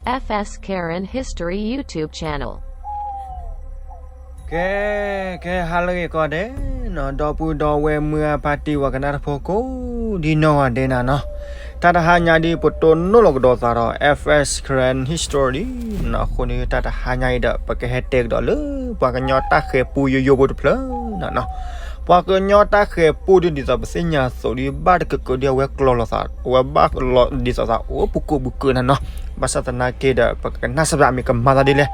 F S Karen History YouTube channel. ကဲ, ကဲ ဟါလၢအဂ့ၤကိးဂၤဒဲးနီၤ, ဒီပုၢ်ဒီဝဲၢ်မုၢ်အပၢ်တံၢ်ဝဲကနၣ်တၢ်ဖိကိးဒ်နီၢ်ဂၤဒဲးနီၤနီၤ, တၢ်တဟါညါဒ်ပတိၢ်နီၣ်လီၤကဒီးသးဒီး F S Karen History နီၤ, အဃိန့ၣ် တၢ်တဟါညါအံၤဒီး ပကဟဲတဲကဒီးလၢ ပှၤကညီတၢ်ဃဲၤပူယိယိဖိတဖျၢၣ်နီၤနီၤ. ပှၤကညီတၢ်ဃဲၤပူဒ်ဒ်သိးပသ့ၣ်ညါအသိးဒ် ဘၣ်တကကၢဒ်အဝဲကျီၤလိာ်သး, အဝဲဘၣ်လီၤဒ်သိးသးအိၣ်ပူၤကိးပူၤကိးနီၤနီၤ. ဘၣ်ဆၣ်သနာ်က့ဒီး ပကကနၣ်စၢ်ဘၣ်အမံၤကမၤသးဒ်လဲၣ်.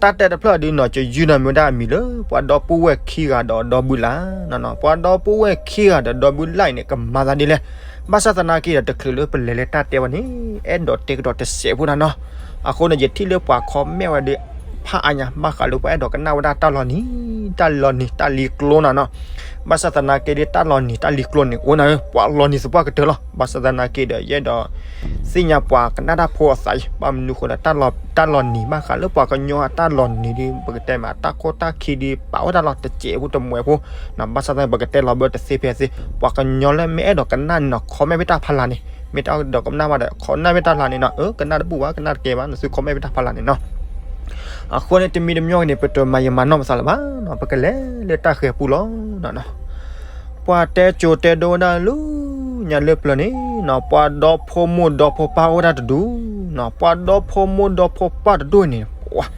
တၢ်တဲတဖျၢၣ်ဒ်နီၤ ကယုၢ်နီၤမ့ၢ်ဝဲဒၣ်အမံၤလၢ ပှၤဒီပုၢ်ဝဲၢ်ခံဂၤဒီးဒီပုၢ်လၢ်နီၤနီၤ, ပှၤဒီပုၢ်ဝဲၢ်ခံဂၤဒီးဒီပုၢ်လၢ်အံၤန့ၣ် ကမၤသးဒ်လဲၣ်. ဘၣ်ဆၣ်သနာ်က့ဒီး တချုးလၢပလဲၤလၢတၢ်တဲဝဲန့ၣ် အဲၣ်ဒိးတဲကဒီးတစဲးဖိနီၤနီၤ. အဃိန့ၣ် ယထံၣ်လၢပှၤ comment ဝဲဒီး ဖးအါညါ ဘၣ်ဃးလၢပှၤအဲၣ်ဒိးကနၣ်ဝဲဒၣ်တၢ်လီၤနံၤ တၢ်လီၤနံၤ တၢ်လံၤကျိနီၤနီၤ. ဘၣ်ဆၣ်သနာ်က့ဒီး တၢ်လီၤနံၤတၢ်လံၤကျိန့ၣ် အိၣ်နၤဧၢ ပှၤလီၤနံၤသပှၢ်ကတၢၢ်လီၤ. ဘၣ်ဆၣ်သနာ်က့ဒီး ယအဲၣ်ဒိးသ့ၣ်ညါပှၤကနၣ်တၢ်ဖိအသးအံၤ ဘၣ်မနုၤအဃိဒီး တၢ်လီၤနံၤ ဘၣ်ဃးလၢပှၤကညီအတၢ်လီၤနံၤဒီး ပကတဲမး တၢ်ခိၣ်တၢ်ခံဒီး ပာ်ဝဲဒၣ်လီၤတစဲးဖိတမှဲးဖိနီၤ. ဘၣ်ဆၣ်သနာ်က့ ပကတဲလီၤဘၣ်တသ့ဖဲသ့, ပှၤကညီလၢမ့ၢ်အဲၣ်ဒိးကနၣ်နီၤ comment ဖဲတၢ်ဖီလာ်န့ၣ်, မ့ၢ်တအဲၣ်ဒိးကနၣ်ဘၣ်ဒီး comment ဖဲတၢ်ဖီလာ်န့ၣ်နီၤ. အၢ ကနၣ်တဘူၣ်ဘၣ် ကနၣ်တကဲဘၣ် နသု comment ဖဲတၢ်ဖီလာ်န့ၣ်နီၤ. အဃိန့ၣ် တမံၤတမံၤန့ၣ် ပတမၤယံာ်မၤနီၢ်ပသးလၢၤဘၣ်နီၤ, ပကလဲၤလၢတၢ်ဃဲၤပူလီၤနီၤနီၤ. ပှၤတဲကိၤတဲဒိဝဲဒၣ်လၢညါလၢပျၢၤန့ၣ်နီၤ, ပှၤဒီဖိမိၢ်ဒီဖိပၢ်အိၣ်ဝဲဒၣ်တဒူၣ်နီၤ, ပှၤဒီဖိမိၢ်ဒီဖိပၢ်တဒူၣ်န့ၣ် ပှၤ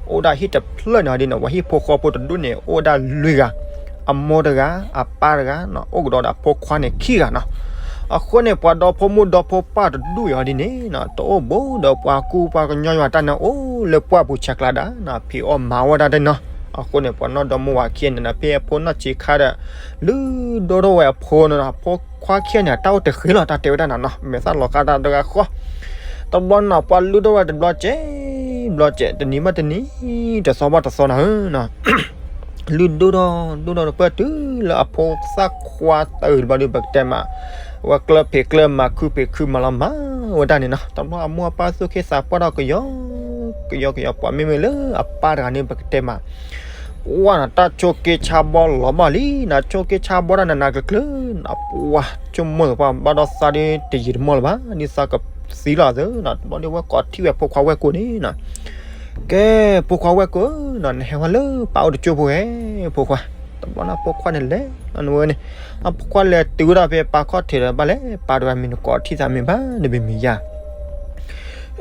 အိၣ်ဒၣ်ဟံၣ်တဖျၢၣ်န့ၣ်ဒ်န့ၣ် ပှၤဟံၣ်ဖိဃီဖိတဒူၣ်န့ၣ် အိၣ်ဝဲဒၣ်လွံၢ်ဂၤ, အမိၢ်တဂၤ, အပၢ်တဂၤနီၤ, အိၣ်ကဒီးဒီးဖိခွါန့ၣ်ခံဂၤနီၤ. အဃိန့ၣ် ပှၤဒီဖိမိၢ်ဒီဖိပၢ်တဒူၣ်အံၤဒ်န့ၣ်နီၤ, တအိၣ်ဘူးဒီးပှၤကူပှၤကညီယွၤတၢ်န့ၣ် အိၣ်လၢပှၢ်ပူၤဆဲးကျါဒၣ်နီၤ, ဖံးအီၣ်မၤအီၣ်ဝဲဒၣ်တနီၤ. အဃိန့ၣ် ပှၤနီၢ်ဒီမါဝၤခံဂၤန့ၣ်နီၤ, ဖဲအဖိနီၢ်ဆံးခါဒီး လုၢ်ဒိၣ်ထီၣ်ဝဲအဖိနီၤနီၤ, အဖိခွါခံဂၤန့ၣ် တၢ်အိၣ်တဃ့လီၤ, တၢ်တဲဝဲဒၣ်နီၤနီၤ, မဲာ်သၣ်လီၤဃာ်တၢ်တဂၤဃီ. တဘျီနီၤ ပှၤလုၢ်ဒိၣ်ဝဲတဘျီစဲး ဘျီစဲး, တနံၤဘၣ်တနံၤ, တသီဘၣ်တသီနီၤနီၤ. လုၢ်ဒိၣ်ထီၣ် ဒိၣ်ထီၣ်တပၢၢ်တုၤလၢအဖိသၣ်ခွါတၢ်အုးတဘျီဒီး ပကတဲမး ဝဲကျၢၢ်ဖံးကျၢၢ်မၤ ခုၣ်ဖံးခုၣ်မၤလီၤမၤဝဲဒၣ်န့ၣ်နီၤ. တဘျီအမိၢ်အပၢ်သူၣ်က့သးပှၢ်ထီၣ်ကယီကယီကယီ, ပှၤမ့မ့ၢ်လၢအပၢ်တဂၤန့ၣ် ပကတဲမး ပှၤနီၤ တၢ်ဆိးက့ဆါဘီလီၤဘၣ်လံနီၤ, ဆိးက့ဆါဘီတၢ်နးနးကျၢၤကျၢၤနီၤ, ပှၤဆိကမိၣ်သပှၢ် ဘၣ်ဒီးသးဒ်တယံာ်တမီၢ်လၢၤဘၣ်, ဒ်သးကသံလီၤသၢနီၤ. တဘျီဒီးဝဲကိးထံၣ်ဝဲဖိခွါဝဲၢ်ကိာ်န့ၣ်နီၤ, ကဲ ဖိခွါဝဲၢ်ကိာ်နီၤ, နဟဲဝဲလၢပၢ်အိၣ်တကၠိၢ်ဖိဧါ ဖိခွါ. တဘျီန့ၣ် ဖိခွါန့ၣ်လဲၤနီၤဝဲန့ၣ်, အဖိခွါလဲၤတုၤဝဲဒၣ်ဖဲပၢ်ခီၣ်ထံးဒီး ဘၣ်လဲၣ် ပၢ်တဂၤမ့ၢ်နကိးထံၣ်သးမ့ၢ်ဘၣ် နမ့ၢ်မ့ၢ်ယါ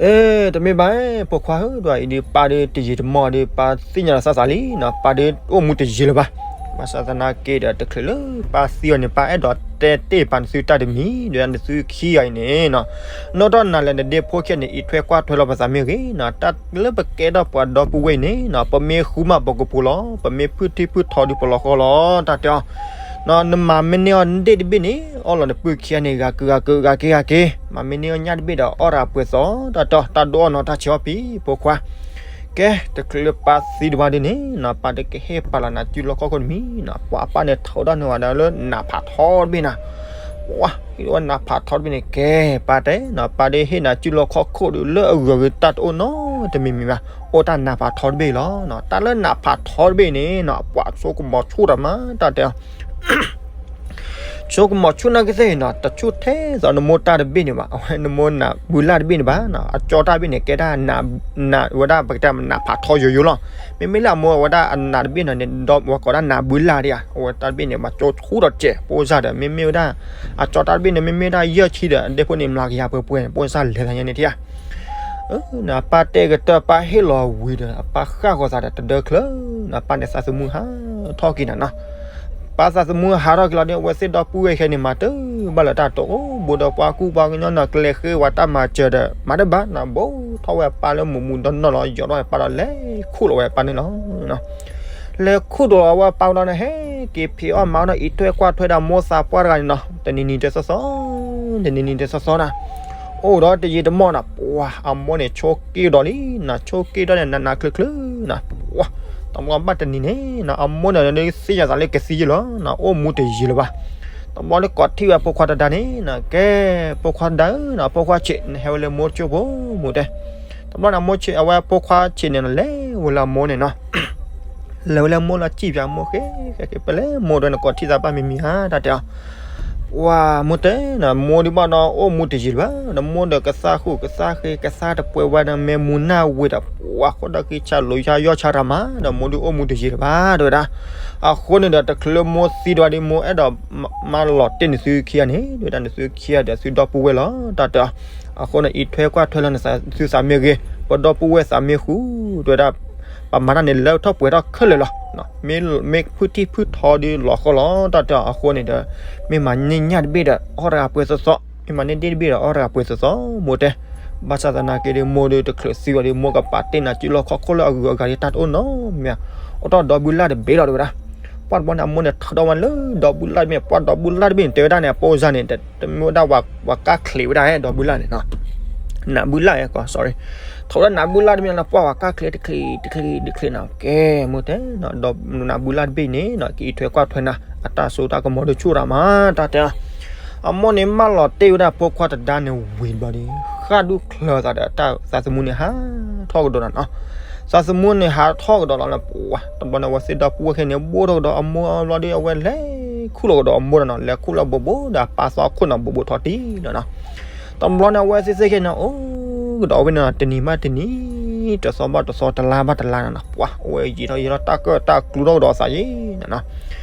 အဲ တမ့ၢ်ဘၣ် ဖိခွါဧၢ, ဒ်အံၤဒ်ပၢ်ဒ်တယံာ်တမီၢ်ဒီး ပၢ်သ့ၣ်ညါလီၤသးသးလံနီၤ, ပၢ်ဒ်အိၣ်မူတယံာ်လၢၤဘၣ်. ဘၣ်ဆၣ်သနာ်က့ဒီး တချုးလၢပၢ်သံအီၤန့ၣ် ပၢ်အဲၣ်ဒိးတဲတ့ၢ်ပာ်နသုတၢ်တမံၤ, ဒီးနသုခံဂၤအံၤန့ၣ်နီၤ, နီၢ်ထီၣ်နၤလၢနဒ့ဖိခံဂၤန့ၣ် အံးထွဲကွၢ်ထွဲလီၤပသးမ့ၢ်ဂ့ၤနီၤ, တၢ်လၢပကဲထီၣ်ပှၤဒီပုၢ်ဝဲၢ်အံၤန့ၣ်နီၤ, ပမ့ၢ်ဃူမးပကဖိလီၤ, ပမ့ၢ်ဖုထံဖုထီဒုးပလီၤဃီလီၤ, တၢ်တဲအီၤ နမၤမ့ၢ်န့ၢ်အီၤဒ့ၣ်တဘ့ၣ်န့ၣ် အီၣ်လီၤနပုၢ်ခံဂၤန့ၣ် ဂၤက့ၤဂၤက့ၤဂၤက့ၤဂၤက့ၤ, မၤမ့ၢ်န့ၢ်အီၤညၣ်တဘ့ၣ်ဒီး အီၣ်တၢ်ပှဲၤသီ, တၢ်တဲအီၤ တၢ်ဒိၣ်အီၣ်နီၤ တၢ်ဆံးအီၣ်ဖံး ဖိခွါ. ကဲ တချုးလၢပၢ်သံတဘျီဒ်န့ၣ်နီၤ, ပၢ်ဒ်ကဟ့ၣ်ပာ်လီၤနၤစုလီၢ်ခီၣ်ခိၣ်တမံၤနီၤ, ပှၤအပၢ်န့ၣ်ထီဒါန့ၢ်ဝဲဒၣ်လၢနးဖးထီတဘ့ၣ်နီၤ, ပှၤဟ့ၣ်ဝဲနးဖးထီတဘ့ၣ်န့ၣ် ကဲ ပၢ်တဲနီၤ, ပၢ်ဒ်ဟ့ၣ်နၤစုလီၢ်ခီၣ်ခိၣ်ဒီးလၢအဂုၤအဂၤတၢ်တအိၣ်နီတမံၤမံၤဘၣ်, အိၣ်တၢ်နးဖးထီတဘ့ၣ်လီၤ. တၢ်လၢနးဖးထီတဘ့ၣ်န့ၣ်နီၤ ပှၤဆိကမိၣ်ဆူၣ်တၢ်မး တၢ်တဲအီၤ ဆိကမိၣ်ဆူၣ်နာ်က့သ့ၣ်နီၤ, တဆူၣ်ထဲသိးနမိၢ်တၢ်တဘ့ၣ်န့ၣ်ဘၣ်, အဝဲနမိၢ်နးဘုလၢ်တဘ့ၣ်န့ၣ်ဘၣ်, အကၠီတၢ်တဘ့ၣ်န့ၣ် ကဲဒၣ်နး, ဝဲဒၣ်ပကတဲနးဖးထီယိယိလီၤ. မ့မ့ၢ်လၢအမိၢ်ဝဲဒၣ်အနးတဘ့ၣ်န့ၣ် ဒီးဝဲကိးဒၣ်နးဘုလၢ်ဒံးဧါ, အဝဲတၢ်တဘ့ၣ်န့ၣ် ဘၣ်ကၠီဆူၣ်ဒီးစဲး, ဖိစၢ်ဒီး မ့မ့ၢ်ဝဲဒၣ် အကၠီတၢ်တဘ့ၣ်န့ၣ် မ့မ့ၢ်ဝဲဒၣ်ယဲၢ်ဆံဒီး အဒဲဖိန့ၣ် မျးကယၤပှဲၤပှဲၤန့ၣ် ဖိစၢ်လဲၤသးညါန့ၣ်ထံၣ်ဧါ အပၢ်တဲကတၢၢ် ပၢ်ဟ့ၣ်လီၤဝံၤဒီး အပၢ်ဃၣ်ဃီၤသးဒီးတဒၢချၢ, အပၢ်န့ၣ်သးသမူဟးထီၣ်က့ၤနၤနီၤ. ပၢ်သးသမူဟးထီၣ်က့ၤလီၤဒီး အဝဲသ့ၣ်ဒီပုၢ်ဝဲၢ်ခံဂၤန့ၣ် မၤတဘၣ်လၢၤတၢ်တအိၣ်ဘူးဒီးပှၤကူပှၤကညီနီၤ, ကလဲၤဃ့ဝဲတၢ်မၤစၢၤဒီး မၤတဘၣ်နီၤ, ဘူးထီၣ်ဝဲအပၢ်လၢမူးမူးနီၢ်နီၢ်လီၤ, ယိးထီၣ်ဝဲပၢ်လီၤ, လဲၤခူၣ်လီၤဝဲပၢ်န့ၣ်လီၤ. လဲၤခူၣ်ဒီးဝဲပၢ်လီၤန့ၣ် ဟဲက့ၤဖံးအီၣ်မၤအီၣ်ဒီး အံးထွဲကွၢ်ထွဲဒီးမိၢ်သးပှၢ်တဂၤန့ၣ်နီၤ, တနံၤနံၤတသီသီ, တနံၤနံၤတသီသီနီၤ, အိၣ်ဒီးတယံာ်တမီၢ်နီၤ, ပှၤအမိၢ်န့ၣ်ဆိးက့ဒီးလံနီၤ, ဆိးက့ဒီးန့ၣ် နးနးချၢချၢနီၤ, ပှၤ တဘျီဘၣ်တနံၤန့ၣ်နီၤ, အမိၢ်န့ၣ်သ့ၣ်ညါသးလၢကသံယ့လီၤနီၤ, အိၣ်မူတယံာ်လၢၤဘၣ်. တဘျီလၢကိးထံၣ်ဝဲဖိခွါတဒါန့ၣ်နီၤ, ကဲ ဖိခွါတဒါဧၢနီၤ, ဖိခွါဆံး နဟဲဝဲလၢမိၢ်တကၠိဖိမူတဲ. တဘျီန့ၣ် အမိၢ်ဆံး အဝဲဖိခွါဆံးန့ၣ်နီၤ လဲၤဝဲလၢအမိၢ်န့ၣ်နီၤ လဲၤဝဲလၢမိၢ်လီၤ စံၣ်ပၠးမိၢ်ဃဲဃဲဃဲ ပလဲၤမိၢ်ဒီး နကိးထံၣ်သးဘၣ်မံၤမံၤဧါ တၢ်တဲအီၤ. ပှၤမိၢ်တဲနီၤ မိၢ်ဒုးဘၣ်ဒီးအိၣ်မူတယံၤလၢၤဘၣ်ဒီး မိၢ်ဒီးကသါဃူကသါဃ့ ကသါတပှဲၤဝဲဒီး မ့ၢ်မူၤနၢ်ဝ့ၤဒီး ပှၤဃိဒီးက့ၤဆၣ်လိၤယါယီၢ်ဆါတၢ်မးဒီး မိၢ်ဒုးအိၣ်မူတယံၤလၢၤဘၣ် တဲဝဲဒၣ်. အဃိန့ၣ်ဒီး တချုးလၢမိၢ်သံဒံးဘၣ်ဒီး မိၢ်အဲၣ်ဒိးမၢလီၤတ့ၢ်နသုခံဂၤန့ၣ် တဲဝဲဒၣ် နသုခံဂၤဒီးသုဒီပုၢ်ဝဲၢ်လီၤ တၢ်တဲအီၤ. အဃိန့ၣ် အံးထွဲကွၢ်ထွဲလီၤနသုသးမ့ၢ်ဂ့ၤ, ပဒီပုၢ်ဝဲၢ်သးမ့ၢ်ဃူ တဲဝဲဒၣ် ပမၤတၢ်န့ၣ်လၢထီၣ်ပှဲၤထီၣ်ခဲလၢာ်လီၤ. မ့ၢ်ဖုထံၣ်ဖုထီဒုးလီၤဃီလီၤ တၢ်တဲအီၤ. အဃိန့ၣ်ဒီး မ့ၢ်မၤန့ၢ်ညၣ်တဘ့ၣ်ဒီး အီၣ်တဂၤပှဲၤသိးသိး, မ့ၢ်မၤန့ၢ်ဒ့ၣ်တဘ့ၣ်ဒီး အီၣ်တဂၤပှဲၤသိးသိး မိၢ်တဲ. ဘၣ်ဆၣ်သနာ်က့ဒီး မိၢ်ဒီးတချုးသံဘၣ်ဒီး မိၢ်ကပာ်တ့ၢ်နၤစုလီၢ်ခီၣ်ခိၣ်လၢအဂုၤအဂၤဒီး တၢ်တအိၣ်နီတမံၤ, အိၣ်ဒီးဒီဘုလၢ်တဘ့ၣ်လီၤ တဲဝဲဒၣ်. ပှၢ်တဘျီန့ၣ် အမိၢ်န့ၣ်ထီဒီးဝဲလၢဒီဘုလၢ်တဘ့ၣ်န့ၣ် ပှၢ်ဒီဘုလၢ်တဘ့ၣ်န့ၣ် တဲဝဲဒၣ်န့ၣ် အပိစါန့ၣ် တမ့ၢ်ဝဲဒၣ်ပှၤကၢ်ချံးဝဲဒၣ်ဒီဘုလၢ်န့ၣ်နီၤ နးဘုလၢ် sorry, ထီဝဲဒၣ်နးဘုလၢ်တဘ့ၣ်န့ၣ် ပှၢ်ပှၤကၢ်ချံးတချံးတချံးတချံးနီၤ. ကဲ မိၢ်တဲနီၤ ဒီးနးဘုလၢ်တဘ့ၣ်န့ၣ်နီၤ ကအံးထွဲကွၢ်ထွဲနၤ အတၢ်စိတၢ်ကမီၤဒုးဆူၣ်တၢ်မး တၢ်တဲ. အမိၢ်န့ၣ်မၢလီၤတ့ၢ်ဝဲဒၣ်ဖိခွါတဒါန့ၣ်ဝံၤတဘျီဒီး ဃၣ်ဒူၣ်ချၢသးဒီးတၢ်သးသမူန့ၣ်ဟးထီၣ်ကဒီးနၤနီၤ. သးသမူန့ၣ်ဟးထီၣ်ကဒီးလီၤန့ၣ် ပှၤ တဘျီန့ၣ် အဝဲသ့ၣ်ဒီပုၢ်ဝဲၢ်ခဲန့ၣ် ဘိၣ်ထီၣ်ကဒီးအမိၢ်ဘျီဒီး အဝဲလဲၤခူၣ်လီၤကဒီးအမိၢ်ဒီးနီၤ လဲၤခူၣ်လီၤဘိးဘိးဒီးအပၢ်သီခိၣ်နီၤ ဘိးဘိးထီၣ်တံၢ်လီၤနီၤ. တဘျီန့ၣ် အဝဲသ့ၣ်သ့ၣ်ခဲန့ၣ် အိၣ်ကဒီးဝဲန့ၣ် တနံၤဘၣ်တနံၤ တသီဘၣ်တသီ တလါဘၣ်တလါနီၤနီၤ ပှၤ အဝဲယံာ်ထီၣ်ယံာ်ထီၣ် တၢ်ကၢၣ်တၢ်ကျူထီၣ်ကဒီးသးယံၤနီၤနီၤ.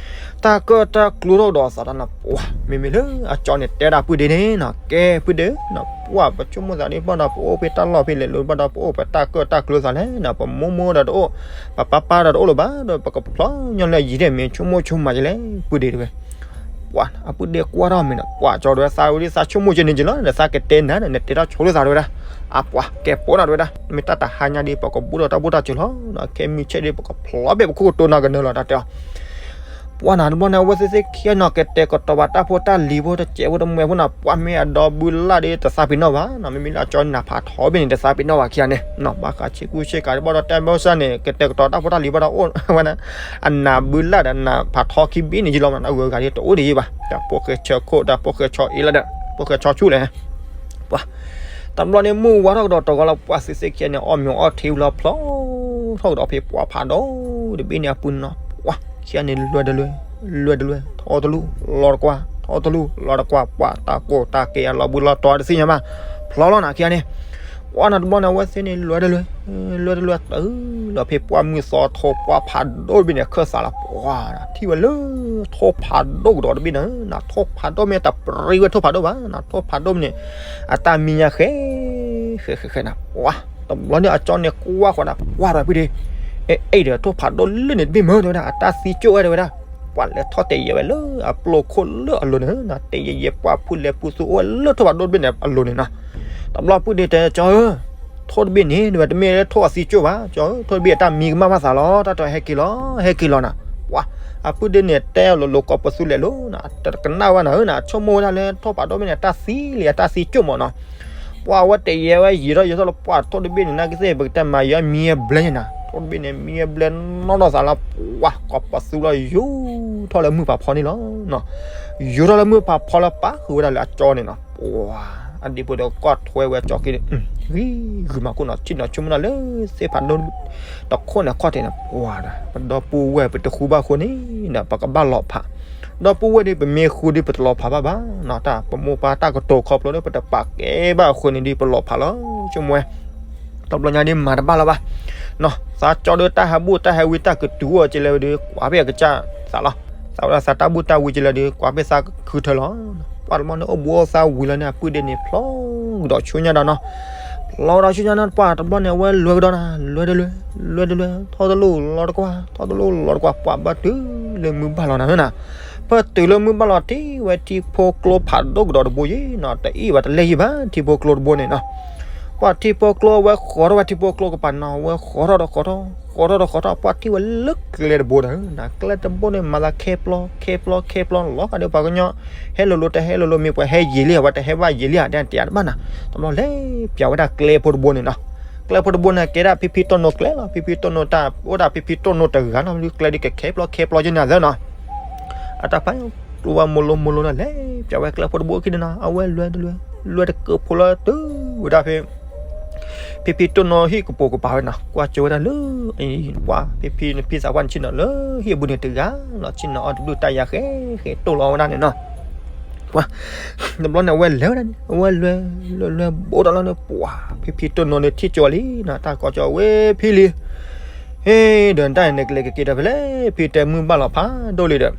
တၢ်ကၢၣ်တၢ်ကျူထီၣ်ကဒီးသးဒီးနီၤ ပှၤ မ့မ့ၢ်လၢအကၠီန့ၣ် တဲဒၣ်ပုၢ်ဒ့န့ၣ်နီၤ ကဲပုၢ်ဒ့နီၤ ပှၤ ပဆိကမိၣ်သးဒ်ဘၣ်ဒီး ပအိၣ်ဖဲတၢ်လီၢ်ဖဲလဲၣ်လၢဘၣ်ဒီး ပအိၣ်ဖဲတၢ်ကၢၣ်တၢ်ကျူသးလဲၣ်နီၤ ပမိၢ်မိၢ်ဒီးတအိၣ် ပပၢ်ပၢ်ဒီးတအိၣ်လၢၤဘၣ်ဒီး ပကဖျီညီလၢအယံၤဒ်မ့ၢ် ဆိကမိၣ်ဆိကမးယလဲၣ် ပုၢ်ဒ့တဲဝဲ. ပှၤ အပုၢ်ဒ့ကွၢ်ထီၣ်မ့ၢ်နီၤ ပှၤကၠီတဲဝဲ သးဝဲဒ်သးဆိကမိၣ်ကဲန့ၣ်ကလီၤ နသးကတဲနၤဒီး နတဲထီၣ်ဆိလၢသးတဲဝဲဒၣ်. အပှၤ ကဲပိာ်နၤတဲဝဲဒၣ် မ့ၢ်တၢ်တဟါညါဒီး ပကဘူးဒီးတၢ်ဘူၣ်တၢ်စၢၤလီၤ ခဲမုၢ်ဆ့ၣ်ဒီး ပကဖျီဘ့ၣ်ပခိၣ်ကတိၤနၤကနၢၤလီၤ တၢ်တဲအီၤ. ပှၤနၤတဘျီန့ၣ် အဝဲသ့ၣ်သ့ၣ်ခံဂၤနီၤ ကတဲာ်ကတီၤဘၣ်တၢ်ဖိတၢ်လံၤဖိ တစဲးဖိတမှဲဖိနီၤ ပှၤမ့ၢ်အဒီဘုလၢ်ဒီး တသးပ့ၤနီၣ်ဘၣ်နီၤ မ့မ့ၢ်လၢအကၠီနးဖးထီဘ့ၣ်န့ၣ် တသးပ့ၤနီၣ်ဘၣ်ခံဂၤန့ၣ်နီၤ ဘၣ်ဃးဆ့ကူဆ့ကၤတဘၣ်ဒီး တၢ်ဘၣ်ဆၣ်န့ၣ် ကတဲာ်ကတီၤတၢ်ဖိတၢ်လံၤဘၣ်ဒီးအိၣ်ဝဲန့ၣ် အနးဘုလၢ်ဒီးနးဖးထီခံဘ့ၣ်န့ၣ်ယံၤလီၤမး အဂုၤအဂၤဒီးတအိၣ်ဒံးယံၤဘၣ် တၢ်ဖိၣ်ဃဲဆၢခိၣ် တၢ်ဖိၣ်ဃဲဆၢအ့လၢဒီး ဖိၣ်ဃဲဆၢဆူၣ်လဲၣ် ပှၤ တဘျီန့ၣ် မုၢ်ဝါထီၣ်ကဒီးတဂီၤလီၤ ပှၤသ့ၣ်သ့ၣ်ခံဂၤန့ၣ် အီၣ်မ့ၤအီထံဝံၤလီၤ ဖျီထီၣ်ကဒီးဖဲပှၢ်ဖးဒိၣ်တဘ့ၣ်န့ၣ်အပူၤနီၤ ပှၤ ခံဂၤန့ၣ် လွဲတလွဲ လွဲတလွဲ ထီတလူၢ် လီၤတကွၢ် ထီတလူၢ် လီၤတကွၢ် ပှၤ တၢ်ကိၢ်တၢ်ကဲအလီၤဘှံးလီၤတီၤတသ့ၣ်ညါဘၣ် ဖျီလီၤနၤခံဂၤန့ၣ် ပှၤနၤတဘျီန့ၣ် အဝဲသ့ၣ်န့ၣ် လွဲတလွဲ လွဲတလွဲ တုၤလီၤဖဲပှၢ်မုၢ်သီထီ ပှၢ်ဖးဒိၣ်တဘ့ၣ်န့ၣ် ခၢၣ်သးလီၤ ပှၤ ထံၣ်ဝဲလၢ ထိၣ်ဖးဒိၣ်ကဒီးတဘ့ၣ်န့ၣ် နၤ ထိၣ်ဖးဒိၣ်မ့ၢ်တပရံဝဲထိၣ်ဖးဒိၣ်ဘၣ် နၤ ထိၣ်ဖးဒိၣ်မ့ၢ်န့ၣ် အတၢ်မံၤညါဃဲ ဃဲဃဲဃဲနၤ ပှၤ တဘျီန့ၣ် အကၠီန့ၣ်ကွၢ်ဃီနၤ ပှၤဒီးပုၢ်ဒ့ အဲၣ်ဒီးထိၣ်ဖးဒိၣ်လၢန့ၣ်တဘ့ၣ်မ့ၢ်တဲဝဲဒၣ် အတၢ်သံကၠိၣ်ဝဲတဲဝဲဒၣ် ပှၤလဲၤထီၣ်တဲာ်ယဲၢ်ဝဲလၢအပျိၢ်ခိၣ်လၢအလိၤန့ၣ် နၤ တဲာ်ယဲၢ်ယဲၢ် ပှၤဖုလဲၤဖုသူအိၣ်ဝဲလၢထိၣ်ဖးဒိၣ်တဘ့ၣ်န့ၣ်အလိၤန့ၣ်နီၤ တဘျီပုၢ်ဒ့တဲ ကၠီဧၢ ထိၣ်တဘ့ၣ်န့ၣ် တမ့ၢ်လၢထိၣ်အသံကၠိၣ်ဘၣ် ကၠီဧၢ ထိၣ်တဘ့ၣ်အတၢ်မံကမၣ်ဘၣ်သးလီၤ တၢ်တဲဟဲက့ၤလီၤ ဟဲက့ၤလီၤနၤ ပှၤ အပုၢ်ဒ့န့ၣ် တဲအီၤလိၤလိၤ ကိးပသူလဲၤလိၤနၤ တကနၣ်ဝဲနၤဧၢနၤ ဆိကမိၣ်ဝဲဒၣ်လၢထိၣ်ဖးဒိၣ်မ့ၢ်န့ၣ် အတၢ်သံလံ အတၢ်သံကၠိၣ်မးနီၤ ပှၤအဝဲတဲာ်ယဲၢ်ဝဲ ယံာ်ထီၣ်ယံာ်ထီၣ်လီၤ ပှၤထိၣ်တဘ့ၣ်န့ၣ် နာ်က့သ့ၣ် ပကတဲမၤယဲၢ်မံဘျဲၣ်န့ၣ်နၤ ထိၣ်တဘ့ၣ်န့ၣ် မံဘျဲၣ်နီၢ်ဒီးသးလီၤ ပှၤ ကိးပသူလီၤ ယူၤထီၣ်လၢမုၢ်ဖးဖီန့ၣ်လီၤ ယူၤထီၣ်လၢမုၢ်ဖးဖီလၢပာ်ဃုာ်ဝဲဒၣ်လၢအကၠီန့ၣ်နီၤ ပှၤ အဒ့ဖိဒီးကွၢ်ထွဲဝဲကၠီက့ၤန့ၣ် ဂံၤဂုာ်မၤခိၣ်နီၤ ထံၣ်နီၤဆိကမိၣ်နၤလၢ သ့ၣ်ဖးဒိၣ် တခိၣ်န့ၣ်ခီၣ်ထံးန့ၣ် ပှၤဒီး ပဒီပုၢ်ဝဲၢ်ပတဃူဘၣ်အဃိန့ၣ်ဒီး ပကဘၣ်လီၤဖး ဒီပုၢ်ဝဲၢ်ဒီး ပမ့ၢ်ဃူဒီး ပတလီၤဖးဘၣ်ဘၣ်နီၤ တၢ်ပမိၢ်ပၢ်တၢ်ကတိၤခီဖျိဒီး ပတပာ်ကဲဘၣ်အဃိန့ၣ်ဒီး ပလီၤဖးလီၤ ဆိကမိၣ်ဝဲ တဘျီညါဒီးမၤတဘၣ်လၢၤဘၣ် နီၤ သးကၠီဒီးတၢ်ဟဲဘူၣ်တၢ်ဟဲဝံတၢ်ကတုၤအိၣ်ကလဲၣ်ဝဲဒီး ကွၢ်ဖဲအကစၢ်သးလီၤ သးဝဲဒၣ်သးတၢ်ဘူၣ်တၢ်ဝံကလဲၣ်ဒီး ကွၢ်ဖဲသးခုထၢလီၤ ပှၤတဘျီန့ၣ် အိၣ်ဘူးအိၣ်သါဝံၤလီၤန့ၣ် အပုၢ်ဒ့န့ၣ် ဖျီကဒီးဆူညါဒီးနီၤ ဖျီကဒီးဆူညါန့ၣ် ပှၤတဘျီန့ၣ် အဝဲလွဲကဒီးနၤ လွဲတလွဲ လွဲတလွဲ ထီၣ်တလိၣ်လီၤတကွၢ် ထီၣ်တလိၣ်လီၤတကွၢ် ပှၤဘၣ်တုၤလၢမုၢ်ဘၣ်လီၤနၤဧၢနၤ ပတုၤလၢမုၢ်ဘၣ်လီၤ ထံၣ်ဝဲထံဖိကျိဖးဒိၣ်ကဒီးတဘိယံၤနီၤ တအ့ၣ်ဘၣ်တလဲၢ်ယံၤဘၣ် ထံဖိကျိတဘိန့ၣ်နီၤ ပှၤထံဖိကျိဝဲဃီထီၣ်ဝဲထံဖိကျိကပၤနီၤ ဝဲဃီထီၣ်ဒီးဃီထီၣ် ဃီထီၣ်ဒီးဃီထီၣ် ပှၤထံၣ်ဝဲလၢကျဲတဘိန့ၣ် နၤ ကျဲတဘိန့ၣ် မၤသးခဲပျီ ခဲပျီ ခဲပျီ လီၤဂာ်ဒီးပှၤကညီ ဟဲလိၤလိၤတဟဲလိၤလိၤ မ့ၢ်ပှၤဟဲယံာ်လံဧါ ပှၤတဟဲဘၣ်ယံာ်လံဧါ တဲတ့ၢ်တဘၣ်နၤ တဘျီလဲၤပၠးဝဲဒၣ်ကျဲဖိတဘိန့ၣ်နီၤ ကျဲဖိတဘိန့ၣ် ကဲဒၣ်ဖံဖံတိၢ်နိကျဲလီၤ ဖံဖံတိၢ်နိတၢ် အိၣ်ဒၣ်ဖံဖံတိၢ်နိတဂၤနီၤ ကျဲဒ်ကခဲပျီခဲပျီကနၤသၢနီၤ အတၢ်ဖးကျိဝဲမိၢ်လိမိၢ်လိနီၤ လဲၤပၠးဝဲကျဲဖိတဘိခံန့ၣ်နီၤ အဝဲလွဲတလွဲ လွဲတကၢၢ်ဖိလီၤ တုၤဝဲဒၣ်ဖဲ ဖံဖံတိၢ်နိဟံၣ်ကပိာ်ကပၤဝဲနီၤ ကွၢ်ကၠိဝဲဒၣ်လၢ ပှၤဖံဖံနဖံသးပှၢ်နဆ့ၣ်နီၤလၢဟံၣ်အဘုန့ၣ်တဂၤလီၤ ဆ့ၣ်နီၤအီၣ်တဘျုးတၢ်ယၤဃဲဃဲတိၢ်လီၤဝဲဒၣ်န့ၣ်နီၤ ပှၤ တဘျီန့ၣ် အဝဲလဲၤဝဲဒၣ်န့ၣ် အဝဲလဲၤ လဲၤ လဲၤဘိးတၢ်လီၤန့ၣ် ပှၤ ဖံဖံတိၢ်နိန့ၣ်ထံၣ်ကၠီလံနီၤ တၢ်ကိးကၠီဝဲဖံလံ ဟ့ၣ် ဒီးတၢ်န့ၣ်နကလဲၤကက့ၤဒီးဖဲလဲၣ် ဖံတဲမုၢ်ဘၣ်လီၤဖးဒိၣ်လံဒီး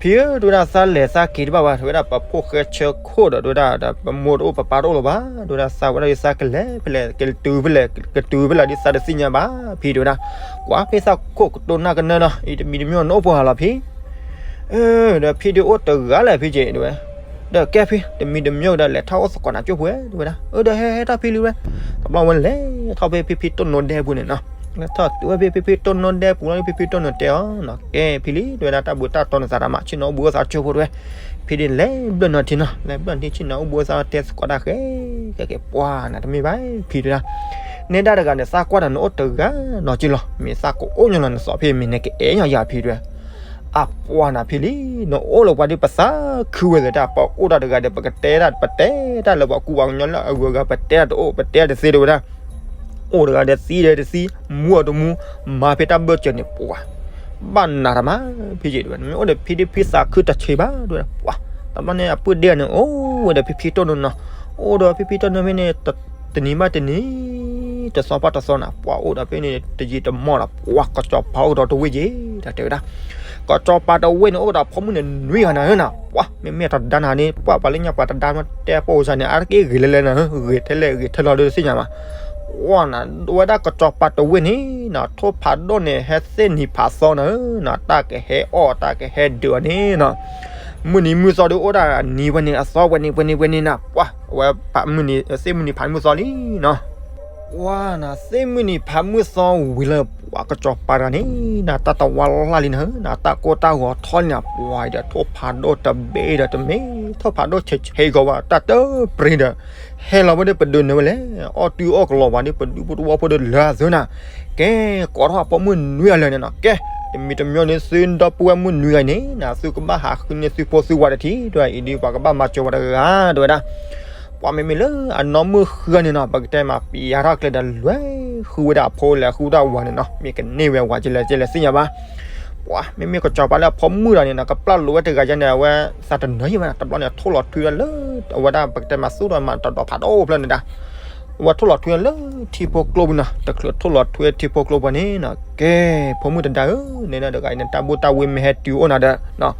ဖံဧၢ တဲဝဲဒၣ် သးလဲၤသးက့ၤတဘၣ်ဘၣ် တဲဝဲဒၣ် ပှၤဖိၣ်ဃဲဆၢခိၣ်ဒီး တဲဝဲဒၣ် ပမိၢ်တအိၣ်ပပၢ်တအိၣ်လၢၤဘၣ် တဲဝဲဒၣ် သးဝဲဒၣ်ဒ်သးကလဲၤဖဲလဲၣ် ကတုၤဖဲလဲၣ် ကတုၤဖဲလဲၣ်ဒ်သးတသ့ၣ်ညါဘၣ် ဖံတဲဝဲဒၣ် ကွၢ်ဖဲသးခိၣ်ကတိၤနၢ်ကနၢနီၤ အံၤတမံၤတမံၤနအိၣ်ပှဲၤဟးလီၤဖံ ဒီးဖံဒုးအိၣ်တဂၤလၢာ်ဖံက့ၤတဲဝဲ ဒီးကဲဖံ တမံၤတမံၤဒီး လဲၤထီၣ်အိၣ်သကိးနၤကၠိပူၤဝဲ တဲဝဲဒၣ် အၢ ဒီးဟဲဟဲထီၣ်ဖံလံဝဲ တဘျီဝဲလဲၤထီၣ်ဖဲဖံဖံတိၢ်နိဒဲပူၤန့ၣ်နီၤ လဲၤထီၣ်တုၤဝဲဖဲဖံဖံတိၢ်နိဒဲပူၤလီၤ ဖံဖံတိၢ်နိတဲအီၤနီၤ ကဲဖံလံ တဲဝဲဒၣ် တၢ်ဘှံးတၢ်တီန့ၣ်သးတၢ်မး ဆ့ၣ်နီၤအိၣ်ဘှံးအိၣ်သးကၠိဖိတဲဝဲ ဖံဒုးလဲၤဘျၢၣ်နီၤထံနီၤ လဲၤဘျၢၣ်နီၤထံဆ့ၣ်နီၤအိၣ်ဘှံးအိၣ်သးတဲသကိးတၢ်ဃဲ ကဲကဲပှၤ နတမ့ၢ်ဘၣ်ဖံတဲဝဲဒၣ် နဲဒၣ်တဂၤန့ၣ် သးကွၢ်တၢ်နအိၣ်တဂၤနီၤက့လီၤ မ့ၢ်သးကအိၣ်ညီလီၤနသီဖံမ့ၢ်နကအဲၣ်ညီယၤဖံတဲဝဲ အပှၤနၤဖံလံ နအိၣ်လၢပှၤဒ်ပသးခုဝဲသ့ၣ်တၢ် ပအိၣ်တၢ်တဂၤဒီး ပကတဲတၢ် ပတဲတၢ်လၢပှၤကူပှၤကညီလၢအဂုၤအဂၤ ပတဲတၢ်တအိၣ် ပတဲတသ့တဲဝဲဒၣ် အိၣ်တဂၤဒီးသံဒီးတသံ မူအီၤတမူ မၤဖဲတၢ်ဘၢၣ်စၢၤန့ၣ် ပှၤ ဘၣ်နၤတၢ်မး ဖံက့တဲဝဲ နမ့ၢ်အိၣ်ဒီးဖံဒ်ဖံသးခုတဆံးဘၣ်တဲဝဲ ပှၤ တဘျီန့ၣ် အပုၢ်ဒ့န့ၣ် အိၣ်ဝဲဒီးဖံဖံတိၢ်နိနီၤ အိၣ်ဒီးဖံဖံတိၢ်နိဖဲန့ၣ် တနံၤဘၣ်တနံၤ တသီဘၣ်တသီနၤ ပှၤအိၣ်ဒီးဖဲန့ၣ် တယံာ်တမီၢ်ဒီး ပှၤကစီၤပၤအိၣ်ကဒီးတဝ့ၢ်က့ၤ တၢ်တဲဝဲဒၣ် ကစီၤပၤတဝ့ၢ်န့ၣ် အိၣ်ကဒီးဖိမုၣ်န့ၣ်နွံဂၤနၤဧၢနၤ ပှၤ မ့မ့ၢ်တဒါနၤန့ၣ် ပှၤပှၤလၢညါပှၤတဒါမ့ၢ်တဲပိာ်စၢ်န့ၣ် အါတက့ၢ်ဂ့ၤလဲၤလဲၤနၤ ဂ့ၤထဲလဲၣ်ဂ့ၤထဲလီၤဒီးသ့ၣ်ညါမး ပှၤနၤ ဝဲဒၣ်ကစီၤပၤတဝ့ၢ်န့ၣ်နၤ ထိၣ်ဖးဒိၣ်န့ၣ် ဟဲသ့ၣ်နံၤဖးသီနၤဧၢနၤ တၢ်ကဟဲအီၣ်တၢ်ကဟဲဒုးအီၤန့ၣ်နၤ မုၢ်နံၤမုၢ်သီဒီးအိၣ်ဒၣ်နံၤဝဲန့ၣ် အသီဝဲန့ၣ် ဝဲန့ၣ် ဝဲန့ၣ်နၤ ပှၤ အဝဲ သ့ၣ်မုၢ်နံၤဖးမုၢ်သီလံနၤ ပှၤနၤ သ့ၣ်မုၢ်နံၤဖးမုၢ်သီဝံၤလၢ ပှၤကစီၤပၤတဂၤန့ၣ်နၤ တၢ်တဝါလၢ်လံနၤဧၢနၤ တၢ်ကိၢ်တၢ်ဂီၤထီလံနၤ ပှၤဒီး ထိၣ်ဖးဒိၣ်တဘ့ၣ်ဒီး တမ့ၢ်ထိၣ်ဖးဒိၣ်ဆဲးဆဲးဂီၤဘၣ် တၢ်တပြ့ဒီး ဟဲလီၤဝဲဒီးပဒုးနုာ်ဝဲလဲၣ် အီၣ်တုၤအီၣ်ကလီၤဝဲဒီး ပဒုးဖိတဝီဖိဒီးလၢအသၢနၤ ကဲ ကိးထီၣ်အဖိမုၣ်နွံဂၤလၢာ်န့ၣ်နၤ ကဲ တမံၤတမံၤန့ၣ် သုဒီပုၢ်ဝဲၢ်မုၣ်နွံဂၤအံၤန့ၣ်နၤ သုကဘၣ်ဟးဃုန့ၢ်သုဖိသုဝၤတထံၣ် ဒီးအံၤဒ်ပှၤကဘၣ်မၤစၢၤဝဲတဂၤ တဲဝဲဒၣ် ပှၤမ့မ့ၢ်လၢအနီၢ်မုၣ်ဃုဂၤန့ၣ်နၤ ပကတဲမး ပျးထီၣ်ကျဲဒီးလဲၤဃုဝဲဒၣ်အဖိလဲၤဃုဝဲဒၣ်အဝၤန့ၣ်နၤ မ့ၢ်ကန့ၢ်ဝဲအဝၤကလဲၣ်ကလဲၣ်သ့ၣ်ညါဘၣ် ပှၤ မ့မ့ၢ်ကစီၤပၤလၢအဖိမုၣ်ဒီးန့ၣ်နၤ ကပျၢ်လိာ်ဝဲတဂၤယါန့ၣ် အဝဲသးတနၢၤယံၤဘၣ်နၤ တဘျီန့ၣ် ထိၣ်လီၤထွံဝဲလၢ အဝဲဒၣ်ပကတဲမးသူၣ်ဒီးမၤတဒီးဖးဒိၣ်ဖျၢၣ်န့ၣ်ဒၣ် အဝဲထိၣ်လီၤထွံဝဲလၢထံဖိကျိပူၤနၤ တချုးထိၣ်လီၤထွံဝဲထံဖိကျိပူၤန့ၣ်နၤ ကဲ ဖိမုၣ်တဒါဧၢ နဲဒၣ်တဂၤအံၤန့ၣ် တၢ်ဘူၣ်တၢ်ဝ့မ့ၢ်ဟဲတုၤအိၣ်နၤဒီး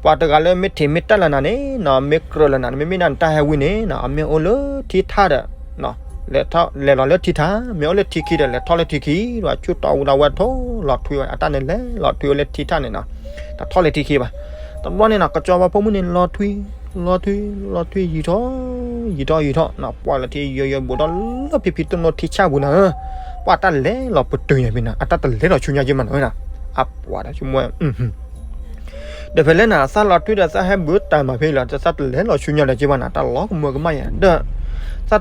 ပှၤတဂၤလၢမ့ၢ်ထံးမ့ၢ်တၢ်လၢနၤန့ၣ်နၤ မ့ၢ်ကြၢးလၢနၤ မ့မ့ၢ်ဒၣ်နတၢ်ဟဲဝံၤန့ၣ်နၤ အမ့ၢ်အိၣ်လၢထံထၣ်ဒီး လဲၤထီၣ်လဲၤလီၤလၢထံထၣ် မ့ၢ်အိၣ်လၢထံခံဒီး လဲၤထီၣ်လၢထံခံ ဒီးဆူတီၢ်ဝံၤဒီးအဝဲထိၣ်လီၤထွံဝဲ အတၢ်န့ၣ်လဲၤလီၤထွံဝဲလၢထံထၣ်န့ၣ်နၤ တထီၣ်လၢထံခံဘၣ် တဘျီန့ၣ်နၤ ကစီၤပၤဖိမုၣ်န့ၣ် လီၤထွံ လီၤထွံ လီၤထွံ ယံာ်ထီၣ် ယံာ်ထီၣ်ယံာ်ထီၣ်နၤ ပှၤလၢထံယိယိဘိးဒီးလၢဖံဖံတိၢ်နိထံဆၣ်ပူၤနၤဧၢ ပှၤတၢ်လဲၤလီၤပတုာ်ညါဖဲနၤ အတၢ်တလဲၤလီၤဆူညါက့မးနၤဧၢနၤ အပှၤဒီးဆိကမိၣ် ဒီးဖဲလဲၣ်နၤ သးလီၤထွံဒီးသးဟဲဘုးတၢ်မၤဖဲလီၤ သးတလဲၤလီၤဆူညါဒီးက့ဘၣ်နၤ တၢ်လီၤကမၢကမၣ်ယါ ဒီး သး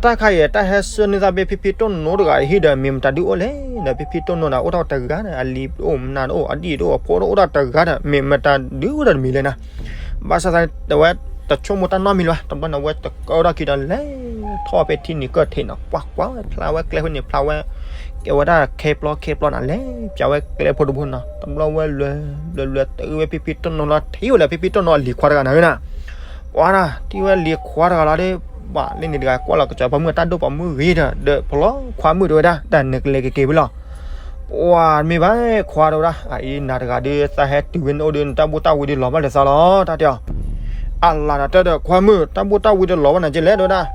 တၢ်ခါအံၤ တၢ်ဟဲဆှၢန့ၢ်သးဖဲဖံဖံတိၢ်နိတဂၤအဟံၣ်ဒီး မ့ၢ်မတၤဒုးအိၣ်လဲၣ် ဒီးဖံဖံတိၢ်နိဒီး အိၣ်ထီၣ်တဂၤဒီး အလံၤတအိၣ် မနုၤတအိၣ် အဒံၣ်တအိၣ် အဖိတအိၣ်ဒၣ်တဂၤဒီး မ့ၢ်မတၤဒုးအိၣ်ဒီးတမံၤလဲၣ်နၤ ဘၣ်ဆၣ်သး အဝဲတဆိကမိၣ်တၢ်နီတမံၤလၢၤဘၣ် တဘျီန့ၣ် အဝဲတကၢထီၣ်ခံဒီးလဲၤထီၣ်ဖဲထံနံၤကၢၢ်ထံးနီၤ ကွၢ်ကွၢ်ဝဲဖျါဝဲကျဲဖဲန့ၣ် ဖျါဝဲ ကဲဝဲဒၣ်ခဲပျီခဲပျီနၤ လဲၤပၠးဝဲကျဲဖိတဘိနီၤ တဘျီဝဲလဲၤ လဲၤလဲၤတုၤဝဲဖံဖံတိၢ်နိလီၤ ထံၣ်ဝဲလၢဖံဖံတိၢ်နိအလံၤခွါတဂၤနၤဧၢနၤ ပှၤနၤ ထံၣ်ဝဲလံၤခွါတဂၤလီၤဒီး ဘၣ်လၢန့ၣ်တဂၤ ကွၢ်လီၤကစီၤပၤမုၣ်အတၢ်ဒိၣ်ပာ်မုၣ်ဂ့ၤဒီး ဒီးဖီလီၤခွါမုၣ်တဲဝဲဒၣ် တၢ်နကလဲၤကက့ၤဝဲလီၤ ပှၤမ့ၢ်ဘၣ်ခွါတဲဝဲဒၣ် အအံၤနၤတဂၤဒီး သးဟဲတုၤဝဲန့ၣ်အိၣ်ဒီး နတၢ်ဘူၣ်တၢ်ဝ့ဒီးလီၤဘၣ်လၢသးလီၤ တၢ်တဲအီၤ အလၤနၤတဲဒီးခွါမုၣ် တၢ်ဘူၣ်တၢ်ဝ့ဒီးလီၤဘၣ်နၤက့လဲၣ်တဲဝဲဒၣ်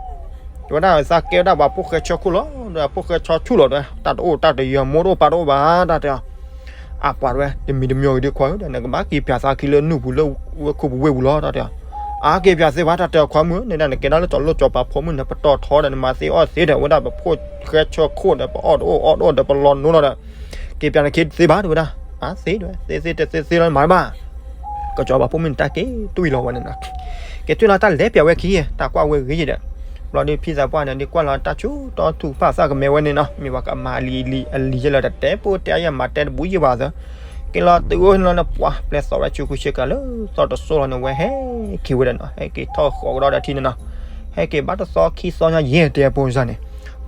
တဲဝဲဒၣ်သးကဲဝဲဒၣ်ပှၤဖိၣ်ဃဲဆၢခိၣ်လီၤ ဒီးဖိၣ်ဃဲဆီဆူၣ်လီၤတဲ တၢ်တအိၣ်တၢ်တယၢၤ မိၢ်တအိၣ်ပၢ်တအိၣ်ဘၣ် တၢ်တဲအီၤ အပှၤတဲဝဲ တမံၤတမံၤဂ့ၤဒီးခွါဧၢ ဒီးနကဘၣ်က့ၤပၠးသးခံလၢနူၢ်ပူၤလၢဝဲခိၣ်ပူၤဝ့ၢ်ပူၤလီၤ တၢ်တဲအီၤ အါက့ၤပၠးသ့ဘၣ် တၢ်တဲအီၤခွါမုၣ် န့ၣ်ဒၣ်နကဲဒၣ်လၢကစီၤလိၣ်ကစီၤပၤဖိမုၣ်န့ၣ် ပတီၢ်ထီဒီးနမၤသ့အီၣ်သ့ဒီး ဝဲဒၣ်ပဖိၣ်ဃဲဆၢခိၣ်ဒီး ပအီၣ်တအိၣ်အီတအိၣ်ဒီး ပလီၤနိလီၤဒီး က့ၤပၠးနခံသ့ဘၣ် တဲဝဲဒၣ် အါသ့တဲဝဲ သ့သ့တသ့သ့လီၤမၤတဘၣ် ကစီၤပၤဖိမုၣ်န့ၣ်တၢ်က့ၤတွံၢ်လီၤဝဲန့ၣ်နီၤ က့ၤတွံၢ်လီၤတၢ်လဲၤပၠးဝဲခံ တၢ်ကွၢ်ဝဲဂ့ၤဒီး ဘျီဒီးဖံသးပှၢ်န့ၣ် ဒ်ကွၢ်လီၤတၢ်ဆူၣ်တီထူၣ်ကဖၣ်သၣ်ကမဲဝဲန့ၣ်နီၤ မ့ၢ်ပှၤကမၤအလံၤအလံၤအလံၤယဲလၢတတဲပိၢ်တဲအယဲၢ်မၤတဲတဘူးယဲၢ်ဘၣ်သၢ က့ၤလီၤတုၤအိၣ်န့ၣ်လီၤန့ၣ် ပှၤပျဲသီၣ်ဝဲဆူဃုဆ့ကၤလၢသီတစိၢ်လီၤန့ၣ် ဝဲဟဲက့ၤဝဲဒီးနီၤ ဟဲက့ၤထီၣ်ဃီကဒီးဒီးထံန့ၣ်နီၤ ဟဲက့ၤဘၣ်တသီခံသီညါယဲၢ်တဲအပူၤစၢ်န့ၣ်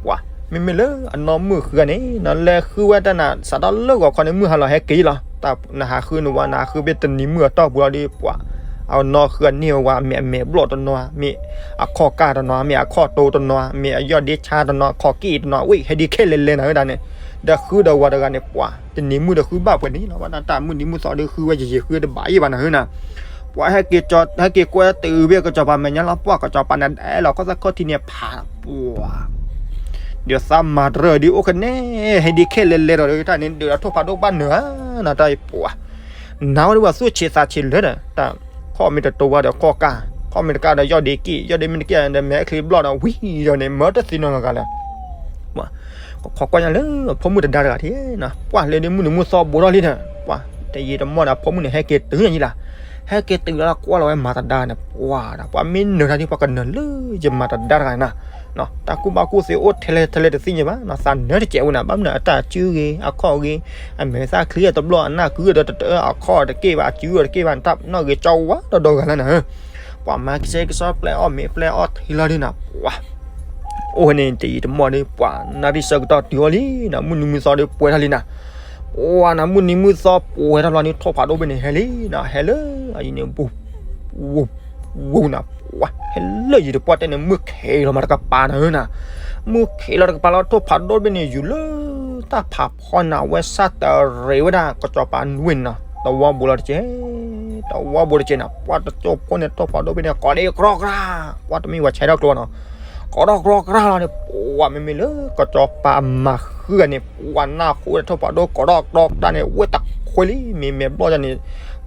ပှၤ မ့မ့ၢ်လၢအနီၢ်မုၣ်ဃုဂၤန့ၣ်နီၤ လဲၤဃုဝဲတၢ်နၤ စးထီၣ်လၢဂီၤခီန့ၣ် မုၢ်ဟါလီၤဟဲက့ၤလီၤ တၢ်နဟးဃုန့ၣ်ဝဲ နဟးဃုဖဲတနံၤမုၢ်အတီၢ်ပူၤလီၤဒီး ပှၤ အနီၢ်ဃုအန့ၢ်ဝဲ မ့ၢ်အမဲာ်ဘျီၣ်တနီၤ, မ့ၢ်အခီၣ်ကၢ်တနီၤ, မ့ၢ်အခီၣ်တိတနီၤ, မ့ၢ်အယီၢ်ဒ့ဆါတနီၤ, အခီၣ်က့ၣ်တနီၤ, ဝဲဟဲဒ်ခဲလၢာ်လဲၣ်နၤဝဲဒၣ်န့ၣ်, ဒီးဃုဒီးဝၤတဂၤန့ၣ် ပှၤတနံၤမုၢ်ဒီးဃုဘၣ်ပှဲၤန့ၣ်လီၤ, ဘၣ်တၢ်မုၢ်နံၤမုၢ်သီဒီးဃုဝဲယံာ်ယံာ် ဃုတဘၣ်အံၤဘၣ်နၤဧၢနၤ, ပှၤဟဲက့ၤကၠီၤ ဟဲက့ၤကွဲတုၤဝဲကစီၤပၤမဲာ်ညါလီၤ, ပှၤကစီၤပၤန့ၣ်ဒဲးလီၤ ခီၣ်သၣ်ခီၣ်ထံးန့ၣ်ဖး ပှၤ ဒီးသးမၤတရၢၢ်ဒ်အိၣ်ကနဲ ဟဲဒ်ခဲလၢာ်လဲၣ်ဒီးတၢ်န့ၣ် ဒုးဒီးထိၣ်ဖးဒိၣ်ဘၣ်နၢၤဧါ, နတၢ်အံၤပှၤ နၤဝဲဒၣ်ပှၤသူၣ်ဆံးသးဆံးလၢာ်ဒီး တၢ်ခီၣ်မ့ၢ်တတိၤဝဲဒီးခီၣ်ကၢ်, ခီၣ်မ့ၢ်တကၢ်ဒီးယီၢ်ဒ့က့ၣ်, ယီၢ်ဒ့မ့ၢ်တက့ၣ်ဒီးမဲာ်ချံဘျီၣ်ဒီးဝံၤဒီးန့ၣ် မၢတသ့နီတဂၤလၢၤ ပှၤ ကခိးကွၢ်ညါလၢ ဖိမုၣ်တဒါတဂၤထံၣ်, ပှၤလၢဒ်မုၢ်နံၤမုၢ်သီဘူးထီၣ်လံဒီး ပှၤ တယံာ်တမီၢ်ဒီး ဖိမုၣ်န့ၣ် ဟဲက့ၤတုၤညါလံလၢ်, ဟဲက့ၤတုၤလၢကွၢ်လီၤဝဲမၤတဒါန့ၣ် ပှၤဒီး ပှၤမ့ၢ်နၢၤတၢ်ဒ် ပှၤကနၢၤလၢယမၤတဒါတဂၤန့ၣ်, တၢ်ကူၣ်ဘၣ်ကူၣ်သ့အိၣ်ထဲလဲၣ်ထဲလဲၣ်တသ့ၣ်ညါဘၣ်, သးနၢၤတကဲးဝဲန့ၣ် ဘၣ်မနုၤအတၢ်စုဂ့ၤ အခီၣ်ဂ့ၤ, အမဲာ်သၣ်ချံအတဘျီၣ် အနၢ်ကုတတၢ အခီၣ်တက့ၢ်ဘၣ် အစုတက့ၢ်ဘၣ် တၢ်နီၣ်ဂ့ၤကၠီဝါဒီးဒီဂၤလၢနၤဧၢ, ပှၤမၤကစဲကစီပျဲအီၣ်မ့ၤပျဲအီၣ်ထံလီၤဒ်နၤ ပှၤ အိၣ်ဝဲန့ၣ်တယံာ်တမီၢ်ဒီး ပှၤနၣ်ရံၣ်ဆၢကတီၢ်တုၤအီၤလံနၤ, မုၢ်နံၤမုၢ်သီဒီးပှဲၤထီၣ်လံနၤ, ပှၤနၤ မုၢ်နံၤမုၢ်သီပှဲၤထီၣ်လီၤန့ၣ် ထိၣ်ဖးဒိၣ်ဘ့ၣ်န့ၣ်ဟဲလံနၤ, ဟဲလၢအအံၤန့ၣ် ဝူ ဝူ ဝူနၤ, ပှၤ ဟဲလၢယံၤတပှၢ်တဲန့ၣ် မုၢ်ခဲလီၤမးတကပၤနၤဧၢနၤ, မုၢ်ခဲလီၤတကပၤလီၤ ထိၣ်ဖးဒိၣ်တဘ့ၣ်န့ၣ် ယူၤလၢတၢ်ဖးဖီနၤ အဝဲစၢ်တရံးဝဲဒၣ် ကစီၤပၤနွံန့ၣ်နီၤ, တဝီဘူးလီၤတက့ၢ်, တဝီဘူးတက့ၢ်နၤ, ပှၤတကၠိဖိန့ၣ် ထိၣ်ဖးဒိၣ်တဘ့ၣ်န့ၣ် ကိးဒဲးကြီကြၢ်, ပှၤတမ့ၢ်ဝဲဆဲးထီၣ်ကျိနီၤ, ကိးထီၣ်ကြီကြၢ်လီၤန့ၣ် ပှၤမ့မ့ၢ်လၢကစီၤပၤအမၤဃုဂၤန့ၣ် ပှၤနၢ်ဟူဒီးထိၣ်ဖးဒိၣ်ကိးထီၣ်ကြီကြၢ်န့ၣ် ဝဲတခွဲလံ မ့မ့ၢ်ဘျီၣ်န့ၣ်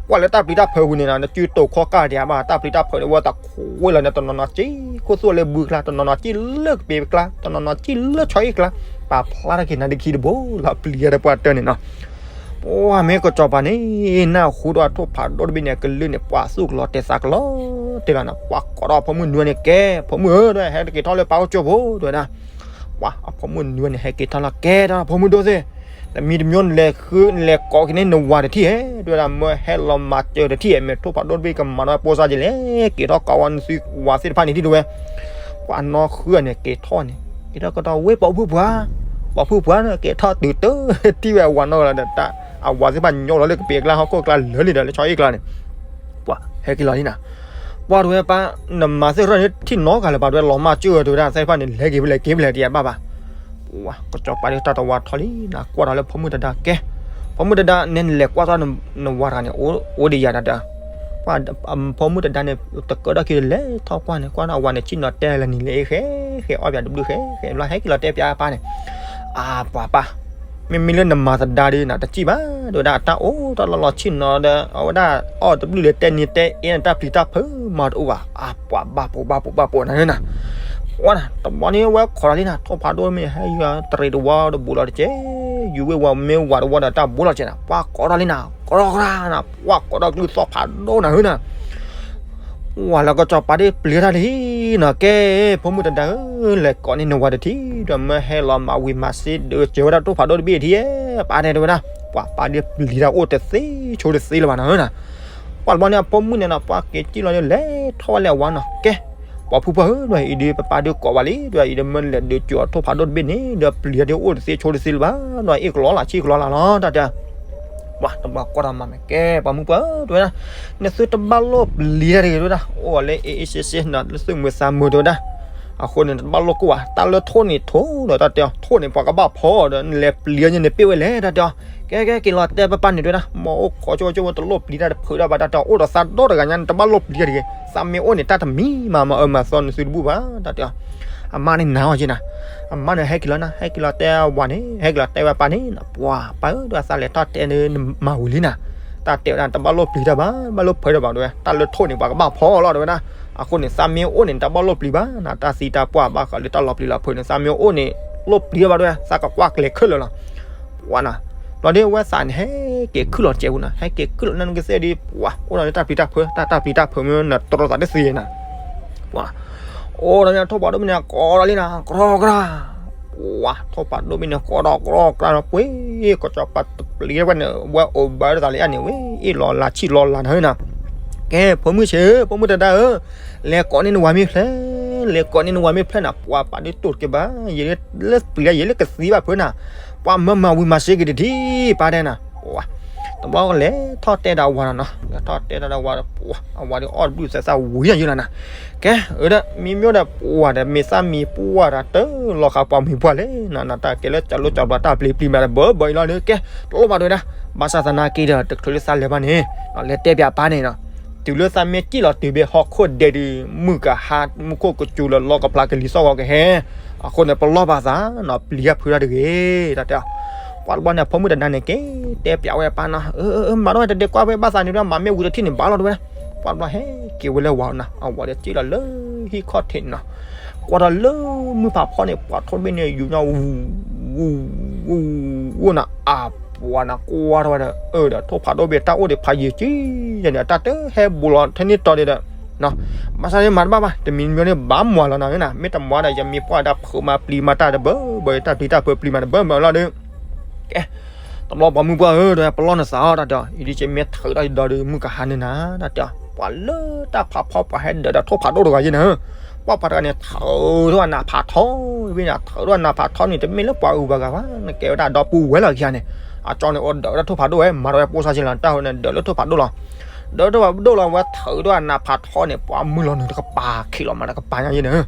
ကွၢ်လၢတၢ်ပျံၤတၢ်ဖုးပူၤန့ၣ်နီၤ နစုတိာ်ခီၣ်ကၢ်ဒံးဘၣ် တၢ်ပျံၤတၢ်ဖုးန့ၣ် ဝဲတခွဲလီၤန့ၣ် တနီၤနီၤက့ၢ်ခိၣ်သူၣ်လၢဘုကျါ တနီၤနီၤက့ၢ်လၢကပ့ၤကျါ တနီၤနီၤက့ၢ်လၢဆီအ့ၣ်ကျါ ပာ်ဖျါထီၣ်က့ၤနၤဒခံတဘိလီၤ ပျံၤတၢ်ဒီးပှၤတၢၢ်န့ၣ်နီၤ ပှၤမ့ၢ်ကစီၤပၤန့ၣ် နၢ်ဟူဒီးထိၣ်ဖးဒိၣ်တဘ့ၣ်န့ၣ် အကလုၢ်န့ၣ် ပှၤသူၣ်ကလီၤတဲာ်သးကလီၤတဲာ်လီၤနီၤ ပှၤကိးထီၣ်အဖိမုၣ်နွံန့ၣ် ကဲ ဖိမုၣ်ဧၢ ဒ်ဟဲက့ၤထီၣ်လၢပၢ်အိၣ်ကၠိဖိ တဲဝဲဒၣ် ပှၤအဖိမုၣ်နွံန့ၣ် ဟဲက့ၤထီၣ်လီၤ ကဲထီၣ်ဖိမုၣ်ဒိၣ်သ့ၣ် တမံၤတမံၤနလဲၤဃု နလဲၤကိးက့ၤန့ၢ်နဝၤတထံၣ်ဧါ တဲဝဲဒၣ် မၢဟဲလီၤမၤစၢၤတထံၣ်ဧါ မ့ၢ်ထိၣ်ဖးဒိၣ်တဘ့ၣ်ကမၤဒီးပိစါက့ၤလဲၣ် က့ၤထီၣ်ကိးဝဲနသုဝၤသ့ၣ်တဖၣ်န့ၣ်ထံၣ်တဲဝဲ ပှၤနီၢ်ဃုန့ၣ် က့ၤထီၣ်န့ၣ် က့ၤထီၣ်ကဒီးဝဲပိာ်ဖုၣ်ပှၢ် ပိာ်ဖုၣ်ပှၢ်န့ၣ် က့ၤထီၣ်တုၤတၢ်ထံၣ်ဝဲအဝၤနီၢ်လီၤဒီး အဝၤသ့ၣ်တဖၣ်ညီလီၤလၢကပ့ၤအကျါ ဟီၣ်ခိၣ်အကျါလၢာ်လံဒီး လၢဆီအ့ၣ်ကျါန့ၣ် ပှၤဟဲက့ၤလီၤလံနၤ ပှၤတဲဝဲပၢ် နမၤသ့ၣ်တဖၣ်န့ၣ် ထံၣ်နီတဂၤလၢၤဘၣ် တဲဝဲလီၤမၢ်စၢၤတဲဝဲဒၣ် သ့ၣ်တဖၣ်န့ၣ် လဲၤက့ၤဖဲလဲၣ်က့ၤဖဲလဲၣ်တယၤဘၣ်ဘၣ် ပှၤကစီၤပၤဒ်တၢ်တဝါထီၣ်လံနၤ ကွၢ်ထီၣ်လၢဖိမုၣ်တဒါကဲ ဖိမုၣ်တဒါန့ၣ် နလဲၤကွၢ်ထီၣ်နဝၤတဂၤန့ၣ် အိၣ်ဒံးယၤတၢ်တၢ် ပှၤဖိမုၣ်တဒါန့ၣ် တကၢထီၣ်ခံလဲၤထီၣ်ကွၢ်န့ၣ် ကွၢ်ထီၣ်အဝၤန့ၣ် ဆ့ၣ်နီၤတဲလၢနံၤလၢအ့ၣ်ဃဲ ဃဲအီၣ်ပၠးတဘျုးဃဲ ဃဲဘျီဟဲက့ၤလီၤတဲပၠးပၢ်န့ၣ် အၢ ပှၤပၢ် မ့မ့ၢ်လၢနမၤသဒါဒီးနတစံၣ်ဘၣ် တဲဝဲဒၣ် အတၢ်အိၣ်တၢ်လီၢ်လီၤဆ့ၣ်နီၤဒီး အဝဲဒၣ်အီၣ်တဘျုးလၢတဲနံၤတဲအ့ၣ်န့ၣ် တၢ်ပျံၤတၢ်ဖုးမၤတအိၣ်ဘၣ် အၢ ပှၤဘၣ်ပိာ်ဘၣ်ပိာ်ဘၣ်ပိာ်နၤနၤ ပှၤနၤ တဘျီန့ၣ် အဝဲခိးလီၤလံနၤ ထိၣ်ဖးဒိၣ်မ့ၢ်ဟဲယွၤတရံးတဝီတဘူးလီၤတက့ၢ် ယူၤဝ့ၢ်ဝၤမ့ၢ်ဝၤတဝီဒီးတၢ်ဘူးလီၤတက့ၢ်နၤ ပှၤကိးထီၣ်လံနၤ ကြီကြၢ်နၤ ပှၤကိးထီၣ်ကလုၢ်သီၣ်ဖးဒိၣ်နၤဧၢနၤ ဝၤလၢကစီၤပၤဒ်ပျံၤတၢ်လံနၤ ကဲ ဖိမုၣ်တဒါဧၢ လဲၤကိးန့ၢ်နဝၤတထံၣ် ဒီးမၢဟဲလီၤမၤဝံၤမၤစ့ဒုးစၢၤဝဲဒၣ်ထိၣ်ဖးဒိၣ်တဘ့ၣ်ထံၣ် ပၢ်တဲဝဲဒၣ် ပှၤပၢ်ဒ်ပျံၤတၢ်အိၣ်တသ့ဆိတသ့လၢၤဘၣ်နၤဧၢနၤ ပှၤတဘျီန့ၣ် အဖိမုၣ်န့ၣ်နၤ ပှၤက့ၤစံၣ်လီၤဒီးလဲၤထီၣ်ဝဲလၢအဝၤနီၤ ကဲ ပှၤဖုၣ်ပှၢ်ဧၢ ဒီးအံၤဒ်ပပၢ်ဒုးကိးဘၣ်လံ ဒီးအံၤဒီးမၢနလဲၤဒုးစၢၤအီၤထိၣ်ဖးဒိၣ်တဘ့ၣ်န့ၣ် ဒီးပျံၤတၢ်ဒ်အိၣ်တသ့ဆိတသ့လၢၤဘၣ် ဒီးအ့ၣ်ကလီလၢ်ဆံၣ်ကလီလၢ်လီၤ တၢ်တဲ ပှၤတဘျီကွၢ်ဒီးမၤမဲာ်ကဲ ပှၤမုၣ်ပှၢ်ဧၢ တဲဝဲဒၣ် နသုတဘၣ်လိၣ်ပျံၤတၢ်တဂ့ၤတဲဝဲဒၣ် အိၣ်လၢအ့ၣ်အ့ၣ်စ့စ့နီၤ လၢသုမုာ်သးမုာ်တဲဝဲဒၣ် အဃိန့ၣ် တဘၣ်လိၣ်ကိၢ်ဘၣ် တၢ်လၢထိၣ်န့ၣ်ထိၣ်ဒီး တၢ်တဲအီၤ ထိၣ်န့ၣ် ပှၤကဘၣ်ဖီဒီး နလဲၤပျံၤန့ၣ် နပ့ၢ်ဝဲလဲၣ် တၢ်တဲအီၤ ကဲကဲက့ၤလီၤတဲပၢ်ပၢ်န့ၣ်တဲဝဲဒၣ် မ်အိၣ်ခိးဆိဝဲဆိဝဲတလိၣ်ပျံၤတၢ်တဖုးတၢ်ဘၣ် တၢ်တဲအီၤ အိၣ်ဒီးသးဒီတဂၤညါ နတဘၣ်လိၣ်ပျံၤတၢ်တဂ့ၤ သးမ့ၢ်အိၣ်န့ၣ် တၢ်တမံၤမၤမၤအၢမၤသီနသုတဘူၣ်ဘၣ် တၢ်တဲအီၤ အမါန့ၣ်နာ်အီၤက့နၤ အမါန့ၣ်ဟဲက့ၤလီၤနၤ ဟဲက့ၤလီၤတဲဝၤန့ၣ် ဟဲက့ၤလီၤတဲဝဲပၢ်န့ၣ် ပှၤပၢ်ဧၢ ဒီးသးလဲၤထီၣ်တဲန့ၣ် မၤဝံၤလံနၤ တၢ်တဲဝဲဒၣ် တဘၣ်လိၣ်ပျံၤတၢ်ဘၣ် ဘၣ်လိၣ်ဖုးတၢ်ဘၣ်တဲဝဲ တၢ်လၢထိၣ်န့ၣ် ပှၤကဘၣ်ဖီလီၤတဲဝဲဒၣ် အဃိန့ၣ် သးမ့ၢ်အိၣ်န့ၣ် တဘၣ်လိၣ်ပျံၤဘၣ်နၤ တၢ်သံတၢ်ပှၢ်ဘၣ်ဃးလၢတၢ်လီၤပျံၤလီၤဖုးန့ၣ် သးမ့ၢ်အိၣ်န့ၣ် လိၣ်ပျံၤဘၣ်တဲဝဲ သးကကွၢ်ကျဲၤခဲလၢာ်လီၤ ပှၤနၤ လီၤဒ်ဝဲသးန့ၣ် ဟဲက့ၤခုၣ်လီၤစဲးပူၤနၤ ဟဲက့ၤခုၣ်လီၤနကသ့ၣ်ဒ် ပှၤအိၣ်ဒီးတၢ်ပျံၤတၢ်ဖုး တၢ်တၢ်ပျံၤတၢ်ဖုးမ့ၢ်နတြီသးတသ့နၤ ပှၤ အိၣ်ဒီးန့ၣ်ထိၣ်ဖးဒိၣ်ဘ့ၣ်န့ၣ် ကိးဒီးလံနၤ ကြီကြၢ် ပှၤထိၣ်ဖးဒိၣ်ဘ့ၣ်န့ၣ် ကိးဒီးကြီကြၢ်ဒီး ပှ့ၤ ကစီၤပၤတပျံၤဝဲန့ၣ် ဝဲအိၣ်ဘၣ်ဒီးသးလၢအန့ၣ်ဝဲ အ့ၣ်လီၤလၢ်ဆံၣ်လီၤလၢ်နၤဧၢနၤ ကဲ ဖိမုၣ်ဆ့းဧၢ ဖိမုၣ်တဒါဧၢ လဲၤကိးန့ၢ်နဝၤမ့ၢ်ဖျဲ လဲၤကိးန့ၢ်နဝၤမ့ၢ်ဖျဲနၤ ပှၤပာ်ဒ်တိၢ်တက့ၢ်ဘၣ် ယလၢပျံၤယလၢကသံဘၣ်ဖုးနၤ ပှၤမၢမၤဝံၤမၤစ့က့ၤတထံၣ် ပၢ်တဲနၤ ပှၤ တဘျီလဲၤထီၣ်တဲဒီးအဝၤလီၤနီၤ, လဲၤထီၣ်တဲဒီးအဝၤဒီး ပှၤအဝၤဒီးအီၣ်တဘျုးသဲးသၣ်ဝံၤယဲလီၤနီၤ. ကဲ အၢဒီး မ့မ့ၢ်ဒီးပှၤဒီး မ့ၢ်သၣ်မံၤပှၢ်ဒီးတလီၤဃာ်ပှၤမံၤပှၢ်လဲၣ်နီၤ, နတၢ်ကဲလၢကၠီလိကၠီဘျီတၢ်ပျံၤပျံၤမးဒီး ဘၢဘၢအံၤလီၤဒီး ကဲ တလိၣ်ဘၣ်ဒဝဲဒၣ်, ဘၣ်ဆၣ်သနာ်က့ဒီး တချုးလၢသးလဲၤဘၣ်န့ၣ် လဲၤတဲပၠးပၢ်န့ၣ်နီၤ, တုၤလၢသးမ့ၢ်စံၣ်လီၤတုၤဘၣ်ဟီၣ်ခိၣ်ဒဲးဒီး မုၢ်ကဟါ မူခိၣ်ကစူၤလၢလီကဖျါကလံၤသီၣ်ဂီၤကဟဲ, အဃိန့ၣ် ပလီၢ်ဘၣ်သးနီၤ, ပျံၤတၢ်ဖုးတၢ်တဂ့ၤ တၢ်တဲအီၤ. ပှၤတဘျီန့ၣ် အဖိမုၣ်တဒါန့ၣ် က့ၤတဲပၠးဝဲပၢ်နီၤ, အၢ အၢ မၤထီၣ်ဝဲတဒဲးကွၢ်ဝဲဘၣ်သးန့ၣ်ဒီး မၤမ့ၢ်ဝံၤတထံၣ်န့ၣ် ဘၣ်လီၤတဝဲဒၣ်. ပှၤတဘျီဟဲက့ၤဝဲလၢဝၤနီၤ, အဝၤဒီးစံၣ်လီၤလၢဟံၣ်ခီၣ်ထံးန့ၣ်နီၤ, ကွၢ်ထီၣ်လၢမုၢ်ဖးဖီန့ၣ် ပှၤထိၣ်တဘ့ၣ်န့ၣ် ယူၤညီ ဝူၤ ဝူၤ ဝူၤနီၤ, အပှၤနီၤ ကွၢ်ထီၣ်ဝဲဒီး အၢဒီး ထိၣ်ဖးဒိၣ်ဘ့ၣ်တၢ်အိၣ်ဒံးဖးယံၤကံယဲန့ၣ် အတၢ်တဟဲဘူးလီၤထဲန့ၣ်တီၤဒံးဒီး ဘၣ်ဆၣ်န့ၣ်မၤတဘၣ်ဘၣ်, တမံၤမံၤန့ၣ် ဘၣ်မၤလီၤနီၤ, မ့ၢ်တမၤဒီး ယမ့ၢ်ပှၢ်ဒၣ်ဖုးမၤပျံၤမၤတၢ်တဘၢဘၢ တၢ်ပျံၤတၢ်ဖုးပျံၤမၤတဘၢဘၢလီၤဒီး ကဲ တဘျီပှၤမုၣ်ပှၢ်ဧၢ ဒီးပလီၢ်နသးအီၤ တၢ်တဲအီၤ, အံၤဒ်က့မ့ၢ်ထုးထီၣ်ယဒီးဒီး မုၢ်ကဟါန့ၣ်နၤ တၢ်တဲအီၤ. ပှၤလၢတၢ်ဖးဖီပှၤဟဲဒၢးဒီးထိၣ်ဖးဒိၣ်တဂၤယဲန့ၣ်, ပှၤပှၤတဂၤန့ၣ် ထုးထီၣ်အနးဖးထီဝံၤန့ၣ်, ထုးထီၣ်အနးဖးထီန့ၣ် တမ့ၢ်လၢပှၤအုၣ်ပှၤဂၤဘၣ်, နကဲဝဲဒၣ်ဒီပုၢ်ဝဲၢ်လီၤခံဂၤန့ၣ်, အကၠီန့ၣ် အိၣ်ဒၢးဝဲဒၣ်ထိၣ်ဖးဒိၣ်ဝဲ မၤဒီးဝဲပိၢ်စါက့လီၤ, တၢ်ဟိန့ၣ် ဒၢးလၢထိၣ်ဖးဒိၣ်လီၤ. ဒၢးထိၣ်ဖးဒိၣ်လီၤ ဝဲထုးထီၣ်အနးဖးထီန့ၣ် ပှၤမုၢ်လီၤနုာ်တကပၤ ခံးလီၤမးတကပၤညါယဲန့ၣ်,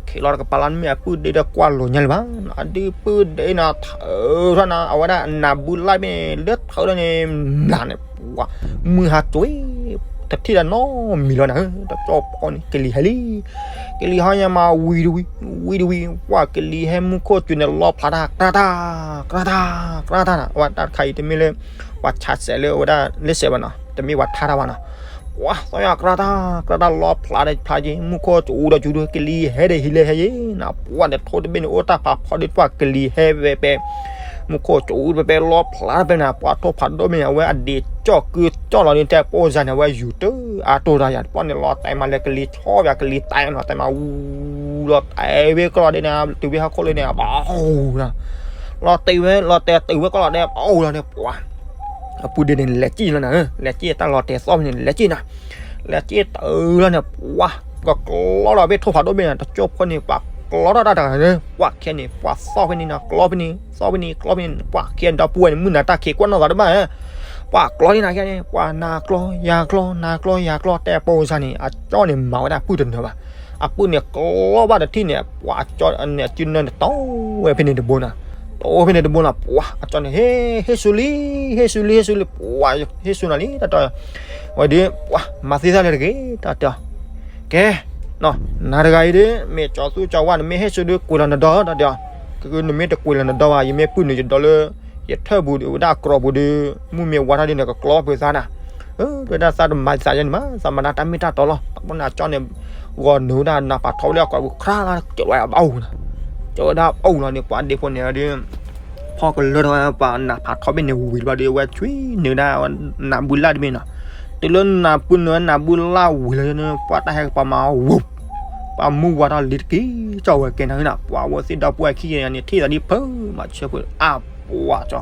ခံးလီၤတကပၤလီၤ မ့ၢ်အပုၢ်ဒ့ဒီးကွၢ်လိာ်ညါလၢၤဘၣ်, အဒုးပုၢ်ဒ့နီၤ ထုးထီၣ်နီၤ အဝဲဒၣ်နးဘုလၢ်ဘ့ၣ်န့ၣ် လၢထုးထီၣ်န့ၣ် ဘျးန့ၣ် ပှၤ မုၢ်ဟါကွ့ တထံၣ်ဒီးနီတမံၤလီၤနၤ, တကၠီဖီန့ၣ် ကလံၤဟဲလံ, ကလံၤဟါညါမး ဝံၤတဝံၤ ဝံၤတဝံၤ ပှၤကလံၤဟဲမူခိၣ်စူၤန့ၣ် လီဖျးတၢ် ကြၢးတၢ် ကြၢးတၢ် ကြၢးတၢ်နီၤ, အဝဲတၢ်တခါအံၤတမ့ၢ်လၢ ပှၤဆါစဲးလၢအဝဲဒၣ်လၢစဲးဘၣ်နီၤ, တမ့ၢ်ပှၤထါတၢ်ဘၣ်နီၤ, ပှၤသီၣ်ယၤ ကြၢးတၢ် ကြၢးတၢ် လီဖျးဒီးဖျးက့ၤ မူခိၣ်စူၤဒီးစူၤဒီး ကလံၤဟဲဒီးဟံးလၢဟဲယဲနီၤ, ပှၤဒီးထိၣ်တဘ့ၣ်န့ၣ် အိၣ်တၢ်ဖးဖီဒီး ပှၤကလံၤဟဲဝဲပဲ မူခိၣ်စူၤပဲပဲ လီဖျးပဲပဲနီၤ, ပှၤထိၣ်ဖးဒိၣ်မ့ၢ်န့ၣ် အဝဲအဒံးကၠီၣ်ကုကၠီၣ်လီၤန့ၣ် တဲပိၢ်စါန့ၣ် အဝဲယူၤတၢ်အါတိၢ်တၢ်ယၤ တပီၢ်န့ၣ် လီၤတဲာ်မးလၢကလံၤဆီဘၣ် ကလံၤတဲာ်နီၤ, တဲမးဝူၤလီၤတဲာ်ဝဲကလီၤဒဲးန့ၣ် တုၤဝဲဟီၣ်ခိၣ်လၢန့ၣ် ဘၣ်အိၣ်နီၤ, လီၤတဲာ်ဝဲ လီၤတဲာ်တုၤဝဲကလီၤဒဲး ဘၣ်အိၣ်လီၤန့ၣ် ပှၤ အပုၢ်ဒ့န့ၣ် လဲၤစံၣ်လီၤနၤ, လဲၤစံၣ်တၢ်လီၤတဲာ်သီၣ်ဖဲန့ၣ် လဲၤစံၣ်နၤ, လဲၤစံၣ်တုၤလီၤန့ၣ် ပှၤ ကကျီလီၤဘ့ၣ်ထိၣ်ဖးဒိၣ်ဘ့ၣ်န့ၣ် တကၠိဖိန့ၣ် ပှၤကျီထီၣ်တၢ်တဂၤန့ၣ် ပှၤခံဂၤန့ၣ် ပှၤသီၣ်ဖဲန့ၣ်နီၤ ကျီဖဲန့ၣ် သီၣ်ဖဲန့ၣ် ကျီဖဲန့ၣ် ပှၤခံဂၤဒီပုၢ်ဝဲၢ်န့ၣ် မုၢ်နၤတၢ်ခံးကွၢ်နီၢ်သးတဘၣ်ဧါ, ပှၤကျီန့ၣ်နၤခံဂၤန့ၣ် ပှၤနၤကျီယၤကျီ နၤကျီယၤကျီ တဲပိၢ်စါန့ၣ် အကၠီန့ၣ်မၤဝဲဒၣ်အပုၢ်တနၢၤဘၣ်, အပုၢ်န့ၣ်ကျီဘၣ်တထံၣ်န့ၣ် ပှၤကၠီန့ၣ် အစုနၢန့ၣ်တီဝဲဖဲန့ၣ်တဘိနီၤ, တီဝဲဖဲန့ၣ်တဘိနီၤ ပှၤအကၠီန့ၣ် ဟ့ၣ် ဟ့ၣ်ဆူလံ ဟ့ၣ်ဆူလံ ဟ့ၣ်ဆူလံ ပှၤဟ့ၣ်ဆူနၤလံ တၢ်တီ ဝဲဒီး ပှၤမၤသ့သၣ်လၢတဂ့ၤ တၢ်တဲအီၤ, ကဲ နၤတဂၤအံၤဒီး မ့ၢ်ကၠီသူကၠီဝါ နမ့ၢ်ဟ့ၣ်ဆူဒီး ကွံာ်လီၤနဒီ တၢ်တဲအီၤ, ကနမ့ၢ်တကွံာ်လီၤနဒီဘၣ် ယမ့ၢ်ပုၢ်နုာ်ယဒီလၢ ယထၢၣ်ပူၤဒီး ဝဲဒၣ်အကြီပူၤဒီး မုၢ်မ့ၢ်ဝါထီၣ်ဒီး နကကျီပှဲၤသးနၤ, ဝဲဒၣ်သးတမၤသးယဲန့ၣ်မး သးမၤတၢ်တၢ်မ့ၢ်တၢ်တီလီၤ, တဘျီန့ၣ် အကၠီန့ၣ် ဂီၤနုာ်ဝဲဒၣ်နးဖးထီဝဲလၢအကြီပူၤ ခရါ ကၠီဝဲအဘၣ်အိၣ်နီၤ, ကၠီဝဲဒၣ်အအိၣ်လီၤန့ၣ် ပှၤဒ့ဖိန့ၣ်ဒီး ဖီကလၢထီၣ်ဝဲပှၤနးဖးထီဘ့ၣ်န့ၣ်ဝံၤတဘျီဒီး အဝဲဆွံနုာ်ဒၣ်နးဘုလၢ်တဘ့ၣ်နီၤ, တုၤလၢနးဘုနုာ်နးဘုလၢ်ဝံၤလီၤန့ၣ် ပှၤတၢ်ဟဲကပၤမၤဝူၤ ပှၤမုၢ်ဝါထီၣ်လံတက့ၢ် ကၠီဝဲကဲနၤနီၤ, ပှၤဝဲသ့ၣ်ဒီပုၢ်ဝဲၢ်ခံဂၤန့ၣ် ထံၣ်သးဒ်ဖၢမၤဆၢဖိအါပှၤကၠီ,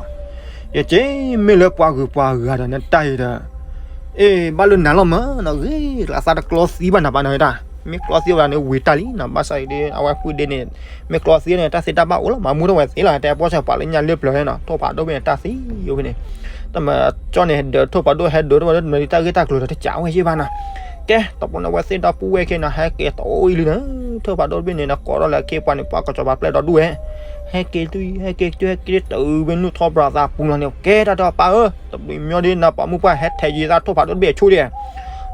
ယက့မ့ၢ်လၢပှၤဂုၤပှၤဂၤဒီးနတၢ်အံၤဒီး အ့ ဘၣ်လၢနၤလီၤမးနီၤ, ဂ့ၤကျါသးတကျီသံဘၣ်နၤဘၣ်နီၤတၢ်, မ့ၢ်ကျီသံဝဲဒၣ်န့ၣ်ဝံၤတၢ်လံနီၤ, ဘၣ်ဆၣ်အံၤဒီး အဝဲပုၢ်ဒ့န့ၣ် မ့ၢ်ကျီသံန့ၣ် တၢ်သ့တၢ်ဘၣ်အိၣ်လီၤ မၤမူထီၣ်ဝဲသ့လီၤ, တဲပိၢ်စါပှၤလၢညါလၢပျၢၤနီၤ, ထိၣ်ဖးဒိၣ်ဘ့ၣ်န့ၣ် တၢ်သံယိာ်ဖဲန့ၣ်, တမၤကၠီန့ၣ် ဟဲဒၢးထိၣ်ဖးဒိၣ် ဟဲဒၢးထိၣ်ဖးဒိၣ် တမၤဒ်တၢ်ဂ့ၢ်တၢ်ကျိၤဒီး တကးဝဲယ့ၢ်ဘၣ်နီၤ, ကဲ တပူၤန့ၣ်အဝဲသ့ၣ်ဒီပုၢ်ဝဲၢ်ခံန့ၣ် ဟဲက့ၤတအိၣ်အံၤလံနီၤ, ထိၣ်ဖးဒိၣ်တဘ့ၣ်န့ၣ် နကိးထီၣ်လၢအခ့အပှၤန့ၣ် ပှၤကစီၤပၤပျဲၢ်ဒီဒူၣ်ဝဲ ဟဲက့ၤတုၤ ဟဲက့ၤတုၤ ဟဲက့ၤတုၤ တုၤဝဲနုၢ်ထီၣ်ပြၤသးပူၤလီၤန့ၣ် ကဲတၢ်တဲအီၤပၢ်ဧၢ, တဘျီမ့ၢ်ဒီး နပှၤမုၢ်ပှၢ်ဟဲထဲးယံၤသးထိၣ်ဖးဒိၣ်တဘ့ၣ်အဆူၣ်ဒံး,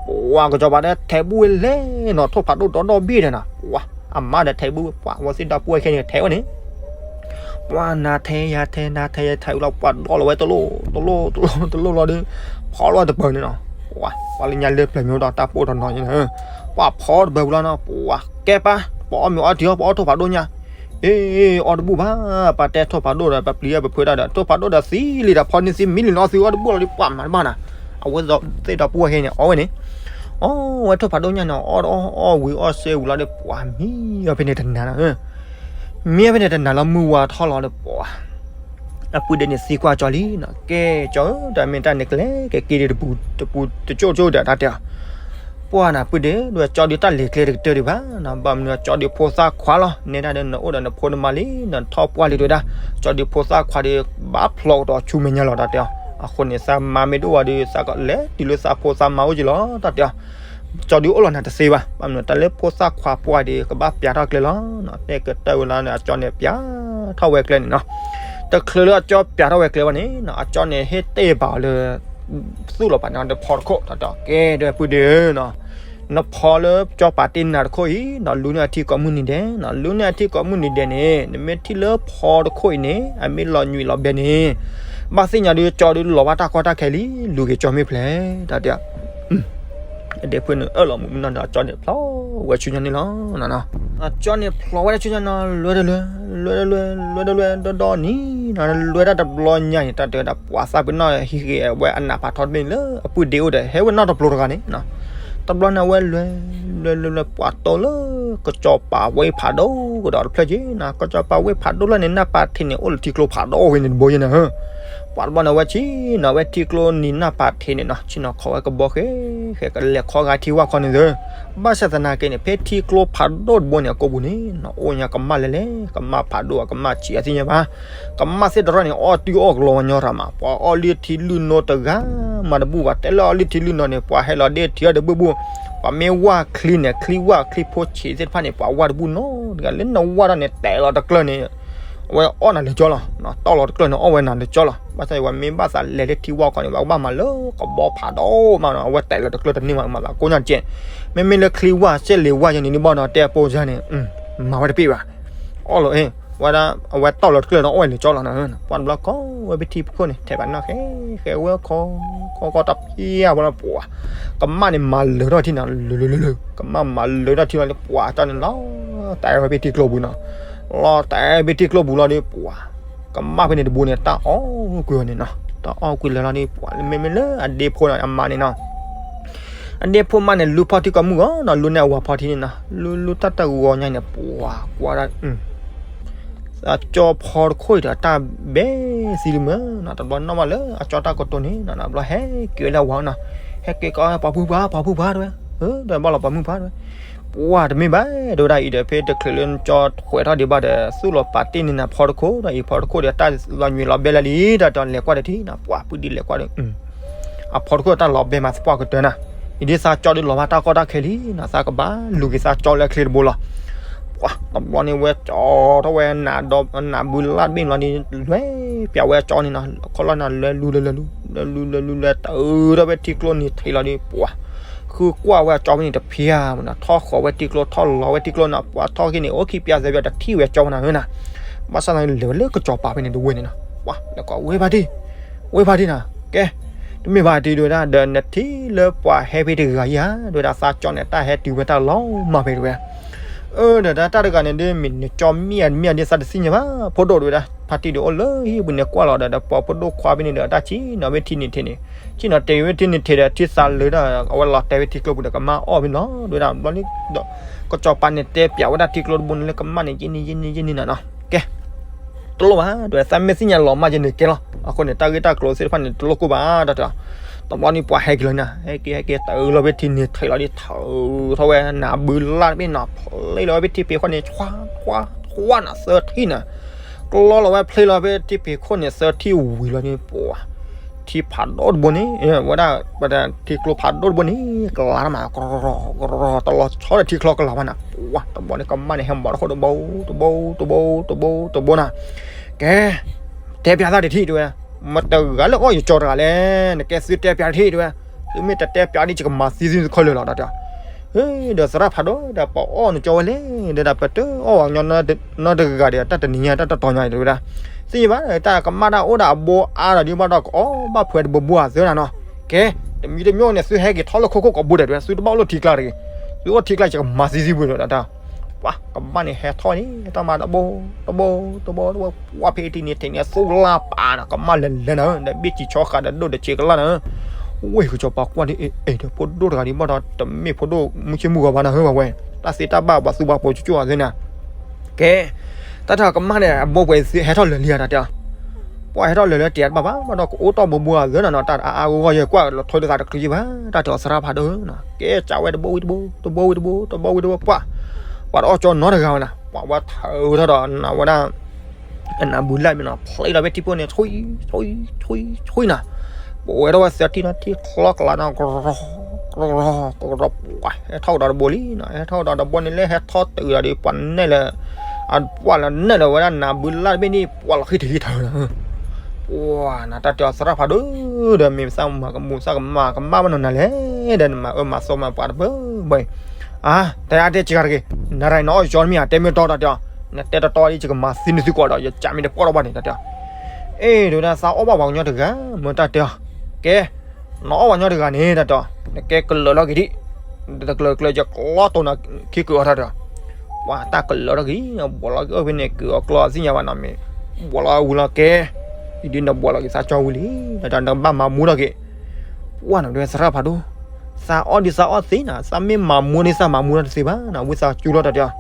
ပှၤကစီၤပၤဒီးထဲးဘူၣ်ဝဲလဲၣ်နီၤ, ထိၣ်ဖးဒိၣ်ဒီဒီဘ့ၣ်ဒီးနီၤ, ပှၤအမါဒီးထဲးဘူၣ် ပှၤဝဲသ့ၣ်ဒီပုၢ်ဝဲၢ်ခဲန့ၣ်ထဲးဝဲန့ၣ် ပှၤနၤထဲးယၤထဲး နၤထဲးယၤထဲးဝံၤလီၤ ပှၤဒီလီၤဝဲတလိၣ် တလိၣ် တလိၣ် တလိၣ်လီၤဒီး ဖီလီၤတပၢၤန့ၣ်နီၤ, ပှၤလၢညါလၢပျၢၤမ့ၢ်ဒီးတၢ်ပိၢ်တနီၤန့ၣ် ပှၤဖီတပၢၤဝံၤလီၤနီၤ, ပှၤကဲပၢ် ပှၤအီၣ်မ့ၤအီထံအီ ပှၤအီၣ်ထိၣ်ဖးဒိၣ်ညါ အ့ အီၣ်တဘူၣ်ဘၣ်, ပှၤတဲထိၣ်ဖးဒိၣ်ဒီး ပှၤပျံၤအီၣ်ပဖုးတၢ်ဒီး ထိၣ်ဖးဒိၣ်ဒီးသံလံဒီး ဖီန့ၢ်သံမံလံနီၤ သုအီၣ်တဘူၣ်လီၤဒီး ပှၤမၤတဘၣ်နၤ, အဝဲသ့ၣ်ဒီပုၢ်ဝဲၢ်ခဲန့ၣ် အီၣ်ဝဲန့ၣ်, အီၣ်ဝဲထိၣ်ဖးဒိၣ်ညါန့ၣ် အီၣ်အီၣ်ဝံၤအီၣ်စဲဝံၤလီၤဒီး ပှၤမံအီၣ်ဖဲန့ၣ်တနၤလီၤ, မံအီၣ်ဖဲန့ၣ်တနၤလီၤ မုၢ်ဝါထီၣ်လီၤဒီး ပှၤ အပုၢ်ဒ့န့ၣ်သံကွၢ်ကၠီလံနီၤ, ကဲကၠီဧၢ တၢ်မ့ၢ်တၢ်န့ၣ်ကလဲၤက့ၤက့ၤဒံးတပူၤတပူၤတကၠိၣ်ကၠိၣ်ဒီး တၢ်တဲအီၤ, ပှၤနၤပုၢ်ဒ့ ဒဝဲကၠီဒုးတၢ်လဲၤကျဲတကတၢၢ်ဒံးဘၣ်နီၤ, ဘၣ်မနုၤကၠီဒုးဖိသၣ်ခွါလီၤ, နဲဒၣ်ဒီးနအိၣ်ဒီးနဖိနမါလံနီၤ, ထီၣ်ပှၢ်လံဒဝဲဒၣ်, ကၠီဒုးဖိသၣ်ခွါဒီး ဘၣ်ဖျီကတီၤဆူမဲာ်ညါလီၤ တၢ်တဲအီၤ အဃိန့ၣ် သးမါမ့ၢ်တအိၣ်ဘၣ်ဒီး သးကလဲၤတုၤလၢသးဖိသးမါအိၣ်က့ၤလီၤ တၢ်တဲအီၤ. ကၠီဒုးအိၣ်လီၤနၤတသ့ဘၣ်, ဘၣ်မနုၤတၢ်လၢဖိသၣ်ခွါပှၢ်ဒီး ကဘၣ်ပျးထီၣ်ကျဲလီၤ. တဲကတၢၢ်ဝဲလီၤန့ၣ် အကၠီန့ၣ်ပျးထီၣ်ဝဲကျဲန့ၣ်နီၤ. တချုးလၢအကၠီပျးထီၣ်ဝဲကျဲဘၣ်န့ၣ်နီၤ အကၠီန့ၣ်ဟ့ၣ်တဲဘၣ်အီၤလၢ သူၣ်လီၤပာ်န့ၣ်ဒီးဖီတခိၣ် တၢ်တဲအီၤ ကဲ ဒီပုၢ်ဒီးနီၤ နဖီလၢကၠီပာ်တ့ၢ်နၤတခိၣ်အံၤနီၤ လူန့ၢ်အထံကိးမုၢ်နံၤဒဲးနီၤ, လူန့ၢ်အထံကိးမုၢ်နံၤဒဲးန့ၣ် နမ့ၢ်ထံၣ်လၢဖီတခိၣ်အံၤန့ၣ် အမ့ၢ်လီၤညွံးလီၤဘဲန့ၣ် ဘၣ်သ့ၣ်ညါဒီးကၠီဒီးလီၤဘၣ်တၢ်ကီတၢ်ခဲလံ, လူၤက့ၤကၠီမ့ၢ်ဖျဲး တၢ်တဲအီၤ. အဒ့ဖိန့ၣ်အၢၣ်လီၤမုာ်မုာ်နီၤဒီး အကၠီန့ၣ်ဖျီဝဲဆူညါန့ၣ်လီၤ. အကၠီန့ၣ်ဖျီဝဲဒၣ်ဆူညါနီၤ လွဲတလွဲ လွဲတလွဲ လွဲတလွဲဒီဒီနံၤနီၤ လွဲတၢ်တဘျီညါန့ၣ် တၢ်တဲဝဲဒၣ် ပှၤသးပ့ၤနီၣ်ဟံးဂ့ၤဝဲအနးဖးထီတဘ့ၣ်န့ၣ်လၢအပုၢ်ဒ့အိၣ်ဒီး ဟဲဝဲနီၢ်တပျိၤတဂၤန့ၣ်နီၤ. တဘျီန့ၣ်အဝဲလွဲ လွဲလွဲလွဲ ပှၤတိၢ်လၢ ကစီၤပၤဝ့ၢ်ဖးဒိၣ်ကဒီးတဖျၢၣ်က့ၤနီၤ, ကစီၤပၤဝ့ၢ်ဖးဒိၣ်လၢန့ၣ် နၢ်ပၤထံးန့ၣ် အိၣ်လၢထံကျိဖးဒိၣ်ဝဲန့ၣ်တဘိယဲနီၤ. ပှၤတဘျီန့ၣ်အဝဲဆ့ၣ်နီၤဝဲထံကျိနံၤနၢ်ပၤထံးန့ၣ်နီၤ, ဆ့ၣ်နီၤခီဝဲကဘီဃဲ ဃဲကလဲၤခီဂာ်ထံဝၣ်ခီန့ၣ်သၢ, ဘၣ်ဆၣ်သနာ်က့န့ၣ် ဖဲထံကျိဖးဒိၣ်တဘိန့ၣ် အကိာ်ပူၤန့ၣ်နီၤ အိၣ်ညါကမၣ်လဲၣ်လဲၣ် ကမၣ်ဖးဒိၣ်အကမၣ်ဆံးအသ့ၣ်ညါဘၣ် ကမၣ်သ့ၣ်တရၣ်န့ၣ် အီၣ်တုၤအီၣ်ကလီဝဲညီရၤမး, ပှၤအီၣ်လံထံလုၢ်နိတဂၤမးတဘူၣ်ဘၣ်, တဲလၢအီၣ်လံထံလုၢ်နိန့ၣ် ပှၤဟဲလီၤဒ့ထံအီၣ်တဘူၣ်ဘူၣ်, ပှၤမ့ၢ်ဝၢ်ချံန့ၣ် ချံဝၢ်ချံဖိဆံးသ့ၣ်တဖၣ်န့ၣ် ပှၤဝၢ်တဘူၣ်နီတဂၤ, လၢနဝၢ်ထီၣ်န့ၣ် တဲလီၤတကျၢၢ်န့ၣ် အဝဲအီၣ်နၤလၢကၠီလီၤ, တီၢ်လီၤတကျၢၢ်န့ၣ် အီၣ်ဝဲနၤလၢကၠီလီၤ, ဘၣ်ဆၣ်ပှၤမ့ၢ်ဘၣ်သးလဲၤလၢထံဝၢ်ခီန့ၣ် ပှၤကဘၣ်မၤလၢကဘီဖးဒိၣ်မးနီၤ, အဝဲတဲလီၤတကျၢၢ်တန့ၢ်မး မၤသးကိးညါတကဲ, မ့မ့ၢ်လၢချံဝၢ် စဲၣ်လ့ၤဝၢ်ယဲန့ၣ် နဘၣ်ဒီးတဲအပိစါန့ၣ် မၤဝဲတပ့ၢ်ဘၣ် အီၣ်လီၤအ့ၣ်, ဝဲဒၣ် အဝဲတီၢ်လီၤတကျၢၢ်ဒီးအီၣ်ဝဲလၢကၠီလီၤနီၤ, ပှၤတဘျီခီဝဲဖဲထံဖုခိၣ်န့ၣ် ထဲးဘၣ်နီၢ်ဃဲ ဃဲဝဲခီ ခီခီတၢ်ဖံးအါဝဲလီၤပှၤ, ကမၣ်န့ၣ်မၤလၢာ်ထီၣ်ထံနီၤ လၢလၢလၢလၢ ကမၣ်မၤလၢာ်ထီၣ်ထံလီၤဒီးပှၤ ကၠီန့ၣ်လီၤတဲာ်ဝဲဖဲထံကျိပူၤနီၤ, လီၤတဲာ်ဖဲထံကျိပူၤလီၤဒီးပှၤ ကမၣ်ဖဲန့ၣ်တဘိန့ၣ် တၢ်အီၣ်ကွံာ်အီၤန့ၣ်နီၤ, တၢ်အီၣ်ကွံာ်လၢာ်လီၤဒီးပှၤ မ့မ့ၢ်လၢအဒ့ဖိနီၤ အမါန့ၣ်နီၤ အဒ့ဖိမါန့ၣ် လူၤဖီထံကိးမုၢ်ဂီၤနီၤ, လူၤန့ၢ်အဝၤဖီထံန့ၣ်နီၤ, လူၤလူၤတၢ်တဂီၤညါန့ၣ် ပှၤကွၢ်ဒၣ် အကၠီဖီတခိၣ်အံၤဒီး တၢ်ဘဲသံလံမ့ၢ်နီၤ, တဘျီနီၣ်ဘၣ်လၢအကၠီတၢ်ကတိၤန့ၣ်နီၤ, တဘျီဟဲက့ၤဝဲလၢအဝၤနီၤ, ဟဲက့ၤကီး ပှၤပုၢ်ပှၢ် ပှၤပုၢ်ပှၢ်တဲဝဲ, တဘၣ်လီၤပှၤပုၢ်ပှၢ်တဲဝဲ, ပှၤတမ့ၢ်ဘၣ် တဲဝဲဒၣ်အံၤဒီး ဖဲတချုးလၢနကၠီထွဲးထီၣ်ဒံးဘၣ်ဒီး သူၣ်လီၤပာ်တ့ၢ်န့ၢ်နၤဖီတခိၣ်ဒီး အံၤဖီတခိၣ်ဒီး တၢ်လီၤညွံးလီၤဘဲလၢလံ တၢ်တလဲၤကွၢ်ဒီးထံနီၤ, ပှၤပုၢ်ဒံးလဲၤကွၢ်ဒီး အဖီတခိၣ်တၢ်လီၤဘဲမးသပှၢ်ကတၢၢ်နၤ, အံၤဒ်သးကၠီဒုးလီၤဘၣ်တၢ်ကီတၢ်ခဲလံနီၤ, သးကဘၣ်လူၤက့ၤသးကၠီလၢအချ့တဘိလီၤ. ပှၤတဘျီန့ၣ် ဝဲကၠီထီၣ်ဝဲ နးဘုလၢ်တဘ့ၣ်လီၤန့ၣ် လွဲပၠးဝဲအကၠီန့ၣ်နီၤ, ခီလီၤနၤလွဲလူၤလွဲလူၤ လွဲလူၤလွဲလူၤလွဲတအုးထီၣ်ဝဲထံကျိနံၤထံးလီၤဒီး ပှၤ ဃုကွၢ်ဝဲအကၠီဖဲန့ၣ်တဖျါမးနီၤ, ထီၣ်ဃီၤဝဲထံကျိ ထီၣ်လီၤဝဲထံကျိနီၤ, ပှၤထီၣ်က့ၤန့ၣ် အိၣ်ခံပျးသၢပျး တထံၣ်ဝဲကၠီဝဲနၤဧၢနၤ, ဘၣ်ဆၣ်သနာ်က့လဲၤဝဲလၢကစီၤပၤဖဲန့ၣ်တဝ့ၢ်န့ၣ်နီၤ, ပှၤလဲၤကိးဝ့ၢ်ဖါတံၢ် ဝ့ၢ်ဖါတံၢ်နီၤ, ကဲ တမ့ၢ်ဘၣ်တံၢ်တဲဝဲဒၣ် ဒီးနထံၣ်လၢပှၤဟဲဖဲတဂၤဧါ, တဲဝဲဒၣ်သးကၠီန့ၣ် တၢ်ဟဲတုၤဝဲတၢ်လီၤမၢ်ဖဲတဲဝဲ အၢ ဒီးတၢ်တဂၤန့ၣ် ဒ်မ့ၢ်နကၠီမ့ၢ်အမ့ၢ်ဒ်သးတသ့ၣ်ညါဘၣ်, ဖိဒိၣ်တဲဝဲဒၣ် ဖါတံၢ်ဒီးအိၣ်လၢဟံၣ်ပူၤန့ၣ်ကွၢ်လီၤဒီး ဒီးပှၤဖိဒိၣ်ခွါဖဲန့ၣ်ဒီး တၢ်ဆံၣ်နီၤဝဲထံန့ၣ်ထံးန့ၣ်, ဆံၣ်နီၤတဲာ်ဝဲထံန့ၣ်ထံးဒီး ထံသးလၢာ်ဒီး အဝဲလီၤတဲာ်ဝဲထံကျိပူၤဒီးကမၣ်အီၣ်ဖဲန့ၣ်လီၤ, တဲဝဲဒၣ်ဘျီန့ၣ် ဒီး ကစီၤပၤန့ၣ်တဲပၠးဝဲဒၣ်ထံကျိတဘိန့ၣ်လၢကမၣ်န့ၣ် ယဲၢ်နံၣ် ယဲၢ်နံၣ် ယဲၢ်နံၣ်နီၤနီၤ, ကဲ တလိၣ်ဘၣ် တဲဝဲ သးမ့ၢ်သ့ၣ်ညါလီၤမၢ်ယဲၢ်န့ၣ်ကဲလီၤ, အဃိန့ၣ် တၢ်ဂ့ၢ်တၢ်ကျိၤသ့ၣ်တဖၣ်န့ၣ် တလိၣ်ကိၢ်ဘၣ် တဲဝဲ, တဘျီန့ၣ်ပှၤဟဲက့ၤလီၤန့ၣ် ဟဲက့ၤဟဲက့ၤတအုးလီၤဖဲထံန့ၣ်ထံးလီၤဒီး ထုးထီၣ်ဝဲနးဘုလၢ်တဘ့ၣ်နီၤ, ဖျ့လီၤဝဲဖဲထံဖံးခိၣ်န့ၣ် ဆွါကွၢ်ကွၢ်နီၤ သၢထံၣ်နီၤ, ကျီလီၤဝဲဖျ့လီၤဖဲထံဖံးခိၣ်န့ၣ် သၢထံၣ်ဝံၤလီၤန့ၣ် ပှၤ ထံဖးဒိၣ်တဘိန့ၣ် ဝဲဒၣ် ပထံကျိဖးဒိၣ်တဘိန့ၣ် ကလၤတၢ်မး ကရီကရီ တလီၤဆီဒီးထံချီကလၤဘၣ်နၤ, ပှၤ တဘျီန့ၣ် ကမၣ်န့ၣ် ဟဲမၤတဃိၣ်တဘိ တဘိ တဘိ တဘိ တဘိနၤ, ကဲ တဲပၠးသးတထံၣ်တဲဝဲ, မတဂၤလၢအီၣ်ယကၠီတဂၤလဲၣ်, နကဲသုတဲပၠးတထံၣ်တဲဝဲ, သုမ့ၢ်တတဲပၠးဒ်ယကမၤသံသုတခီလၢာ်လီၤ ဒီးတဲ, ဒီးသရၣ်ဖးဒိၣ်ဒီး ပှၤအီၣ်နကၠီဝဲလဲၣ်, ဒီးပတအီၣ်ဘၣ်ညီ နီတဂၤဒီး တၢ်တနံၤညါ တၢ်တတီၤညါတဲဝဲဒၣ်, သ့ၣ်ညါဘၣ် တၢ်ကမၣ်တၢ်အိၣ်ဒီးအဘိအါဒီး ဒ်ဘၣ်ဒီးကအီၣ်ဘၣ်ဖှဲးတဘိဘိဧါသၢနၤနီၤ, ကဲ တမံၤတမံၤန့ၣ် သုဟဲက့ၤထီၣ်လၢခိခိၣ်ကီးဘိဒီးတဲဝဲ သုတဘၣ်အိၣ်လၢထံကျါတဂ့ၤ, သုအိၣ်ထံကျါယကမၤသံသုပူၤဒီး ပှၤကမၣ်န့ၣ်ဟဲထီၣ်န့ၣ် တၢ်မၤတဘိ တဘိ တဘိ တဘိ ပှၤဖဲအံၤထံန့ၣ်ထံးန့ၣ် သူၣ်လၢ်ပာ်နီၤ ကမၣ်လဲၤလဲၤနၤဧၢ, ဒီးဘ့ၣ်စံးဆီဃာ်ဒီးဒိၣ်ဒီးဆံးကလၢ်နၤဧၢ, ဝဲကစီၤပၤကွၢ်ဒ်အံၤ အဲၣ်ဒီးဖိဒိၣ်တဂၤဒ်ဘၣ်ဒီး တမ့ၢ်ဖိဒိၣ်မုၢ်ဆ့ၣ်မုၢ်ဂီၤဘၣ်နၤဧၢ ပှၤဝဲ, တၢ်သ့တၢ်ဘၣ်ပှၤသူၣ်ဘၣ်ပိာ်ကၠိကၠိအသ့နၤ, ကဲ တၢ်ထီၣ်ကမၣ်န့ၣ် အဘိပှဲၤဟဲထီၣ်လၢာ်လံဧါ တၢ်တဲအီၤ, ပှၤဟဲထီၣ်လၢာ်လၢတဲတဘၣ်ဘၣ် ဘၣ်ဒီးကအိၣ်တီၢ်ဘိဘိဧါသၢနၤနီၤ တၢ်အါအါဂီၢ်ဂီၢ်ယဲကွၢ်လီၤထိးလၢသးတချုးယံၤဘၣ် တၢ်တဲအီၤသရၣ်ဖးဒိၣ်ဧၢနီၤ, ကဲစးဝဲတဘိဝံၤတဘိ တဘိဝံၤတဘိ တဘိဝံၤတဘိ ပှၤ ပှၤတအီၣ်ကၠီနီတဂၤဝဲနၤ, ပှၤဝဲထုးထီၣ်ဒီးနၤဝဲဒၣ် အနးဘုလၢ်မ့ၢ်နီၤ ဖျ့လီၤဖဲထံဖိန့ၣ် ဆွံ ဆွံ ဆွံနီၤ, ပဝဲထီၣ်ဝဲသၢထံၣ်နီၤ ထံၣ်ချီကျါနီၤ ကရီ ကရီ ကရီ ပှၤ ဟဲထီၣ်ကဒီးတဘိလံနီၤ ဟဲထီၣ်ကဒီးတဘိန့ၣ်လၢဟဲထီၣ်တုၤဒီး ပှၤနဲၣ်လၢ အပှၢ်လၢနဲၣ်ဒီးဝဲဒၣ်နးဘုလၢ်တဘ့ၣ်န့ၣ် ပှၤလီၤဃံၢ်ထံးဃံၢ်ထီနီၤ ပှၤနတၢ်တဲအီၤသရၣ်ဖးဒိၣ်ဒီး မ့ၢ်သးမၤကမူၤသးကမၣ်ကမၣ်ဘၣ်နီၤနၤလဲၣ် ဒီးနမၤအၢမၤသီမၤပှၤတဘၣ်ဘၣ်အံၤ အါ တဲအါတဲစှၤတဂ့ၤ နရၤနအီၣ်ယီနမ့ၢ်ဧါ တဲမ့ၢ်တီတီတဲအီၤ နတဲတီတီဒ်ယကမၤသံနသုကိးဒီး ယကးမ့ၢ်တပှၢ်ထီၣ်ဘၣ်န့ၣ် တၢ်တဲအီၤ အ့ ဒ်ဝဲဒၣ်သးအီၣ်ဘၣ်ပှၤကညီတဂၤ မ့ၢ်တၢ်တဲအီၤ ကဲ နအီၣ်ပှၤကညီတဂၤန့ၣ် တၢ်တဲအီၤ နကဲကလၢာ်လီၤက့ၤဒံး တကလၢာ်ကလၢာ်ယကျီတိၢ်နၤခံကုာ်အီၤ တၢ်တဲအီၤ ပှၤတၢ်ကလၢာ်လီၤက့ၤ ဘှီးလီၤက့ၤအီၣ်ဖဲန့ၣ် ကုာ်အီၤကျီအီၤသ့ၣ်ညါဘၣ်နီၤမ့ၢ် ဘှီးလီၤဝံၤလီၤကဲ အံၤဒ်နဘှီးလီၤက့ၤသးကၠီဝံၤလံ တၢ်တဲအီၤ နကဘၣ်မၤမူထီၣ်က့ၤ ပှၢ်နဒွဲသရၣ်ဖးဒိၣ် သးအီၣ်ဒ်သးအီၣ်သ့နီၤ သးမ့ၢ်မၤမူန့ၣ် သးမၤမူထီၣ်တသ့ဘၣ်နီၤ ဝံသးစူၤလီၤ တၢ်တဲအီၤ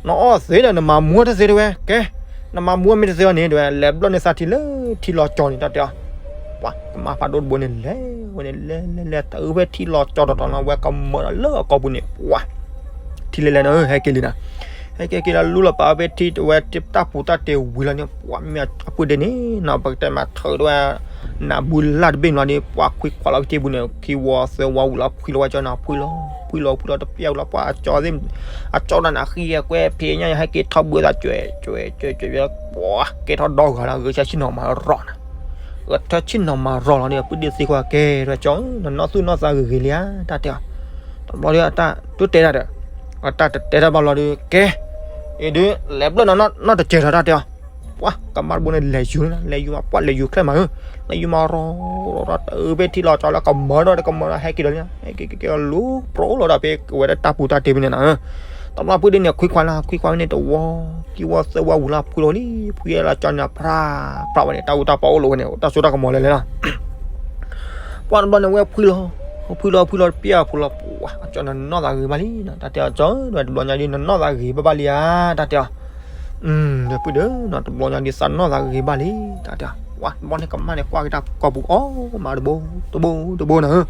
နအီၣ်သ့ဒီး နမၤမူထီၣ်တသ့တဝဲ ကဲ နမၤမူမ့ၢ်တသ့အီၤန့ၣ် တဝဲ လဲၤဘျီၣ်န့ၢ်သးထံလၢထံလီၤကၠီန့ၣ် တၢ်တဲအီၤ ပှၤကမၣ်ဖးဒိၣ်တဘိန့ၣ် လဲၤဝဲန့ၣ် လဲၤလဲၤလဲၤ တအုးဖဲထံလီၤကၠီတီၤတီၤနီၤ ဝဲကမၢဒီးလၢအကိာ်ပူၤန့ၣ် ပှၤ ထံလဲၤလဲၤနီၤ ဟဲက့ၤလံနီၤ ဟဲက့ၤက့ၤလီၤ လူလီၤပာ်ဖဲထံတဝဲ တၢ်ပူၤတၢ်တဲာ်ဝံၤလီၤန့ၣ် ပှၤမ့ၢ်အပှ့ၤဒဲးန့ၣ်နီၤ ပကတဲမးထၢးတဝဲ နးဘုလၢ်တဘ့ၣ်န့ၣ်လီၤန့ၣ် ပှၤခွံခွါလီၤဖဲထံပူၤန့ၣ် ခံဝီသၢဝီဝံၤလီၤ ဖှံလီၤဝဲကၠီနီၤ ဖှံလီၤ ဖှံလီၤတပျၢ်ဝံၤလီၤ ပှၤအကၠီသ့ၣ် အကၠီတၢ်နၤဃံအကွဲဖံးညါ ဟဲက့ၤထီၣ်ဘၢသး ကွဲးကွဲးကွဲးကွဲး ပှၤကဲထီၣ်ဒီဂၤလီၤ ဂဲၤဆၢဆ့ၣ်နီၤမၤရီၤနၤ ဂဲၤထၢဆ့ၣ်နီၤမၤရီၤလီၤန့ၣ် အပုၢ်ဒ့သ့ခွါ ကဲ တၢ်ကၠီ နနီၢ်သူၣ်နီၢ်သးဂ့ၤဂ့ၤလံဧါ တၢ်တဲအီၤ တဘျီဒီး အတၢ်တတဲတၢ်ဒီး အတၢ်တတဲတၢ်ဘၣ်လီၤဒီး ကဲ အံၤဒုး လဲၤဘျၢၣ်နီၢ်တစဲးထီၣ် တၢ်တဲအီၤ ပှၤကမၣ်တဘိန့ၣ် လဲၤယူၤလံ လဲၤယူၤမး ပှၤလဲၤယူၤချဲမးဧၢ လဲၤယူၤမၤရီၤရီၤ တအုးဖဲထံလီၤကၠီလၢကမၢဒီး တကမၢဒီး ဟဲက့ၤဒီးလံ ဟဲက့ၤက့ၤက့ၤလီၤ လူၤပြီလီၤဒီး ဖဲဝဲဒၣ်တၢ်ပူၤတၢ်တဲာ်ဖဲန့ၣ်နီၤ တဘျီဖုဒ့န့ၣ် ခွံခွါလၢ ခွံခွါဖဲန့ၣ် တဝီ ခံဝီသၢဝီဝံၤလီၤ ဖှံလီၤလံ ဖှံလီၤကၠီန့ၣ် ဖြးဖြးဝဲန့ၣ် တၢ်အူတၢ်ပီအိၣ်လီၤဝဲန့ၣ် တၢ်စိတၢ်ကမီၤလဲၤလဲၤလီၤ ပှၤတဘျီန့ၣ် ဝဲဖှံလီၤ ဖှံလီၤဖှံလီၤတပျၢ်ဖှံလီၤ ပှၤကၠီ နနီၢ်သးဂ့ၤဘၣ်လံနီၤ တၢ်တဲအီၤ ကၠီ တဘျီညါဒ် နနီၢ်သးဂ့ၤဘၣ်ဘၣ်လံဧါ တၢ်တဲအီၤ ဒီပုၢ်ဒီးနီၤ တဘျီညါဒ်သးနီၢ်သးဂ့ၤဘၣ်လံ တၢ်တဲအီၤ ပှၤတဘျီန့ၣ် ကမၣ်န့ၣ် ကွၢ်က့ၤတၢ်ကိာ်ပူၤအီၣ်မးတဘိ တဘိ တဘိနီၤ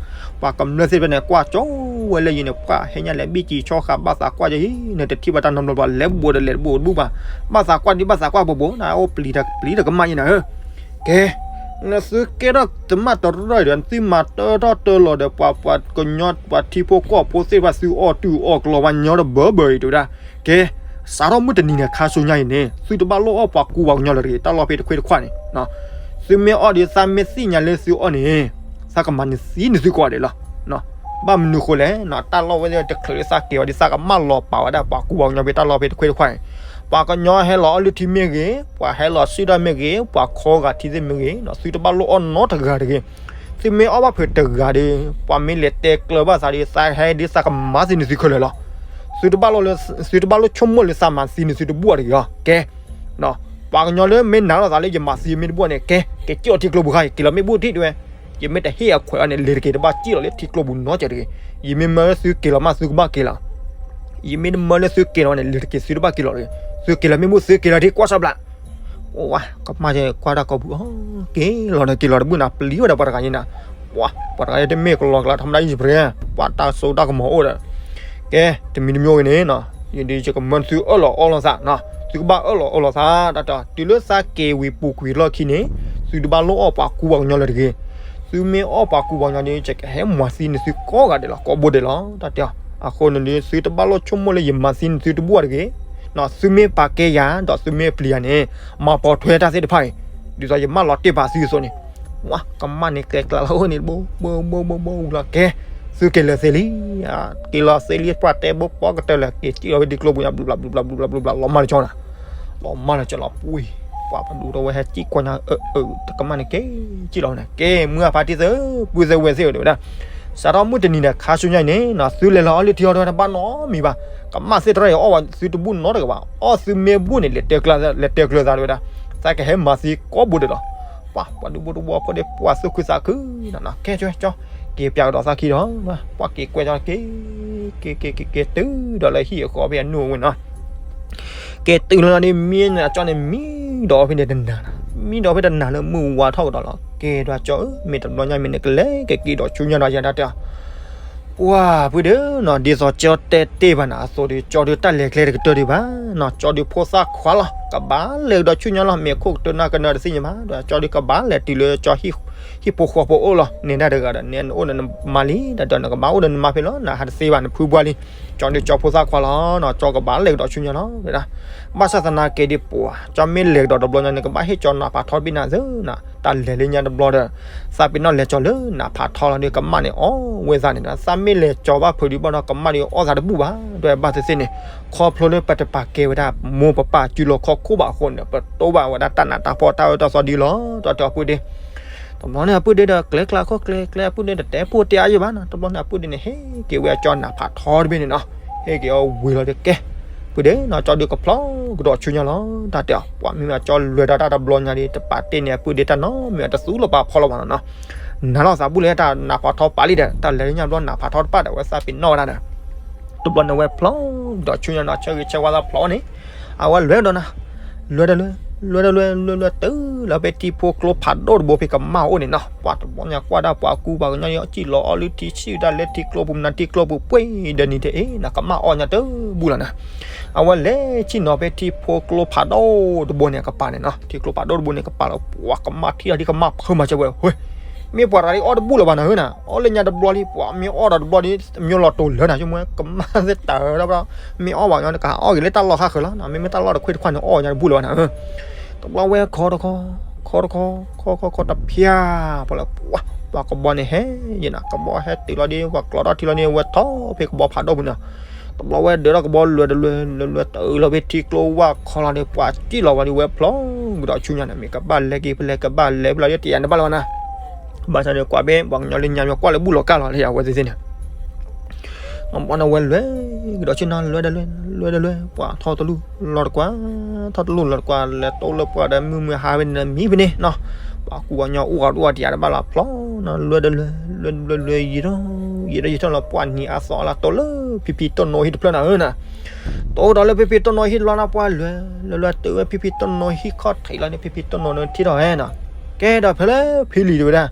ပှၤကမျၢၢ်သ့ၣ်တဖၣ်န့ၣ် ကွၢ်ကၠီဝဲလၢယံၤန့ၣ် ပှၤဟဲညါလဲၤဘ့ၣ်ကံၤဆီဃာ် ဘၣ်သးကွၢ်ကၠီအံၤ နတထံၣ်ဘၣ်တၢ်နီတဘျီဘၣ် လဲၤဘူးဒီးလဲၤတဘူးတဘူးဘၣ် ဘၣ်သးကွၢ်ဒ်ဘၣ်သးကွၢ်ဘူးဘူး နအိၣ်ပျံၤတၢ်ပျံၤတၢ်ကမၣ်ယံၤနၤဧၢ ကဲ နသုကဲထီၣ်သမၣ်တရၢၢ်ဒီး နသုမၤတၢထီၣ်တၢလီၤဒီး ပှၤပှၤကညီ ပှၤထံဖိကီၢ်ဖိသ့ၣ်တဖၣ် သုအီၣ်တူၢ်အီၣ်ကျီၤ ပှၤညီတဘၢဘၢအံၤ တဲဝဲဒၣ် ကဲ စးထီၣ်မုၢ်တနံၤန့ၣ် ခါဆူညါအံၤန့ၣ် သုတဘၣ်လိၣ်အီၣ်ပှၤကူပှၤကညီလၢၤတဂ့ၤ တၢ်လီၢ်ဖဲတခွ့တခွါန့ၣ် သုမ့ၢ်အီၣ်ဒီး သးမ့ၢ်သ့ၣ်ညါလၢသုအီၣ်န့ၣ် သးကမၤန့ၢ်သံန့ၢ်သုကိးဂၤဒဲးလီၤ ဘၣ်မနုၤဃိလဲၣ် တၢ်လီၢ်ဝဲသ့ၣ်တချုးလၢသးကဲၤဝဲဒီး သးကမၣ်လီၤပာ်ဝဲဒၣ်ပှၤကူပှၤကညီဖဲတၢ်လီၢ်ဖဲတခွ့တခွါန့ၣ် ပှၤကညီဟဲလီၤအီၣ်လုၢ်ထံမ့ၢ်ဂ့ၤ ပှၤဟဲလီၤစံၣ်ထီၣ်မ့ၢ်ဂ့ၤ ပှၤခီဂာ်ထံသ့ၣ်မ့ၢ်ဂ့ၤ သုတဘၣ်လိၣ်အီၣ်နီတဂၤတဂ့ၤ သုမ့ၢ်အီၣ်ဘၣ်ဖုးတဂၤဒီး ပှၤမ့ၢ်လဲၤတဲကျၢၤဘၣ်သးဒီး သးဟဲဒီးသးကမၤသံန့ၢ်သုခဲလၢာ်လီၤ သုတဘၣ်လိၣ်လၢ သုတဘၣ်လိၣ်ဆိကမိၣ်လၢသးမၤသံန့ၢ်သုတဘူၣ်တဂ့ၤလီၤ ကဲ ပှၤကညီလၢမ့ၢ်နာ်လိာ်သးလၢယမၤသံမ့ၢ်တဘူၣ်န့ၣ် ကဲ က့ၤစံၣ်လီၤထံကျိပူၤခါ က့ၤလီၤမ့ၢ်ဘူၣ်ထံၣ်တဲဝဲ ယမ့ၢ်တဟ့ၣ်အခွဲးအီၤန့ၣ် လဲၤတက့ၤတဘၣ်စံၣ်လီၤလၢထံကျိပူၤနီတစဲးတဂ့ၤ ယမ့ၢ်မၢလၢသုက့ၤလီၤမး သုကဘၣ်က့ၤလီၤ ယမ့ၢ်တမၢလၢသုက့ၤလီၤန့ၣ် လဲၤတက့ၤသုတဘၣ်က့ၤလီၤတဂ့ၤ သုက့ၤလီၤမ့ၢ်ဘူၣ် သုက့ၤလီၤထံကွၢ်စၢ်ဘျး အိၣ်ဝဲ ကမၣ်ကကွၢ်တၢ်ကိာ်ပူၤအီၤ က့ၤလီၤန့ၣ် က့ၤလီၤတဘူၣ်န့ၣ် ပျံၤဝဲဒီးပှၤတဂၤန့ၣ်နၤ ပှၤ ပှၤတဂၤအံၤတမ့ၢ်ကလီၤကလး ထီမဒၣ်ယံၢ်ပရ့ ပှၤတၢ်စိတၢ်ကမီၤအိၣ်ဒီး ကဲ တမံၤတမံၤဂ့ၤန့ၣ်နီၤ ယဒ်ယကမၢသုအၢၣ်လီၤအီလီၤသးနီၤ သုကဘၣ်အၢၣ်လီၤအီလီၤသး တၢ်တဲ တုၤလၢသးက့ၤဝံၤပူၤကွံာ်လီၢ်ခံန့ၣ် သုတဘၣ်လိၣ်အီၣ်ပှၤကူပှၤကညီလၢၤတဂ့ၤ သုမ့ၢ်အီၣ်ပှၤကူပှၤကညီန့ၣ် ယကဟဲမၤသံန့ၢ်သုကိးဂၤဒဲးလီၤ ကိးဘိဒဲးလီၤ တၢ်တဲ အဃိန့ၣ်ဒီး သုတဘၣ်လိၣ်ဆိကမိၣ်လၢယမၤသံန့ၢ်သုတဘူၣ်တဂ့ၤ သုမ့ၢ်ပာ်ကဲယၤ ဒီးသုမ့ၢ်ပျံၤယၤန့ၣ် မၤပိာ်ထွဲတၢ်သ့ၣ်တဖၣ်အံၤ ဒ်သိးယမၢလီၤတ့ၢ်ပာ်သုအသိးန့ၣ် ဝဲကမၣ်န့ၣ်ကျဲကျါလီၤအိၣ်န့ၣ် ဘိဘိဘိဘိဘိဝံၤလီၤ ကဲ သုက့ၤလၢာ်သ့လံ က့ၤလီၤသ့လံ ပှၤတဲဘိပှၤကတၢၢ်လၢာ် က့ၤစံၣ်လီၤဝဲဒ်ကျိပူၤညါ ဘျုးဘျးဘျုးဘျးဘျုးဘျးဘျုးဘျး လီၤမၢ်လီၤကၠီနၤ လီၤမၢ်လီၤကၠီလီၤပှံၤ ပှၤပဒူၣ်ထီၣ်ဝဲဟဲစံၣ်ကွၢ်ညါ အၢ အၢ တကမၣ်န့ၣ် က့ၤစံၣ်လီၤဝဲန့ၣ် က့ၤမုၢ်အဖါတံၢ်သ့ၣ် ပုၢ်သ့ၣ်ဝဲၢ်သ့ၣ်ဧၢ တဲဝဲဒၣ် စးထီၣ်မုၢ်တနံၤန့ၣ် ခါဆူညါအံၤန့ၣ် သုလဲၤလီၤအီၣ်လုၢ်ထံအီၣ်တၢ်တဘၣ်နီတမံၤဘၣ် ကမၣ်သ့ၣ်တရၢၢ်အံၤ အီၣ်ဝဲသုတဘူၣ်နီတဂၤဘၣ် အီၣ်သုမ့ၢ်ဘူၣ်န့ၣ် လဲၤတဲကျၢၤသး တဲဝဲဒၣ် သးကဟဲမၤသံကိးဘိဒဲးလီၤ ပှၤ ပှၤဒူၣ်ဘိတဝီဖိဒီး ပှၤသူၣ်ခုသးခုနီၤ ကဲကၠီ က့ၤပၠးကဒီးသးခံဒီး ပှၤက့ၤကွဲးကၠီ က့ၤ က့ၤ က့ၤ က့ၤ က့ၤတုၤဒီးလၢဟံၣ်အဃီဖဲအနူၢ်အဝ့ၢ်နီၤ က့ၤတုၤလီၤဒီး မံဒီးကၠီန့ၣ် မံဒီးဖဲန့ၣ်တနၤနီၤ မံဒီးဖဲတနၤလၢမုၢ်ဝါထီၣ်ကဒီးလီၤ ကဲဒွးကၠီဧၢ မ့ၢ်တဘျီညါမ့ၢ်နကလဲၤက့ၤက့ၤဒီးဆူညါဒီးယၤတၢ်တဲ ပှၤဖုဒၢနီၤ ဒ်သိးကၠီတဲတ့ၢ်ဘၣ်နၤအသိးဒီး ကၠီဒုးတၢ်လဲၤကျဲတကတၢၢ်ဒံးဘၣ်နီၤ ကၠီဒုးဖိသၣ်ခွါလီၤ ကဘၣ်လဲၤကဒီးဆူညါလီၤ, မ့ၢ်အခိၣ်ကတၢၢ်နၢ်ကနၢၤတသ့ၣ်ညါဘၣ်, ဒီးကၠီဒုးကဘၣ်လဲၤတုၤလၢကၠီဟံၣ်ဖိဃီဖိအိၣ်လီၤ, နဲဒၣ်တဂၤဒီး နဲနအိၣ်ဒီးနမါလံ, ဒီးနကဘၣ်အိၣ်ဒီးနမါဖဲလီၤ, နဟးတသ့ဘၣ် နဖုပှၢ်လံ, ကၠီဒုးကၠီဖိသၣ်ခွါလီၤနီၤ, ကၠီကဘၣ်လဲၤကဒီးဆူညါလီၤ, ဝဲဒၣ် ဘၣ်ဆၣ်သနာ်က့ဒီးပှၤ ကၠီမ့ၢ်လဲၤကဒီးတဘျီညါ နကဘၣ်ဟ့ၣ်ကၠီနးဖးထီတဘ့ၣ်နၤသ့နီၤ, တၢ်လဲၤလၢညါတဘျီဒီး သးပ့ၤနီၣ်လဲၤကၠီလၢနးဖးထီလီၤဒီး ကမၣ်န့ၣ်အီၣ်ဝဲသးန့ၣ်ဒီး သးမ့ၢ်လဲၤကၠီဘၣ်ဖုးဒံးဘၣ်ဒီး ကမၣ်ဒီးအီၣ်သးတဘူၣ်ဘၣ်, ဒီးဘၣ်သ့ၣ်သ့ၣ်န့ၣ် ခီဖျိလၢပတပာ်ကဲဝဲဒၣ် မိၢ်ပပၢ်စုလီၢ်ခီၣ်ခိၣ်ဘၣ်အဃိန့ၣ် ပတိၢ်ဘၣ်ဝဲဒၣ်တၢ်နးတၢ်ဖှီၣ်တၢ်အၢတၢ်သီဒ်လီၤ, ဒီးတဲအပုၢ်ဒ့ တဘျီန့ၣ်အပုၢ်ဒ့ဒီး ကျဲကျါခီၣ်ကျဲကျဲ အပုၢ်ဒ့ဒီးတဲပိၢ်တဲအါယံၢ်ဘၣ်နီၤ, တဘျီန့ၣ် အပုၢ်ဒ့န့ၣ်ဟ့ၣ်က့ၤဝဲအကၠီနးဖးထီတဘ့ၣ်န့ၣ်နီၤ, ဟ့ၣ်က့ၤအီၤဝံၤလီၤဒီးကဲ, ပုၢ်ဒ့နီၤ ကၠီဒုးကဖျီကဒီးဆူညါလီၤ, တၢ်တဲအီၤ ပှၤမ့ၢ်မ့ၢ်ကၠီလဲၤဒီးတၢ်တဘျီညါဒီး တပာ်တ့ၢ်န့ၢ်အပုၢ်ဒ့တၢ်နီတမံၤ အတသူလီၤပာ်ဖီလီၤဘၣ်နီၤနီၤ, နၤလီၤသးဘူၣ်လၢတၢ်နးဖးထီပာ်လံဒီး တၢ်လဲၤလၢညါဘျီနးဖးထီတပာ်ဒီး အဝဲသးပ့ၤနီၣ်ဝဲဒၣ်ဒီး တဘျီန့ၣ်ဝဲဖျီကဒီးဆူညါနီၤ ဆၢဂ့ၤဆၢဝါသးဖျီန့ၣ်, အဝဲလဲၤဒီးနီၤ, လဲၤဒီးလဲၤ, လဲၤဒီးလဲၤ လဲၤလဲၤတုၤလီၤဖဲထံဖိကျိဖးဒိၣ်တဘိဖဲကမၣ်အိၣ်န့ၣ်နီၤ, ပှၤတဘျီညါကွၢ်ဒၣ်ပှၤကူပှၤကညီန့ၣ် စံၣ်လီၤအီၣ်လၢထံ စံၣ်ဒၣ်လဲာ်ထံကျိပူၤ မနုၤထံကျိပူၤပှ့ၤဒီးနံၤတအ့ၣ်နီၤ ကမၣ်အီၣ်ညါတဘူၣ်လီၤနီၤ, အဝဲလဲၤဆ့ၣ်နီၤဖဲထံဖိကျိဖးဒိၣ်တဘိန့ၣ် အကပၤန့ၣ်နီၤ, ထံကျိဖးဒိၣ်တဘိန့ၣ် ကပၤလီၤ ပှၤကမၣ်ထံၣ်လီၤဒ်ကမၣ်ဖုးမၤစၢၤဝဲ ဟ့ၣ် မ့ၢ်ပှၤတဂၤဒ်အီၣ်တဘူၣ်လၢၤဘၣ်နၤဧၢနီၤ, အီၣ်လၢညါတဘျီလံ ပှၤမ့ၢ်အီၣ်ဒီးတဘျီဒီး မ့ၢ်လီၤတိၤလၢနၤ ဆိကမိၣ်ကမၣ်သ့ၣ်တၢ်ဒီး မ့ၢ်အီၣ်ဘၣ်ညီနကဟးအီၣ်က့ၤလၢတၢ်လီၢ်ခါဃၢၤလီၤ, မ့မ့ၢ်တၢ်လီၢ်တခွ့ၣ်တခွါန့ၣ်အီၣ်ညါတဘူၣ်လၢၤဘၣ်နၤဧၢ, တဘျီဝဲခီတခီ, ခီတခီ, ခီခီခီတဖၠၣ်, ပှၤလၢပှၤ ပှၤကဘီန့ၣ်ဟဲယဲနီၤ, ကဘီဟဲတုၤလီၤဒ် ပှၤကျီထီၣ်ထံလီၤန့ၣ် ဝဲထီၣ်ဖဲကဘီဖးဒိၣ်ပူၤနီၤ, တဘျီဝဲဒၢးထီၣ်ကဘီလဲၤဒီးလဲၤ လဲၤလဲၤတုၤလီၤဖဲထံကျိဝၢ်ခီလီၤဒီး ပှၤစံၣ်လီၤဝဲဒ်ဝဲဖျီကဒီးဆူညါန့ၣ် မ့ၢ်ကဘၣ်လဲၤက့ၤဖဲလဲၣ် ကဘၣ်လဲၤဖဲလဲၣ် တယာ်တဘၣ်လၢၤဘၣ်နၤ ဘၣ်ဆၣ်ဒီးကွၢ်ဘ့ၣ် ပှၤကညီလၢညါမ့ၢ်ကွၢ်လၢဘူၣ်လီၤကၢ်လီၤလၢယၤဝဲသ့ၣ်သ့ၣ်န့ၣ်, ဘၣ်န့ၣ်ဝဲလဲၤကဒီးဆ့ၣ်နီၤ လဲၤဒီးလဲၤ လဲၤဒီးလဲၤ ပှၤထီၣ်တလူၢ်လီၤတကွၢ်, ထီၣ်တလူၢ်လီၤတကွၢ် လဲၤတိၢ်လၢပှၢ်ဒီးမုၢ်မုၢ်ဟါဖဲန့ၣ်ဒီးမံဖဲန့ၣ်နီၤ, ပှၤကူပှၤကညီအိၣ်ဂၤတအိၣ်တယာ်တဘၣ်လၢၤ ဖျီနီၤ လဲၤဒီးလဲၤ လဲၤဒီးလဲၤ ယံာ်ထီၣ် ယံာ်ထီၣ်ယံာ်ထီၣ်လီၤ ပှၤနံၤအါသီအါလၢတိၢ်လၢဖံဖံတိၢ်နိဟံၣ်တဖျၢၣ်နၤဧၢနီၤ တိၢ်ဒီးလၢဖံဖံတိၢ်နိဟံၣ်တဘျီနီၤ ပှၤလဲၤ လဲၤလဲၤတုၤဝဲဖံဖံတိၢ်နိဟံၣ်ခီၣ်ထံးလီၤန့ၣ် ဖံဖံတိၢ်နိန့ၣ်ထံၣ်ထီၣ်ဝဲနီၤ, ကဲဒီးဖဲလၢဖံလံၤတဲဝဲဒၣ်,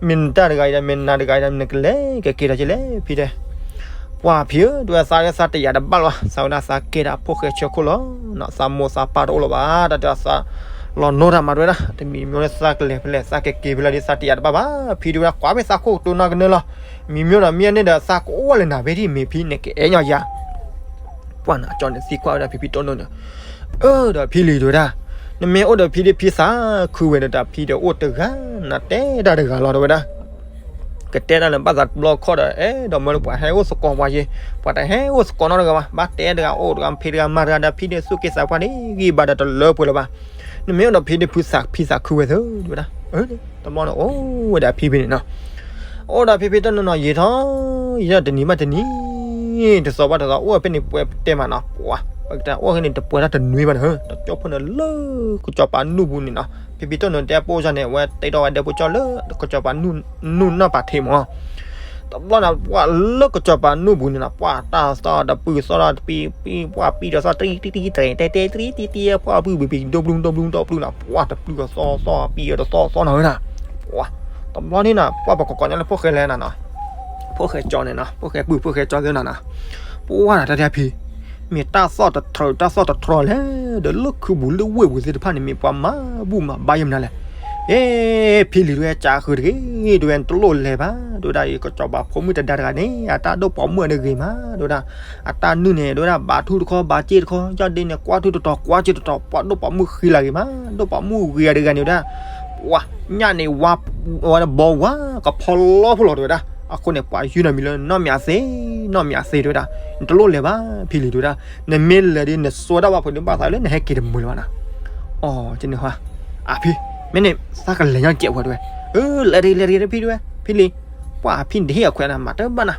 မ့ၢ်နတၢ်တဂၤအံၤဒီး မ့ၢ်နၤတဂၤအံၤဒီး နကလဲၤကက့ၤဒီးက့ၤလဲၣ်ဖံတဲ, ပှၤဖံဧၢ တဲဝဲသးလၢသးတယာ်တဘၣ်လၢၤဘၣ် သးဝဲဒၣ်သးကဲဒၣ်ဖိၣ်ဃဲဆၢခိၣ်လီၤ, သးမိၢ်သးပၢ်တအိၣ်လၢၤဘၣ် တၢ်တဲသး လီၤနိတၢ်မၤတဲဝဲဒၣ် တမံၤမ့ၢ်လၢသးကလဲၤဖဲလဲၣ် သးကက့ၤဖဲလဲၣ်ဒီး သးတယာ်တဘၣ်ဘၣ် ဖံတဲဝဲဒၣ် ကွၢ်မ့ၢ်သးခိၣ်ကတိၤနီၢ်ကနၢလီၤ, မံၤမ့ၢ်ဒီးမ့ၢ်န့ၣ်ဒီး သးကအိၣ်ဝဲလၢနၤဖဲဒ်မ့ၢ်ဖံန့ၣ် ကအဲၣ်ညီယၤ ပှၤန့ၣ် အကၠီန့ၣ်သံကွၢ်ဝဲဒၣ်ဖံဖံတိၢ်နိန့ၣ်, အၢ ဒီးဖံလံၤတဲဝဲဒၣ်, နမ့ၢ်အိၣ်ဒီးဖံဒီးဖံသးခုဝဲဒီးတၢ်ဖံဒီးအိၣ်တဂၤ, နတဲတၢ်တဂၤလီၤတဲဝဲဒၣ်, ကတဲတၢ်လၢဘၣ်သးတဘျီခီၣ်ဒီး အဲၣ်ဒိးမၢလၢပှၤဟဲအိၣ်သကိးပှၤယ့, ပှၤတဟဲအိၣ်သကိးနီတဂၤဘၣ်, ဘၣ်တဲတဂၤအိၣ်တဂၤ ဖံးတဂၤမၤတဂၤဒီး ဖံဒီးသူၣ်က့သးပှၢ်ဒ်ဂံၢ်ဘါဒီးတလၢပှဲၤလၢၤဘၣ်, နမ့ၢ်အိၣ်ဒီးဖံဒီးဖံသးဖံသးခုဝဲသၢတဲဝဲဒၣ်, တဘျီန့ၣ် အိၣ်ဝဲဒၣ်ဖံဖံန့ၣ်နီၤ အိၣ်ဒီးဖံဖံတိၢ်နိနီၤ ယံာ်ထီၣ် ယံာ်ထီၣ်တနံၤဘၣ်တနံၤ, တသီဘၣ်တသီ အိၣ်ဖဲန့ၣ်ပှဲၤတဲမးနီၤ, ပှၤ ပကတဲအိၣ်ဖဲန့ၣ် တပှဲၤထီၣ်တနွံဘၣ်န့ၣ် တကၠိဖိန့ၣ်လၢကစီၤပၤနူၢ်ပူၤန့ၣ်နီၤ, ဖံဖံတိၢ်နိတဲပိၢ်စၢ်န့ၣ် အဝဲတဲထီၣ်ဝဲဒဲဖိကၠီလၢကစီၤပၤနူၢ်နီၢ်ပၤထံးမး တဘျီန့ၣ် ပှၤလၢကစီၤပၤနူၢ်ပူၤန့ၣ်နီၤ ပှၤတၢ်သီၣ်တပူၤသီၣ်တပံၤပံၤ ပှၤပံၤဒီးသီၣ်တံၢ်တံၢ်တံၢ်တြဲၤတဲတဲတံၢ်တံၢ်တံၢ် ပှၤပံၤပံၤဒိၣ်ဘျုးဒိၣ်ဘျုးဒိၣ်ဘျုးနီၤ ပှၤတပျုၢ်ဒီးသီၣ်သီၣ်ပံၤဒီးသီၣ်သီၣ်နီၤဝဲဒၣ်, ပှၤ တဘျီန့ၣ်နီၤ ပှၤပကိးကိးညီလၢဖိၣ်ဃဲလဲၣ်နီၤနီၤ, ဖိၣ်ဃဲကၠီန့ၣ်နီၤ ဖိၣ်ဃဲပုၢ်ဖိၣ်ဃဲကၠီသ့နီၤနီၤ, ပှၤနီၤတၢ်တဲဖံ မ့ၢ်တၢ်သီၣ်တထြၢတၢ်သီၣ်တထြီလဲၣ်, ဒီးလၢခုပူၤလၢဝ့ၢ်ပူၤသ့ၣ်တဖၣ်န့ၣ် မ့ၢ်ပှၤမၤဘူၣ်မၤဘါယဲၢ်မနုၤလဲၣ်, အ့ ဖံလံၤတဲဝဲ ကးဃုာ်တဂ့ၤ တဲဝဲ နတလိၣ်လဲၤဘၣ် တဲဝဲဒၣ် ကစီၤပၤဖိမုၣ်တဒါတဂၤန့ၣ် အတၢ်ဒိၣ်ပိာ်မုၣ်အတဂ့ၤမး တဲဝဲဒၣ်, အတၢ်နုၢ်န့ၣ် တဲဝဲဒၣ် ဘၣ်ထူၣ်တခီ ဘၣ်စ့ၣ်တခီ ယီၢ်ဒ့န့ၣ် ကွၢ်ထူၣ်တတီၤ ကွၢ်စ့ၣ်တတီၤ ပှၤဒိၣ်ပိာ်မုၣ်ဃံလၤဂ့ၤမး ဒိၣ်ပိာ်မုၣ်ဂ့ၤအတဂၤန့ၣ်ဝဲဒၣ်, ပှၤညၣ်န့ၣ် ဝါ ဝါဘီဝါ ကဖီလီဖိလီၤ တဲဝဲဒၣ်, အဃိန့ၣ် ပှၤယုၢ်နီၢ်မံၤလၢနီၢ်မံၤအသ့, နီၢ်မံၤအသ့ တဲဝဲဒၣ်, နတလိၣ်လဲၤဘၣ် ဖံလံၤ တဲဝဲဒၣ်, နမ့ၢ်လဲၤဒီး နစွဲဒၣ်ဘၣ်ဖိန့ၣ် ဘၣ်သးလၢနဟဲက့ၤတမုာ်လၢၤဘၣ်နီၤ, အီ ကန့ၣ်ဟါ, အဖံ, မ့ၢ်န့ၣ် သးကလဲၤညီကဲးဝဲ တဲဝဲ, အၢ လဲၤတဂ့ၤ လဲၤတဂ့ၤ ဖံ တဲဝဲ, ဖံလံၤ, ပှၤဖံန့ၣ်တဟ့ၣ်အခွဲးနၤ မၤတဘၣ်နၤ,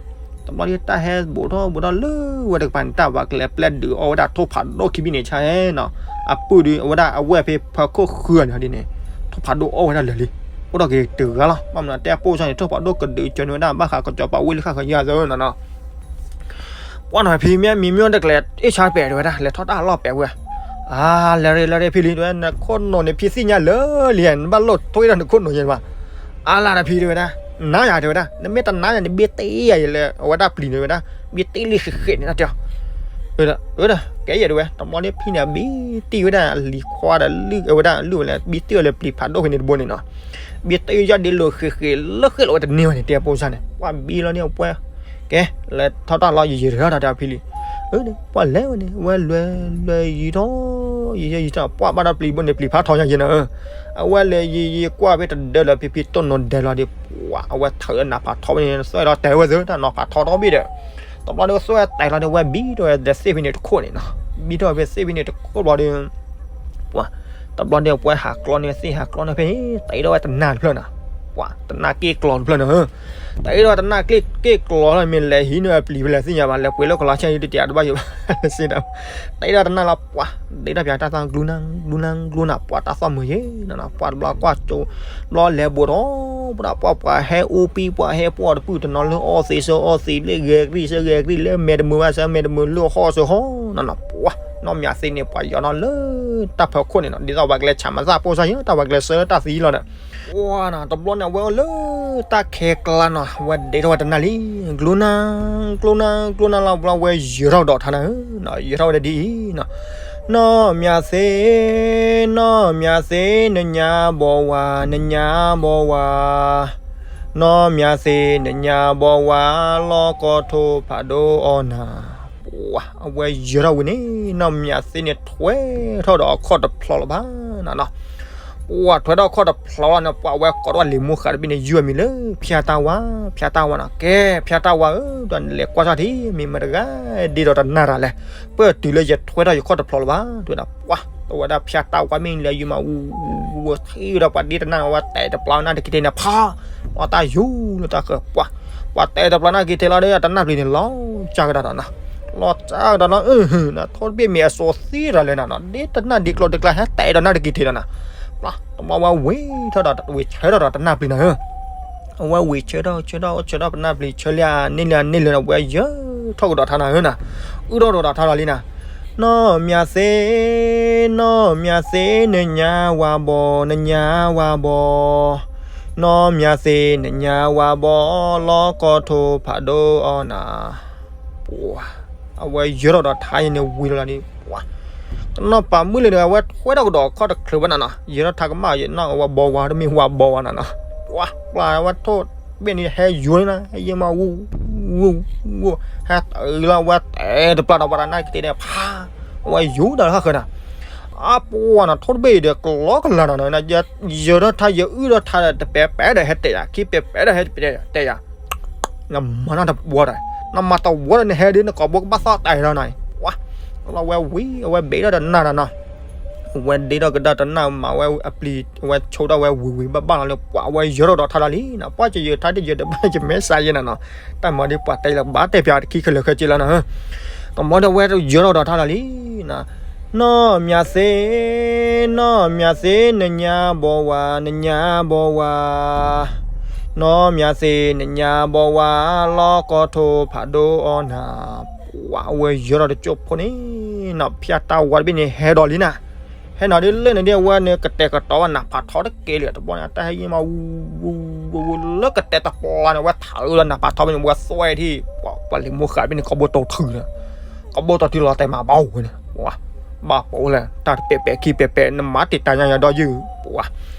တဘျီဒီးတၢ်ဟဲဘူးထီၣ်ဘူးထီၣ်လၢဝဲတကပၤန့ၣ် တၢ်ဝၤကလဲၤပျဲဒုးအီၣ်ဝဲဒၣ်ထိၣ်ဖးဒိၣ်ခံဘ့ၣ်န့ၣ်ဆါနီၤ, အပုၢ်ဒီးအဝဲဒၣ်အဝဲၢ်ဖဲဖၢခိၣ်ဃုအီၤန့ၣ်ဒ်န့ၣ်, ထိၣ်ဖးဒိၣ်အီၣ်ဝဲဒၣ်လၢာ်လံ, အိၣ်ဒီးက့ၤတဂၤလီၤ, ဘၣ်မနုၤတဲအပိၢ်စၢ်န့ၣ် ထိၣ်ဖးဒိၣ်ကဒုးကၢန့ၢ်ဝဲဒၣ် ဘၣ်ဃးကစီၤပၤဝ့ၢ်လၢဃၣ်ဃၢၤယၤသၢနီၤနီၤ ပှၤနီၤဖံမ့ၢ်မံၤမ့ၢ်တကလဲၤအ့ၣ်ဆါပဲာ်တဲဝဲဒၣ် လဲၤထီၣ်တၢ်လီၢ်ပဲာ်ဝဲ, အါ လဲၤရ့လဲၤရ့ဖံလံၤတဲဝဲ နခိၣ်နူာ်န့ၣ် ဖံသ့ၣ်ညါလၢာ်လံ နဘၣ်လိၣ်ထွံဒီးနခိၣ်နူာ်ယဲၢ်ဘၣ်, အါလၢနဖံတဲဝဲဒၣ်, နါယၤတဲဝဲဒၣ် နမ့ၢ်တနါယၤန့ၣ် ဘ့ၣ်တ့ၢ်ယၤယဲၢ်လၢအဝဲဒၣ်ပျံၤန့ၣ်ဝဲဒၣ်, ဘ့ၣ်တ့ၢ်လံဃဲးဃဲးန့ၣ် တၢ်တဲအီၤ အဝဲဒၣ် ကဲယဲၢ်ဒဝဲ တဘျီန့ၣ်ဖံန့ၣ် ဘံတံၢ်ဝဲဒၣ်လံၤခွါဒီး လုၢ်ဝဲဒၣ် လုၢ်ဝဲလၢ ဘံတံၢ်ဝဲလၢပျံၤဖးဒိၣ်ဖဲန့ၣ်တဘိန့ၣ်နီၤ, ဘံတံၢ်ယီၢ်ဒ့လိာ်ဃ့ဃ့လၢဃ့လိာ်ဝဲတန့ၢ်ဝဲန့ၣ် တဲပိစၢ်န့ၣ် ပှၢ်ဘံလီၤန့ၣ် အပှဲၤ ကဲ လဲၤထီၣ်တၢ်လီၤ ယယံာ်ထီၣ်တၢ်ဖံလံ, ပှၢ်လဲၤဝဲန့ၣ် ဝဲလွဲလွဲယံာ်ထီၣ် ယံာ်ထီၣ်ယံာ်ထီၣ် ပှၢ်ဘၣ်ဒီးပျံၤဘိန့ၣ် ပျံၤဖးထီညါယဲၢ်နီၤ, အဝဲလဲၤယံာ်ယံာ်ကွၢ်ဖဲတဒၢလီၤ ဖံဖံတိၢ်နီၢ်ဒဲးလီၤဒီး ပှၢ်အဝဲထၢၣ်လၢနးဖးထီဖဲန့ၣ် သွဲၣ်လီၤတဲာ်ဝဲသၢတၢ်နီၤဖးထီထီဘ့ၣ်ဒီး တဘျီန့ၣ်သွဲၣ်တဲာ်လီၤဒီး ဝဲဘံထီၣ်ဝဲဒီးသ့ၣ်ဖဲန့ၣ်တခိၣ်န့ၣ်နီၤ, ဘံထီၣ်ဝဲဖဲသ့ၣ်ဖဲန့ၣ်တခိၣ်ဘျီဒီး ပှၢ် တဘျီန့ၣ်ပှဲၤဟးကျီန့ၣ် သ့ၣ်ဟးကျီန့ၣ်ဖဲန့ၣ် တဲဒီးဝဲတနၢ်တဖျၢၣ်နီၤ, ပှၢ် တနၢ်က့ၣ်ကျီတဖျၢၣ်နီၤ, တဲဒီးဝဲတနၢ်က့ၣ်ကျီလီၤ မ့ၢ်လဲၤဟံးန့ၢ်အပျံၤဖဲလဲၣ်သ့ၣ်ညါဘၣ် လဲၤပှ့ၤလၢကလီၤဆၣ်ယုၢ်တတၤတဘၣ်ယိၣ်ဘၣ်စ့ၢ်ဒီး တဲဒီးတနၢ်လီၤ ပှၢ် ဒ့ထီၣ်ပၠးတၢ်သီၣ် ကျူနၢ်ကျူနၢ်ကျူနၢ် ပှၢ်တၢ်သီၣ်မုာ်ယဲၢ်နီၤနီၤ ပှၢ်တဘျီကွၢ်ကၠိ ဘျီလဲၤဘိးထီၣ် ပှၢ်ဒၣ်ပှၢ်ပှၢ်ဟဲအိၣ်ပံၣ် ပှၢ်ဟဲပှီၢ်တပုၢ်တနီၤလၢအီသံးဆၢအီသံး လၢဂဲၤကရံၣ်ဆၢဂဲၤကရံၣ် လၢမဲာ်တမုာ်ဘၣ်ဆၢမဲာ်တမုာ် လၢအဟီၣ်ဆၢဟီၣ်နီၤနီၤ ပှၢ် နီၢ်မၠးသ့န့ၣ် ပှၢ်ယီၤထီၣ်လၢတၢ်ဖီခိၣ်န့ၣ်နီၤ ဒ်သိးပှၤကလဲၤဆးမၤသၣ်ပိၢ်စၢ်ယဲၢ် တၢ်ပှၤကလဲၤဆှၢတၢ်သံလီၤဒီး ပှၢ်နီၤ တဘျီန့ၣ် အဝဲအိၣ်လၢတၢ်ခဲကျါနီၤ အဝဲဒ့ထီၣ်ဝဲတနၢ်လံ ကျိနၢ် ကျိနၢ် ကျိနၢ်လီၤ ဘျီဝဲယၢၤထီၣ်ကဒီးထါနၤဧၢနီၤ ယၢၤထီၣ်ဝဲဒၣ်ဒ်အံၤနီၤ နီၢ်မၠးသ့ နီၢ်မၠးသ့ နညါဘီဝါ နညါဘီဝါ နီၢ်မၠးသ့ နညါဘီဝါ လီၢ်ကီၢ်ထိၣ်ဖးဒိၣ်အီၣ်နၤ ပှၢ် အဝဲယၢၤထီၣ်ဝံၤန့ၣ် နီၢ်မၠးသ့န့ၣ် ထွဲထီၣ်ဒီးအခီၣ်တဖျိးလၢၤဘၣ်နီၤနီၤ ပှၢ်ထွဲထီၣ်အခီၣ်တဖျိးလီၤန့ၣ် ပှၢ်ဝဲကိးထီၣ်လံာ်မိၢ်ဃာ်တဘ့ၣ်န့ၣ် ယုၢ်အမံၤလၢ ဖၠါတၢ်ဝါ ဖၠါတၢ်ဝါနီၤ ကဲ ဖၠါတၢ်ဝါဧၢ ဒီးနလဲၤကွၢ်စၢ်ထံ မ့ၢ်မတၤတဂၤ ဒ့ဒီးတနၢ်တၢ်လဲၣ် ပၢၢ်တုၤလၢယထွဲထီၣ်ယခီၣ်တဖျိးလၢၤဘၣ် တဲဝဲဒၣ် ပှၢ် တဲဝဲဒၣ်ဖၠါတၢ်ဝါမ့ၢ်လဲၤယုၢ်မး ဝူဝူဝူ ထံၣ်ဝဲဒီးပှၤဒ့တနၢ်ဝဲတဲတပျီနၢ်တက့ၤထဲန့ၣ် ဖး လီၤတၢ်ယူၤလၢတၢ်ဃၢၤ ပှၢ် ပှၤတဲတပျီနၢ်တက့ၤထဲလီၤဒီး တနၢ်ပျံၤန့ၣ် လီၤကၢ်ကဒါဒီးနီၤ လီၤကၢ်ကဒါလီၤ အၢ နထိၣ်တဘ့ၣ်မ့ၢ်အစိသ့တၢ်လဲၣ်နီၤနီၤ ဒ့တနၢ်ဒ့ကျိၤဒ့ကျါ ဟဲတဲဒီးနၢ်တက့ၤထဲလီၤနီၤ ပှၢ် တဘျီဝဲဝံၤထီၣ်ဒီး ဝံၤဆၢထီၣ်ဒီးတနၢ်ပျံၤနီၤဧၢ အဝဲဝံၤဆၢထီၣ်ဆၢထီၣ်ဆၢထီၣ်ပနၢ်ပျံၤဆၢလၢအန့ၢ်လၢအန့ၢ်လၢ ဝဲယၢၤထီၣ်ကဒီးထါနၤဧၢနီၤ အုၣ်ထီၣ်ကဒီးထါလီၤလံနီၤ နီၢ်မၠးသ့ နီၢ်မၠးသ့ နညါဝါဘီ နညါဝါဘီ နီၢ်မၠးသ့ နညါဝါဘီ လီၢ်ကီၢ်ထိၣ်ဖးဒိၣ်အီၣ်နၤ ပှၢ် အဝဲယၢၤထီၣ်ဒီးထါယဲန့ၣ်ဝံၤလီၤလံ ပှၢ် တနီၤပာ်မုၣ်လၢန့ၣ် အဝဲထွဲထီၣ်ကဒီးအခီၣ်တချုးဘၣ်နီၤနီၤ ယၢၤထီၣ်ထါကမၣ်ယဲနီၤ အဝဲဘီဝါတမ့ၢ်ဝါဘီဝါနီၤနီၤ ပှၢ် ပှၢ်ဝဲထိၣ်တဘ့ၣ်န့ၣ် ဟဲယိၤန့ၣ်နီၤ ဟဲယိၤမးဝူ ဝူ ဝူ ဟဲတအုးလီၤ အဝဲတဲတပျီဒီးပှၤတနၢ်က့ၤတဲန့ၣ် ဖး အဝဲယိၤတၢ်လၢဟီၣ်ဃၢၤနီၤ အပှၢ်နီၤ ထိၣ်တဘ့ၣ်အံၤဒီး ကလီကလီနီၤနီၤ ယၢၤထီၣ်ထါ ယအုၣ်ထီၣ်ထါဒီး တပဲာ်ပဲာ်ဒီးဟဲတဲယၤ ခံပဲာ်ပဲာ်ဒီးဟဲတဲယၤ နမၤနၢ်တဝီဒီး နမၤတဝီဒီး နဟဲဒ်နကိာ်ဘိကဘၣ်သီၣ်တဲာ်ဒီး န ပှၢ် လီၤဝဲဝံၤ အဝဲဘ့ၣ်ထီၣ်တနၢ်နီၤနီၤ အဝဲဒ့ထီၣ်ကဒါတနၢ်မၤဝဲအပျံၤ အဝဲဆိထီၣ်ဝဲဝံၤဝံၤဘၣ်ဘၣ်လီၤလၢ ပှၢ် အဝဲယၢၤထီၣ်ဒီးထါလီၤလံနီၤ ပှၢ်ယယၢၤထါဒ်ယၢၤတဘၣ်ယမဲစးယဲနီၤနီၤ တၢ်မၤဒ်ပှၤတဲလၢဘၣ်တဲပၠးတခံခဲလၢာ်ခဲဆ့လီၤနီၤ တမီဒီးဝဲယၢၤထီၣ်ဒီးထါလီၤလံနီၤ နီၢ်မၠးသ့ နီၢ်မၠးသ့ နညါဘီဝါ နညါဘီဝါ နီၢ်မၠးသ့ နညါဘီဝါ လီၢ်ကီၢ်ထိၣ်ဖးဒိၣ်အီၣ်နၤ ပှၢ်ဝဲယၢၤထီၣ်တကၠိဖိန့ၣ်နီၤ ဖၠါတၢ်ဝါတဘ့ၣ်န့ၣ် ဟဲဒီးလံနီၤ ဟဲနီၤဒ်လၢန့ၣ်ဒ်အဝဲန့ၣ် ကတဲာ်ကတီၤဝဲနးဖးထီတက့ၢ်လံ တဘျီန့ၣ် တၢ်ဟဲယံၤမး ဝူ ဝူ ဝူ လၢကတဲာ်တပျီန့ၣ် ဝဲထးအုးလီၤနးဖးထီဘ့ၣ်န့ၣ် ဝဲသွဲထံၣ် ပှၢ်လံာ်မိၢ်ဃာ်တဘ့ၣ်န့ၣ် ကီၢ်ဘိတိၢ်ထုးလီၤ ကီၢ်ဘိတိၢ်ထုးလီၤတဲာ်မးဘၣ်ဝဲန့ၣ် ပှၢ် ဘၣ်ပှၤအိၣ်လၢ တၢ်တပဲာ်ပဲာ်ခံပဲာ်ပဲာ် နမၤတ့ၢ်တၢ်ညါယၤဒီးယုၢ် ပှၢ်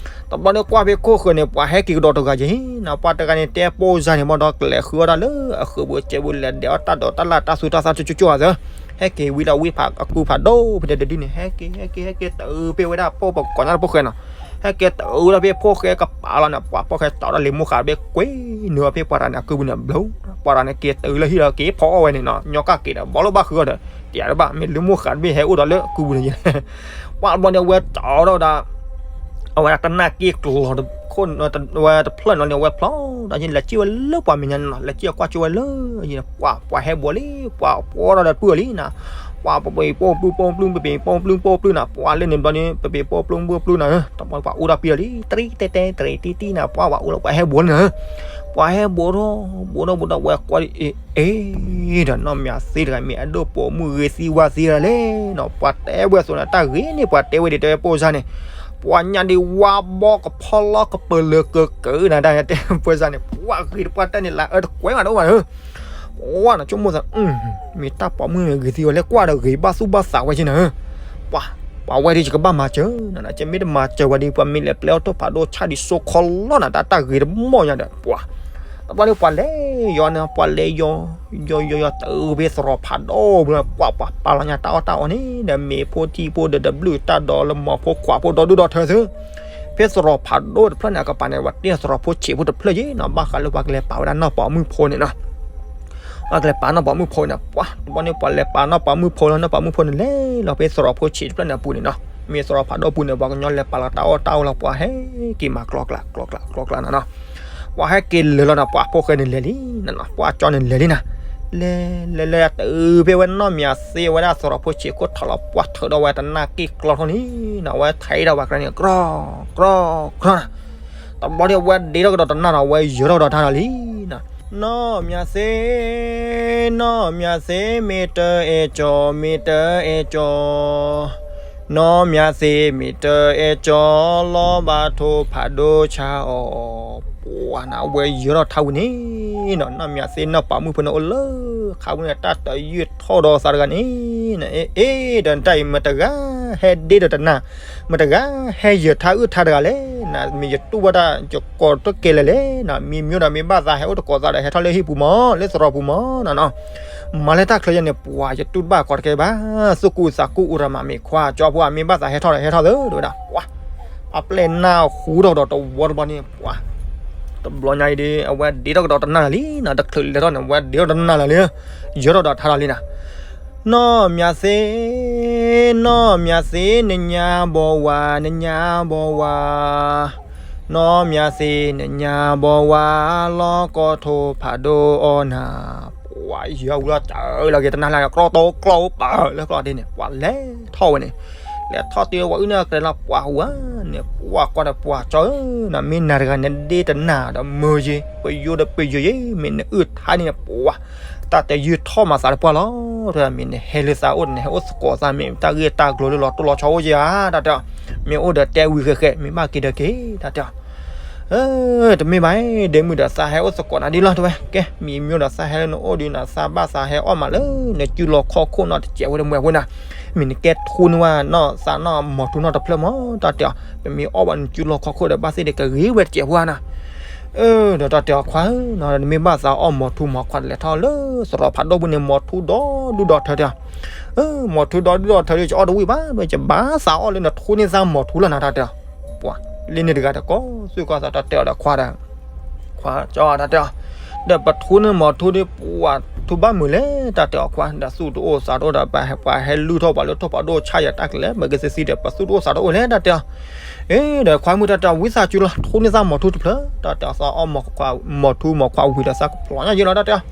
တဘျီန့ၣ်ကွၢ်ဖဲခိၣ်ဃၢၤန့ၣ် ပှၤဟဲက့ၤကဒီးတဂၤယဲနီၤ ပှၤတဂၤန့ၣ် တဲပိၢ်စၢ်န့ၣ် ဘၣ်ဒီးကလဲၤဃုအီၣ်တၢ်လၢအဃုာ်ဘိ ကဲဘိ လဲၤဒဲးအီၣ်တၢ်ဒိးတၢ်လၢ်တၢ်သူတၢ်သၣ်ကၠိကၠိအသး ဟဲက့ၤဝံၤဒီးဝံဖးအကူဖးဒိၣ်ဖဲန့ၣ်တဒုန့ၣ် ဟဲက့ၤ ဟဲက့ၤ ဟဲက့ၤတအုးဖဲဝဲဒၣ်ပိၢ်ပကီးညါတဖိၣ်ဃဲနီၤ ဟဲက့ၤတအုးဒီးဖဲဖိၣ်ဃဲကပၤလီၤန့ၣ် ပှၢ်ဖိၣ်ဃဲတီဒီးလံာ်မိၢ်ဃာ်တဘ့ၣ် ကွံာ်နုာ်အီၤဖဲပှၤတဂၤန့ၣ်အကုပူၤန့ၣ်ဘျီ ပှၤတဂၤန့ၣ်က့ၤတအုးလၢဟံၣ်ဒီးက့ၤဖီအီၣ်ဝဲန့ၣ်နီၤ ညီကၣ်က့ၤဒီး ဘီလိၣ်ဘၣ်ဃုအီၤဒီး တယၤတဘၣ် မ့ၢ်လံာ်မိၢ်ဃာ်တဘ့ၣ်ဟဲအိၣ်ဒီးလၢအကုပူၤန့ၣ် ပှၢ်တဘျီန့ၣ် အဝဲတီဒီးဝဲဒၣ် အဝဲဒၣ်တနၢ်က့ၣ်ကျီၤတခိၣ် ဝဲတဖျၢၣ်နီၤန့ၣ် အဝဲဖျီဒီး လဲၤစံၣ်ဝဲလၢပှၤမဲာ်ညါန့ၣ်နီၤ လဲၤစံၣ်အကွၢ်ကၠိဝဲလၢ ပှၤ ပှၤဟဲဘိးလံ ပှၤဖီဒီးတပုၢ်လံနီၤ ပှၤပပ့ၤပိာ်ပျုၢ်ပိာ်ပျုၢ် ပပ့ၤပိာ်ပျုၢ်ပိာ်ပျုၢ်နီၤ ပှၤလၢန့ၣ်ဘျီန့ၣ် ပပ့ၤပိာ်ပျုၢ်ပိာ်ပျုၢ်နီၤ တဘျီပှၤအိၣ်ဒီးပံၤလီၤလံ တရံးတဲတဲတရံးတံၢ်တံၢ်နီၤ ပှၤ ပှၤအိၣ်လီၤ ပှၤဟဲဘိးလံနီၤ ပှၤဟဲဘိးထီၣ် ဘိးထီၣ်ဘိးထီၣ် ပှၤကွၢ်ဒ်အံၤ အ့ ဒီးနီၢ်မၠးသ့တဂၤမ့ၢ်အဒိၣ်ပိာ်မုၣ်ဂ့ၤသံဝါသံတဂၤလဲၣ်နီၤ ပှၤတဲဝဲအသိးန့ၣ် တၢ်ဂ့ၤန့ၣ် ပှၤတဲဝဲဒ်တဲဝဲပိၢ်စၢ်န့ၣ် ပှၤညါဒ်ဝါဘီကဖီလီကပၢၤလၢကကၢနၤ တၢ်တဲပိၢ်စၢ်န့ၣ် ပှၤဂ့ၤတပှၢ်တၢ်န့ၣ် လၢအၢတကွဲးမးတအိၣ်ဘၣ်ဧၢ ပှၤနီၤ ဆိကမိၣ်သး မ့ၢ်တၢ်ပိာ်မုၣ်မ့ၢ်ဂ့ၤသံဝဲလဲၣ် ကွၢ်ဒီးဂ့ၤဘၣ်သူၣ်ဘၣ်သးဝဲက့နီၤ, ပှၤ ပှၤဝဲဒၣ်ယကဘၣ်မၤစၢၤနီၤ, ကမ့ၢ်တမၤစၢၤဝဲဒီး ပှၤမ့ၢ်လဲၤပျဲအီၣ်ထိၣ်ဖးဒိၣ်ဆၣ်ဒံးစိခီလီၤနီၤ, တၢ်တၢ်ဂ့ၤတမီၢ်ညါဒီး ပှၤ တဘျီန့ၣ်ပှၤလဲၤယီၤန့ၣ် ပှၤလဲၤယီၤ ယီၤယီၤယီၤတုၤဖဲသရိာ်ဖးဒိၣ်ပူၤ ပှၤပှၤပာ်လီၤညါတၢ်အီၣ်တၢ်အီန့ၣ် ဒီးမ့ၤဖိထံဖိဒီးတဘျုးတၢ်ဒီးလၢမီၤဖိခွးဖိဒီဒူၣ်ဒီထၢသု ဖဲသရိာ်ဖးဒိၣ်တဖျၢၣ်န့ၣ် အကပၤန့ၣ် ပှၤတ့ၢ်သရိာ်ဖိဆံးဖိတဖျၢၣ်ယ့နီၤ, ဘၣ်ဃးလၢပှၤကလဲၤပာ်ဝဲဒၣ်နီၢ်ပိာ်မုၣ်ဖိန့ၣ်နီၤ, ပှၤကလဲၤပာ်နီၢ်ပိာ်မုၣ်ဖိန့ၣ် ပှၤ တဘျီန့ၣ်ပှၤလဲၤပာ်နီၢ်ပိာ်မုၣ်ဖိလီၤ, နီၢ်ပိာ်မုၣ်ဖိန့ၣ်လဲၤလီၤဖဲသရိာ်ဖိဆံးတဖျၢၣ်န့ၣ်အပူၤန့ၣ်နီၤ, မ့ၢ်သရိာ်ဖးဒိၣ်ပူၤန့ၣ် ပှၤကညီလဲၤပာ်လီၤတၢ်အီၣ်တၢ်အီလီၤ ပှၤဟဲက့ၤမၤကျီကျါကျီကျါကျီကျါနီၤနီၤ, ပှၤဟဲက့ၤလၢာ်လီၤနီၤ, ပှၤဖိၣ်ဃဲန့ၣ်လဲၤလံနီၤနီၤ, ပှၤကၠီန့ၣ်လဲၤလံနီၤ, လဲၤလဲၤလဲၤတုၤဖဲဝဲနီၢ်မၠးသ့ဝဲဒၣ်သရိာ်ဖိဆံးခိၣ်ထီၣ်လီၤ, ပှၤထုးထီၣ်ဝဲတနၢ်က့ၣ်ကျီထီၣ်န့ၣ်နီၤ, အဝဲထဲးထီၣ်ဝဲကျဲန့ၣ် ကြီ ကြီ ကြီနီၤ, တဘျီန့ၣ်အဝဲဒ့ထီၣ်ကဒီးတနၢ်နီၤ, အဝဲယၢၤထီၣ်ကဒီးတၢ်လီၤလံနီၤ, နီၢ်မၠးသ့ နီၢ်မၠးသ့ မ့ၢ်တအဲၣ်ကၠီ မ့ၢ်တအဲၣ်ကၠီ နီၢ်မၠးသ့ မ့ၢ်တအဲၣ်ကၠီ လီၤဘၣ်ထိၣ်ဖးဒိၣ်ဆါအီၤ, ပှၤနီၤ အဝဲယၢၤထီၣ်ထါဝံၤန့ၣ်နီၤ, နီၢ်မၠးသ့နီၢ်ပိာ်မုၣ်ဖိန့ၣ်အိၣ်လၢခါဝံၤန့ၣ် တၢ်တယုၢ်ထီၣ်ဒီးသးတဂၤန့ၣ်, အ့ဒီးနတၢ်အံၤ မတဂၤဟဲဒ့ဒီးတနၢ်, မတဂၤဟဲယၢၤထါအုၣ်ထါတဂၤလဲၣ်နီၤ, မ့ၢ်ယတူၢ်ဘၣ်တၢ်ယကိးတကဲလဲၣ်လဲၣ်နီၤ, မ့ၢ်မ့ၢ်ဒီးမ့ၢ်ဘၣ်သးဟဲအိၣ်သကိးသးဒီး ဟဲထီၣ်လၢဟံၣ်ပူၤမး လၢသရိာ်ပူၤမးနီၤနီၤ မၤလၢတၢ်ချၢယဲန့ၣ် ပှၤယတူၢ်တဘၣ်ကိးတကဲဘၣ်, သူၣ်ကူၣ်သးကူၣ်အူရမးမ့ၢ်ခွါ ကၠီဖိဧၢ မ့ၢ်ဘၣ်သးဟဲထီၣ်ဒီးဟဲထီၣ်သ့ တဲဝဲဒၣ်, ပှၤ ပှၤပျဲၢ်နၢ်ဟူထီၣ်ကဒီးတဝီတဘျီန့ၣ် ပှၤ တဘျီညါအံၤဒီး အဝဲဒ့ထီၣ်ကဒီးတနၢ်လီၤလံနီၤ, တချုးလဲၤထီၣ်န့ၣ် အဝဲဒ့ထီၣ်တနၢ်လီၤလံ, ယၢၤထီၣ်ဒီးထါလီၤလံနီၤ, နီၢ်မၠးသ့ နီၢ်မၠးသ့ နညါဘီဝါ နညါဘီဝါ နီၢ်မၠးသ့ နညါဘီဝါ လီၤကီထိၣ်ဖးဒိၣ်အီၣ်နၤ, ပှၤယၢၤဝံၤလီၤ တၢ်လီၤက့ၤတနၢ်လၢ ကြီတိကျီပာ်လၢကျီဒ့န့ၣ် ပှၤလဲၤထီၣ်ဝဲန့ၣ်, လဲၤထီၣ်တုၤဝဲအုၣ်န့ၣ် အကြဲးလီၤ ပှၤဝဲန့ၣ် ပှၤကွၢ်ဒီးပှၤကၠီဧၢ, နမ့ၢ်နၤတဂၤနဒ့တနၢ်ဒီးမုာ်ယ့ၤ ပယိဒီးပယိၤယ့ၤ မ့ၢ်နအုၣ်ထါန့ၣ် ပှၤ တၢ်တယုၢ်ထီၣ်မၤသးလၢပှၢ်လီၤ, မ့ၢ်နဟဲလၢသးအိၣ် နဟဲအိၣ်သကိးသး မ့ၢ်တၢ်ဂ့ၢ်တၢ်ကျိၤလၢလီၤတိၢ်လီၤဆီအိၣ်ယဲဧါ တၢ်တဲအီၤ, မ့ၢ်အိၣ်ဒီးတဲဝံၤဃဲးဃဲး မ့ၢ်ဘၣ်က့ၤဒီးက့ၤ တၢ်တဲအီၤ တမ့ၢ်ဘၣ်, ဒ့မုၣ်ဒီးသးဟဲအိၣ်သကိးနၤဒ်လီၤ တဲဝဲ, ကဲ မ့ၢ်မ့ၢ်ဒီးသးဟဲလၢနအိၣ်ဒီးနၤ သးဘၣ်သးဟဲအီၣ်မးလၢနစုလီၢ်ခီၣ်ခိၣ်နီတစဲးဝဲတမံၤဝဲနၤ, မ့ၢ်နကဲထူန့ၢ်ဝဲနီၢ်သးနီၢ်မိၤထူနီတဖျၢၣ်မး တၢ်တဲအီၤ, ပမ့ၢ်အီၣ်ဘၣ်နစုလီၢ်ခီၣ်ခိၣ်ဒီး ဘၣ်သ့ၣ်ဒီးကဂ့ၤဝဲတစဲးဝဲနၤ ဒီးတၢ်တဲအီၤ ခွါဧၢ, နမ့ၢ်ဘၣ်သးအီၣ်မိၤထူမိၤခွါ လဲၤထီၣ်လၢသရိာ်ဖးဒိၣ်ပူၤန့ၣ် မိၤထူဒီဒူၣ်ဒီထၢတဲအီၤ, မိၤထူဒီဒူၣ်ဒီထၢဒီး ယအီၣ်တဝံၣ်ဘၣ် ယဘၣ်သးအီၣ်လၢနထူန့ၢ်သးမိၤထူလီၤနၤ တၢ်တဲအီၤ, ပှၤ လၢန့ၣ်တဂၤဒီး ကိးသူၣ်ကီၢ်သး တၢ်တဲအီၤဒီးခွါဒီး ခွါကၠီ တၢ်တဲအီၤ, ဒီးပထူန့ၢ်မိၤထူဒီး ပှၤထူဘၣ်မုာ်လဲၣ် တၢ်တဲအီၤခွါ, ဒီးသူၣ်တအိၣ်သးတအိၣ်ဒီး ပှၤဟဲလုၢ်ထီၣ်ပှၤလၢထိၣ်ဖးဒိၣ်ဆါယၤ တၢ်ကလဲၤမၤက့ၤသ့သ့ဒီး ပသူၣ်တအိၣ်သးတအိၣ်လဲၣ် တၢ်တဲအီၤ, အ့ ဒီးခွါမုၣ် တၢ်တဲအီၤ ဝံသးစူၤလီၤ ထူန့ၢ်သးမိၤထူတဖျၢၣ် တၢ်တဲအီၤ, သးအီၣ်မိၤထူမိၤခွါဝံၤဒီး သးကဖျိးညါယ့လီၤ တၢ်တဲအီၤ,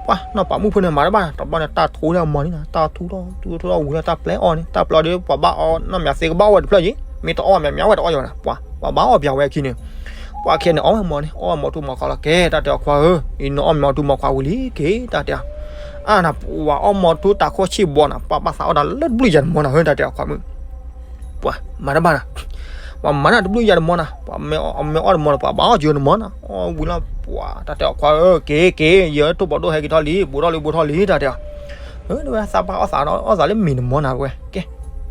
ပှၤနီၢ်ပိာ်မုၣ်ဖိန့ၣ် မၤတဘၣ် တဘျီန့ၣ် တၢ်ထူန့ၢ်အမိၤန့ၣ်နီၤ တၢ်ထူထီၣ်ထူထီၣ်ဝံၤဒီး တၢ်ပျဲအီၣ်န့ၣ် တၢ်ပျဲအီၣ်ဒီး ပှၤဘၣ်အီၣ် နီၢ်မၠးသ့ကဘၣ်အီၣ်ဝဲတဖျၢၣ်ယ့ၤ မ့ၢ်တအီၣ်မၠးမၠးဝဲတအီၣ်ယ့ၤဘၣ်နၤ ပှၤ ပှၤဘၣ်အီၣ်ပၠးဝဲအခံန့ၣ် ပှၤခဲန့ၣ် အီၣ်ဝဲမိၤန့ၣ် အီၣ်ဝဲမိၤထူမိၤခွါလီၤ ကဲ တၢ်တဲအီၤခွါဧၢ, အံၤနအီၣ်မ့ၤအီၣ်ထူမိၤခွါဝံၤလံက့ၤ တၢ်တဲအီၤ, အါနၤ ပှၤအီၣ်မိၤထူတၢ်ခိၣ်ဆံးဘီနၤ ပှၤဘၣ်သးအီၣ်တၢ်လၢတဘျုးယၤတမီၤနၤဧၢ တၢ်တဲအီၤခွါမုၣ် ပှၤမၤတဘၣ်နၤ, ပှၤမၤနၤတဘျုးယၤတမီၤနၤ ပှၤမ့ၢ်အီၣ်တမီၤနၤ ပှၤဘၣ်အီၣ်ကၠိတမီၤနၤ အီၣ်ဝံၤလီၤ ပှၤ တၢ်တဲအီၤခွါဧၢ က့ၤက့ၤ ယထိၣ်ဖးဒိၣ်ဟဲက့ၤထီၣ်လံ ဘူးထီၣ်လံဘူးထီၣ်လံ တၢ်တဲအီၤ, ဝဲသးဘၣ်အီၣ်သးအီၣ်သးလၢမ့ၤတမီၤနၤဝဲ ကဲ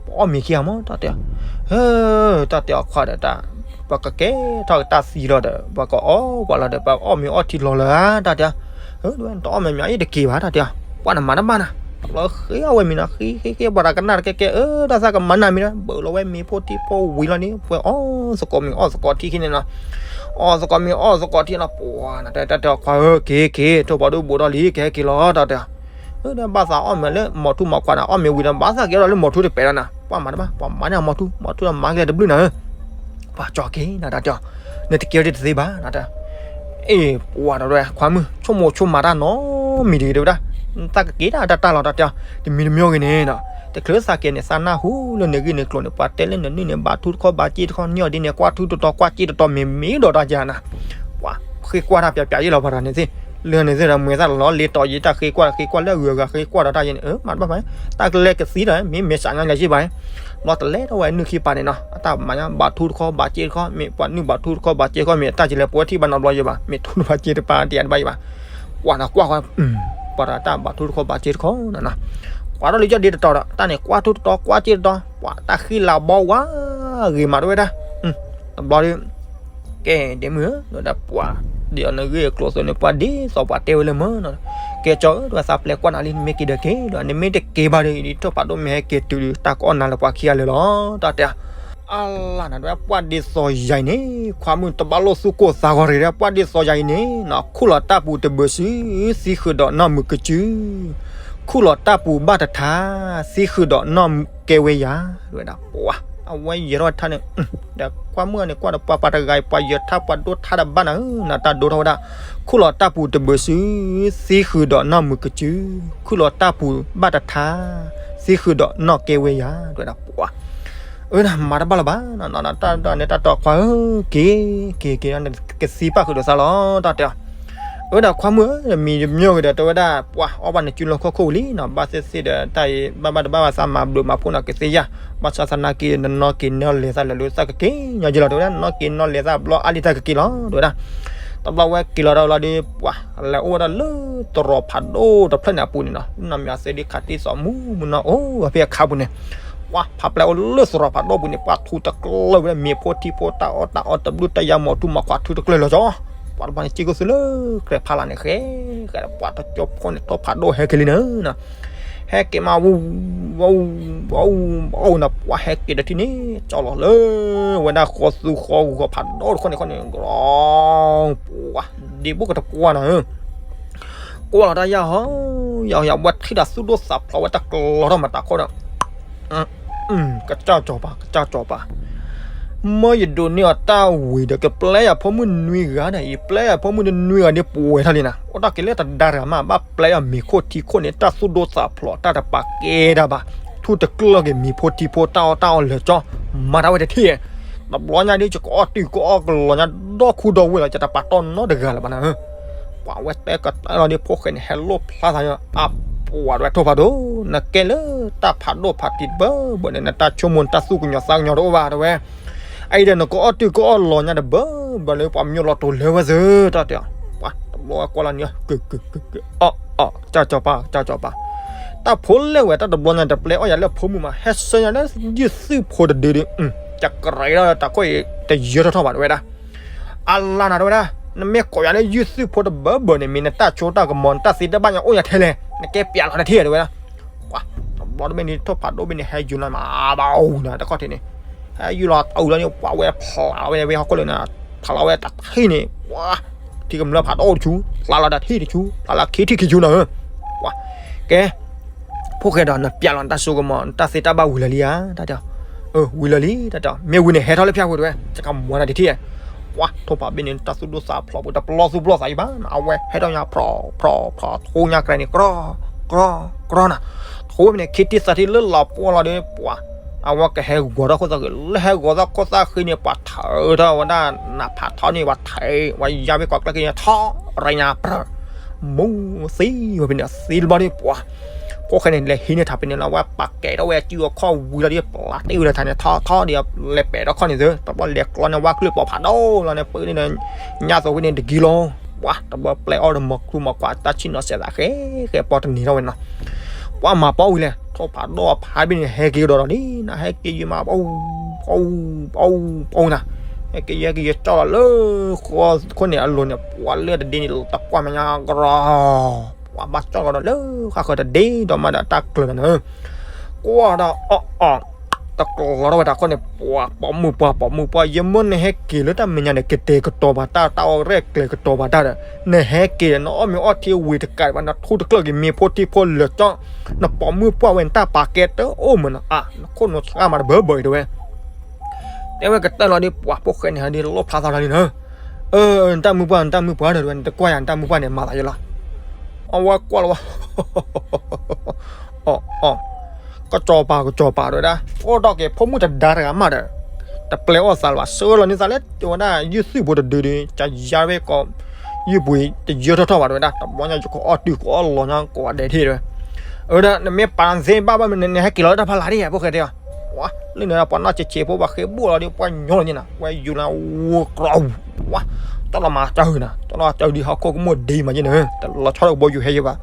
ပှၤအီၣ်မ့ၤခံဂၤမး တၢ်တဲအီၤ, တၢ်တဲအီၤခွါဒီးတၢ်, ပှၤကကဲထီၣ်တၢ်သံလီၤဒီး ပှၤကအီၣ်ပှၤလီၤဒီး ပှၤအီၣ်မ့ၤအီၣ်ထံလီၤလၢၤ တၢ်တဲအီၤ, တအီၣ်မ့ၤမ့ၤအံၤတက့ၤဘၣ် တၢ်တဲအီၤ, ပှၤနမၤတဘၣ်နၤ, လီၤဃ့အီၣ်ဝဲမ့ၤနၤ ဃ့ဃ့ဃ့ ပှၤတၢ်ကနၣ်တကဲကဲ အၢ တၢ်သးကမၤနၤမ့ၤနၤ ဘၣ်လီၤဝဲမ့ၤဖိထံဖိဝံၤလီၤန့ၣ် ပှၤအီၣ်သကိးမ့ၤအီၣ်သကိးထံခံန့ၣ်နီၤ, အီၣ်သကိးမ့ၤအီၣ်သကိးထံနီၤ ပှၤနတၢ်တဲအီၤခွါဧၢ က့ၤက့ၤ ထိၣ်ဖးဒိၣ်ဘူးထီၣ်လံ ကဟဲက့ၤလီၤ တၢ်တဲအီၤ ဘၣ်သးအီၣ်မ့ၤလၢမိၤထူမိၤခွါန့ၣ် အီၣ်မ့ၤဝံၤဒီး ဘၣ်သးက့ၤဒီးလၢမိၤထူတပဲာ်လီၤနၤ, ပှၤမၤတဘၣ် ပှၤမၤန့ၢ်အမိၤထူ မိၤထူဒီးမၤက့ၤတဘျုးနၤဧၢ, ပှၤကၠီက့ၤနၤ တၢ်တဲအီၤ, နတကဲထီၣ်တသ့ဘၣ် နတၢ်, အ့ၣ် ပှၤဒီး ခွါမုၣ် ဆိကမိၣ်ဆိကမးတၢ်နီတမံၤတဂ့ၤ တဲဝဲဒၣ်, နတၢ်ကက့ၤဒၣ်တၢ်တၢ်လီၤ တၢ်တဲအီၤ, တမံၤတမံၤဂ့ၤန့ၣ်နီၤ, တချုးသးကဲန့ၣ် သးနၢ်ဟူလၢနဂ့ၢ်နကျိၤန့ၣ် ပှၤတဲလၢနနုၢ်န့ၣ် ဘၣ်ထူတခီ ဘၣ်စ့တခီ န့ၢ်အီၤဒ်န့ၣ် ကွၢ်ထူတတီၤ ကွၢ်စ့တတီၤ မ့ၢ်မ့ၢ်ဒီးတၢ်ယၤနၤ ပှၤဃ့ကွၢ်တၢ်ပၠးပၠးယ့ၣ်လီၤ ပှၤတဂၤန့ၣ်သ့ၣ်, လၢန့ၣ်သ့ၣ်ဒီး မ့ၢ်သၣ်လီၤလ့ၤတီၤယ့ၣ် တၢ်ဃ့ကွၢ် ဃ့ကွၢ်လၢအဂုၤအဂၤ ဃ့ကွၢ်ဒီးတၢ်ယ့ၣ်န့ၣ် မၤတဘၣ်မး, တၢ်ကလဲၤကသံဒီး မ့ၢ်မဲာ်ဆှးညီလၢယ့ၣ်ဘၣ်န့ၣ်, ဘျီတလဲၤထီၣ်ဝဲနုၢ်ခံပၤန့ၣ်နီၤ, အတၢ်မၤညါ ဘၣ်ထူတခီ ဘၣ်စ့တခီ မ့ၢ်ပှၤနုၢ်ဘၣ်ထူတခီ ဘၣ်စ့တခီ မ့ၢ်အတၢ်ကလဲၤပဝဲထံၣ်ဘၣ်နီတဘျီယ့ၣ်ဘၣ်, မ့ၢ်ထူတဘၣ်စ့တပၤ တယၤတဘၣ်ယ့ၣ်ဘၣ်, ပှၤဒီးကွၢ်ဃီ ပှၤတဂၤတၢ်ဘၣ်ထူတခီဘၣ်စ့တခီနီၤနီၤ, ကွၢ်ထီၣ်လံကၠီၣ်ဒ့တတီၤဒီး တၢ်န့ၣ်ကွၢ်ထူတတီၤကွၢ်စ့တတီၤ ပှၤတၢ်ဃံလၤဘီဝါဂ့ၤမးတဝဲဒၣ်, တဘျီဒီး ကဲဒ့မုၣ်ဧၢ ဒဝဲဒၣ်ပှၤ ဒ်အီၤနဂ့ၢ်အကျိၤအသိးန့ၣ် ပှၤဒ်သိးပှၤတဲဝဲလၢမၢနီၤ, ကဲကၠီဧၢ ဒဝဲသးပျဲကွၢ်နၤလံ နမ့ၢ်က့ၤဒီးက့ၤဒီး နမ့ၢ်တက့ၤဘၣ်ဒီး ယဒ်ထီၣ်ဖးဒိၣ်မ့ၢ်ဟဲက့ၤတုၤဒီး တၢ်ကအီၣ်နၤလၢပှၤခံဂၤလၢာ်လီၤ တၢ်တဲ အလါနၤဒဝဲဒၣ် ပှၢ်ဒ်သိးယၤအံၤန့ၣ် ခွါမုၣ်တဘၣ်လိာ်သူၣ်ကိၢ်သးဂီၤတဂ့ၤဒၣ် ပှၢ်ဒ်သိးယၤအံၤန့ၣ်နီၤ ခူၣ်လီၤတၢ်ပူၤတဘၢၣ်စု သံဃုာ်ဒီးနီၢ်မုၢ်ကစု ခူၣ်လီၤတၢ်ပူၤဘၣ်တထါ သံဃုာ်ဒီးနီၢ်ကဲဝဲယၤ တဝဲဒၣ်ပှၤ အဝဲယဲၤထီၣ်ထါန့ၣ် ဒီးခွါမုၣ်န့ၣ် ကွၢ်ဒီးပှၤပှၤတဂၤအံၤ ပှၤယဲၤထါပှၤဒိထါဒီးဘၣ်နၤဧၢ နတၢ်ဒိထီၣ်ဝဲဒၣ် ခူၣ်လီၤတၢ်ပူၤတဘၢၣ်စု သံဃုာ်ဒီးနီၢ်မုၢ်ကစု ခူၣ်လီၤတၢ်ပူၤဘၣ်တထါ သံဃုာ်ဒီးနီၢ်ကဲဝဲယၤ တဝဲဒၣ်ပှၤ အၢ မၤတဘၣ်လၢၤဘၣ် တၢ်န့ၣ်တၢ်တီခွါဧၢ က့ၤ က့ၤ က့ၤ ကသံပၢ်ဃုာ်ဒီးသးလီၤ တၢ်တဲအီၤ အၢ ဒီးခွါမုၣ်ဧၢ မံၤတမံၤဂ့ၤဒီး တဝဲဒၣ် ပှၤအီၣ်ဘၣ်နစုလီၢ်ခီၣ်ခိၣ်ဝံၤလံနီၤ ဘၣ်သ့ၣ်သ့ၣ်ဒီး တၢ်အံၤ ဘၣ်ဘၣ်တဘၣ်ဘၣ်သးမၤဘျုးမၤဖှိၣ်နီၤကသ့ဧါ ဘၣ်ဆၣ်သနာ်က့ နနီၢ်က့ၤနီၢ်လဲၤသးလၢာ်လၢသးကက့ၤညီက့ၤလီၤ တဝဲဒၣ် နနီၢ်က့ၤနီၢ်လဲၤသးဘျီအါလံတၢ်ကက့ၤလီၤ တဝဲဒၣ် တဘျီဝဲက့ၤလီၤဒီးလီၤဒီး ပှၤ လဲၤအိၣ်ဝဲဒၣ်လၢသရိာ်ဖးဒိၣ်တဖျၢၣ်န့ၣ်အပူၤန့ၣ်နီၤ နီၢ်မ့ၢ်အသ့ဒ်ခးတံၢ်သီမူမူနီၤ အိၣ်ဝဲဖဲအခါပူၤန့ၣ် ပှၤဖးပျဲအိၣ်လၢသရိာ်ဖးဒိၣ်ပူၤန့ၣ် ပှၤထူတကျၢၢ်ဝဲဒၣ် မ့ၤဖိထံဖိ တၢ်အီၣ်တၢ်အီတဘျုးတၢ်ယါမီၤထူမၤခွးထူတကျၢၢ်လီၤကၠီ ပှၤတဘျီန့ၣ် စ့ၢ်ကီးသုလၢ ကြဲးဖးလၢ်န့ၣ် ဃဲ ဃဲဒီး ပှၤတကၠိဖိန့ၣ် ထီၣ်ဖးဒိၣ်ဟဲက့ၤလံန့ၣ်နီၤ ဟဲက့ၤမး ဝူ ဝူ ဝူ ဝူနီၤ ပှၤဟဲက့ၤဒီးထံၣ်န့ၣ် ကၠီလီၤလၢ ဝဲဒၣ်ဃီသူဃီဂီၤဖးဒိၣ်တခီန့ၣ်ခီန့ၣ် ကရီ ပှၤ ဒ့ဘိၣ်ကတပှၢ်နီၤ ကွၢ်လီၤတၢ်ယၢ်ဟီ ယၢ်ဟီ ယၢ်ဝဲထံၣ်တၢ်သူၣ်ဒိၣ်သးဖျိးဝဲတၢ်ကလီၤထီၣ်မတၤခိၣ်ဒီး ကစၢ်ကၠီၤပၤ ကစၢ်ကၠီၤပၤ မၢယဒိးန့ၢ်အီၤတၢ်ဝံၤဒီး ကပျဲယၤဖိမုၣ်နွံဂၤဒီး ယပျဲယၤဖိမုၣ်တနွံဂၤဒ်ပှဲၤထီၣ်လံနၤ အိၣ်တၢ်က့ၤလၢတဒါတဂၤမး ဘၣ်ပျဲအီၤမ့ၤခိၣ်ထံခိၣ်န့ၣ် တၢ်သူၣ်ဒိၣ်သးဖျိး တၢ်တပာ်ကဲတၢ်ဘၣ် ထူတကျၢၢ်က့ၤမ့ၤဖိထံဖိ တၢ်အီၣ်တၢ်အီလၢာ်ကၠီ မၤတၢ်ဝဲတထံၣ် တဘျီညါဒ် ယကအီၣ်တုၤကအီၣ်ကလီၤညါ ဒီခူဒီဝ့ၢ်လီၤ ယတပာ်တီၢ်နီတဂၤလၢၤဘၣ်နၤ ပှၤဝဲတဲကတၢၢ်လီၤဒ် ဖိၣ်ဃဲန့ၣ် ဟဲလိၣ်ဖျါသး အပှၤတဝဲထိၣ်ဖးဒိၣ် နကဲလၢတၢ်ဖးဒိၣ်ဖးတံၢ်တဘၢဘၢန့ၣ် နတၢ်ဆိကမိၣ်နတၢ်သူၣ်ကညီၤသးကညီၤတအိၣ်ဘၣ်တဝဲ အအံၤဒီးနကအီၣ်တုၤကအီၣ်လီၤညါတဘၢဘၢလၢပှၤမၠိလီၤတိၤလၢဝဲသ့ တၢ်တဲ ပှၤတဘျီဝဲကွၢ်လီၤန့ၣ် ကၢကၢကၢကၢ အီၣ်အီၣ် ကၢ်ကၠီၤပၤ ကၢ်ကၠီၤပၤ တၢ်ဖိလဲၣ်ဝဲတၢ်တဘျီညါ တပျဲအီၣ်ယၤလၢဖိမုၣ်မး ဟဲဆှၢညါလၢယုၢ်သုးဖိတဒုဒု တကြၢးဒီးတၢ်ခိၣ်အံၤ တယၢထီၣ်ထီၣ်ဘၣ်တဝဲဒၣ် အလါနၤတဝဲဒၣ် နမ့ၢ်ကိးယၤလၢယုၢ်သုးဖိတဘၢဘၢန့ၣ် မ့ၢ်နတၢ်ဆိတၢ်ကမီၤ နတၢ်သ့တၢ်ဘၣ်ညါအိၣ်ယၤထဲလဲၣ် နကဲပျးလီၤတထံၣ်တဝဲဒၣ် ပှၤ တဘျီတဘ့ၣ်န့ၣ် ထိၣ်ဖးဒိၣ်ဘ့ၣ်န့ၣ် ဟဲယူၤလီၤမးဘၣ်အူနၤ တခီၣ်ထံးန့ၣ် ဟဲယူၤလီၤအူလီၤန့ၣ် ပှၤဝဲဖျးလီၤဝဲန့ၣ် ဝဲဟီၣ်ခိၣ်လၢနၤ ဖျးလီၤဝဲတထံၣ်န့ၣ် ပှၤ ထံကမျၢၢ်ဖးဒိၣ်တဆူ ဖျးလီၤတထံၣ်တဆူ ဖျးလီၤခံထံၣ်ခံဆူနၤဧၢ ပှၤ ကဲ ဖိၣ်ဃဲဒီး နပျးလီၤနတၢ်ဆိကမီၤ နတၢ်သ့တၢ်ဘၣ်ဝံၤလၢာ်လံဧါ တၢ်တဲ အၢ ဝံၤလၢာ်လံ တၢ်တဲ မ့ၢ်ဝံၤန့ၣ် ဟဲထီၣ်လၢဖၠၣ်ဝံၤတဝဲ ယကမၤနၤတထံၣ် ပှၤ ထိၣ်ဖးဘ့ၣ်န့ၣ် တၢ်သူၣ်ဒိၣ်သးဖျိးပူၤ တပျီသူၣ်ပျီသးအံၤဘၣ် အဝဲဟဲထီၣ်ညါ ဖြီဖြီဖြီ ထိညါကြဲးန့ၣ် ကြီ ကြီ ကြီနၤ ထိဝဲန့ၣ် ခံထံၣ်သးထံၣ်လၢလီၤပှီၢ်လီၤဒီး ပှၤ အဝဲကဟဲဂီၤထီၣ်ခိၣ်သၣ်ဃံ လၢဟဲဂီၤထီၣ်ခိၣ်သၣ်ဃံန့ၣ် ပှၤထၢထီၣ်ဝဲဒၣ် နဖးထီန့ၣ် ပှၤထံး ပှၤယါဘ့ၣ်ကီးကျဲက့ၤန့ၣ် ထီရညါပြၢ မူသံဝဲဖဲန့ၣ် သံတဘျီဒီး ပှၤ ဖိၣ်ဃဲန့ၣ် လဲၤဟံးန့ၢ်ထးဖဲန့ၣ်လီၤ ဝဲပာ်ကဲထီၣ်ဝဲစုအခီၣ်ဝံၤလီၤဒီး ပျးတ့ၢ်ဝဲလၢထးန့ၣ် ထီထီဒီး လဲၤပဲာ်ထီၣ်ခီၣ်န့ၣ်သု တဘျီလဲၤကျီန့ၣ် ဝဲကျုၢ်ပိာ်ဖးဒိၣ်လီၤန့ၣ် ပၢန့ၣ်ဒီး ညၣ်သိးဝဲန့ၣ်တကံလီၤ ပှၤ တဘျီပျဲအီၣ်ဒီးမၤကျူမၤကွၢ် တၢ်ဆံၣ်နီၤစဲးသးဃဲဃဲ ပီတနံၤထီၣ်ဝဲနီၤ ပှၤမၤပီဝံၤလဲၣ် ထိၣ်ဖးဒိၣ်အဖးဘ့ၣ်န့ၣ် ဟဲက့ၤကဒီးလီၤလံ နဟဲက့ၤယံၤမး ပအူ ပအူ ပအူ ပအူနၤ ဟဲက့ၤယဲက့ၤယဲကၠီၣ်လီၤလၢ ဃီခိၣ်န့ၣ်အလိၤန့ၣ် ပှၤလၢတဒ့န့ၣ် တပှၢ်မဲာ်ညါကရီ ပှၤဘၣ်ကၠီၣ်ကဒီးလၢ ဃၣ်ဃၢၤတဒ့ဒီးမးဒီးတၢ်ကျၢၤနၤနၢ ကွၢ်ဒီးအီၣ်အီၣ် တကျီထီၣ်ဝဲတၢ်ခိၣ်န့ၣ် ပှၤပိာ်မုၣ်ပှၢ်ပိာ်မုၣ်ပှၢ် ယမ့ၢ်နဟဲက့ၤလၢတၢ်မဲာ်ညါန့ၣ် ကတဲာ်ကတီၤပာ်တၢ် တၢ်အီၣ်ရဲၣ်ကျဲၤကတီၤပာ်တၢ်ဒီး နဟဲက့ၤဒီး နအီၣ်မ့ၤအီထံဝံၤတကးဘၣ် နထူတကျၢၢ်က့ၤမ့ၤဖိထံဖိလၢာ်ကၠီ နပိာ်မုၣ်ပှၢ်ဝဲ နတၢ်ပာ်ကဲတအိၣ်မးနီၤ အါ နခိၣ်နူာ်ဆှါမးတဘၢဘၢအံၤတဝဲ တဲဝဲကတၢၢ်လီၤဒီး ပှၤဖိၣ်ဃဲန့ၣ် ဟဲဒီးလိၣ်ဖျါသးလီၤလံနၤ အၢ နတၢ်မုၣ်ပှၢ် နတၢ်မုၣ်ပှၢ်ဒီး တဝဲ နတကွၢ်ယၤ နတၢ်မုၣ်ပှၢ်န့ၣ် မၤသးယလီၤ အဝဲကွၢ်လီၤဝဲ အီၣ်အီၣ် ကစီၤပၤ ကစီၤပၤတဝဲဒၣ် အိၣ်ဒီးက့ၤဖိမုၣ်တဒါတဂၤမးဒီး တပျဲအီၣ်သးလၢၤဘၣ် ဆှၢလီၤန့ၢ်သးလၢ တဝဲဒၣ် ယုၢ်သုးဖိတဒုဒီး ကယါဝဲကီး ယုၢ်ပူၤ တယၢထီၣ်ထီၣ်ဘၣ်တဝဲဒၣ် တဘျီညါ ယကအီၣ်တုၤကအီၣ်လီၤညါ ကိးဂၤဒဲးထံၣ်တဝဲ အဝဲဒၣ် နမ့ၢ်ပာ်နသ့ဘၣ်ဘၣ်မ့ၢ် နဟဲက့ၤလီၤလၢတၢ်ဖးလၢ်ဒ်ဧါ ဖိၣ်ဃဲတဲအီၤ ဝါ လၢန့ၣ် ပှၤနီၢ်ဆံးဆံးဖိ ပှၤဃ့ဘိၣ်လီၤဒီး ပှၤညီလီၤန့ၣ်နၤ ဝဲယူၤလၢဝီကြီ ဝါ တၢ်လီၤမၤစၢၤနၤ တၢ်လီၤစၢၤဒ်ဟီၣ်ခိၣ်ကမိၣ်ဒ့မးယဲန့ၣ် တလီၤဆီတကဘီယူၤဟဲယဲဘၣ်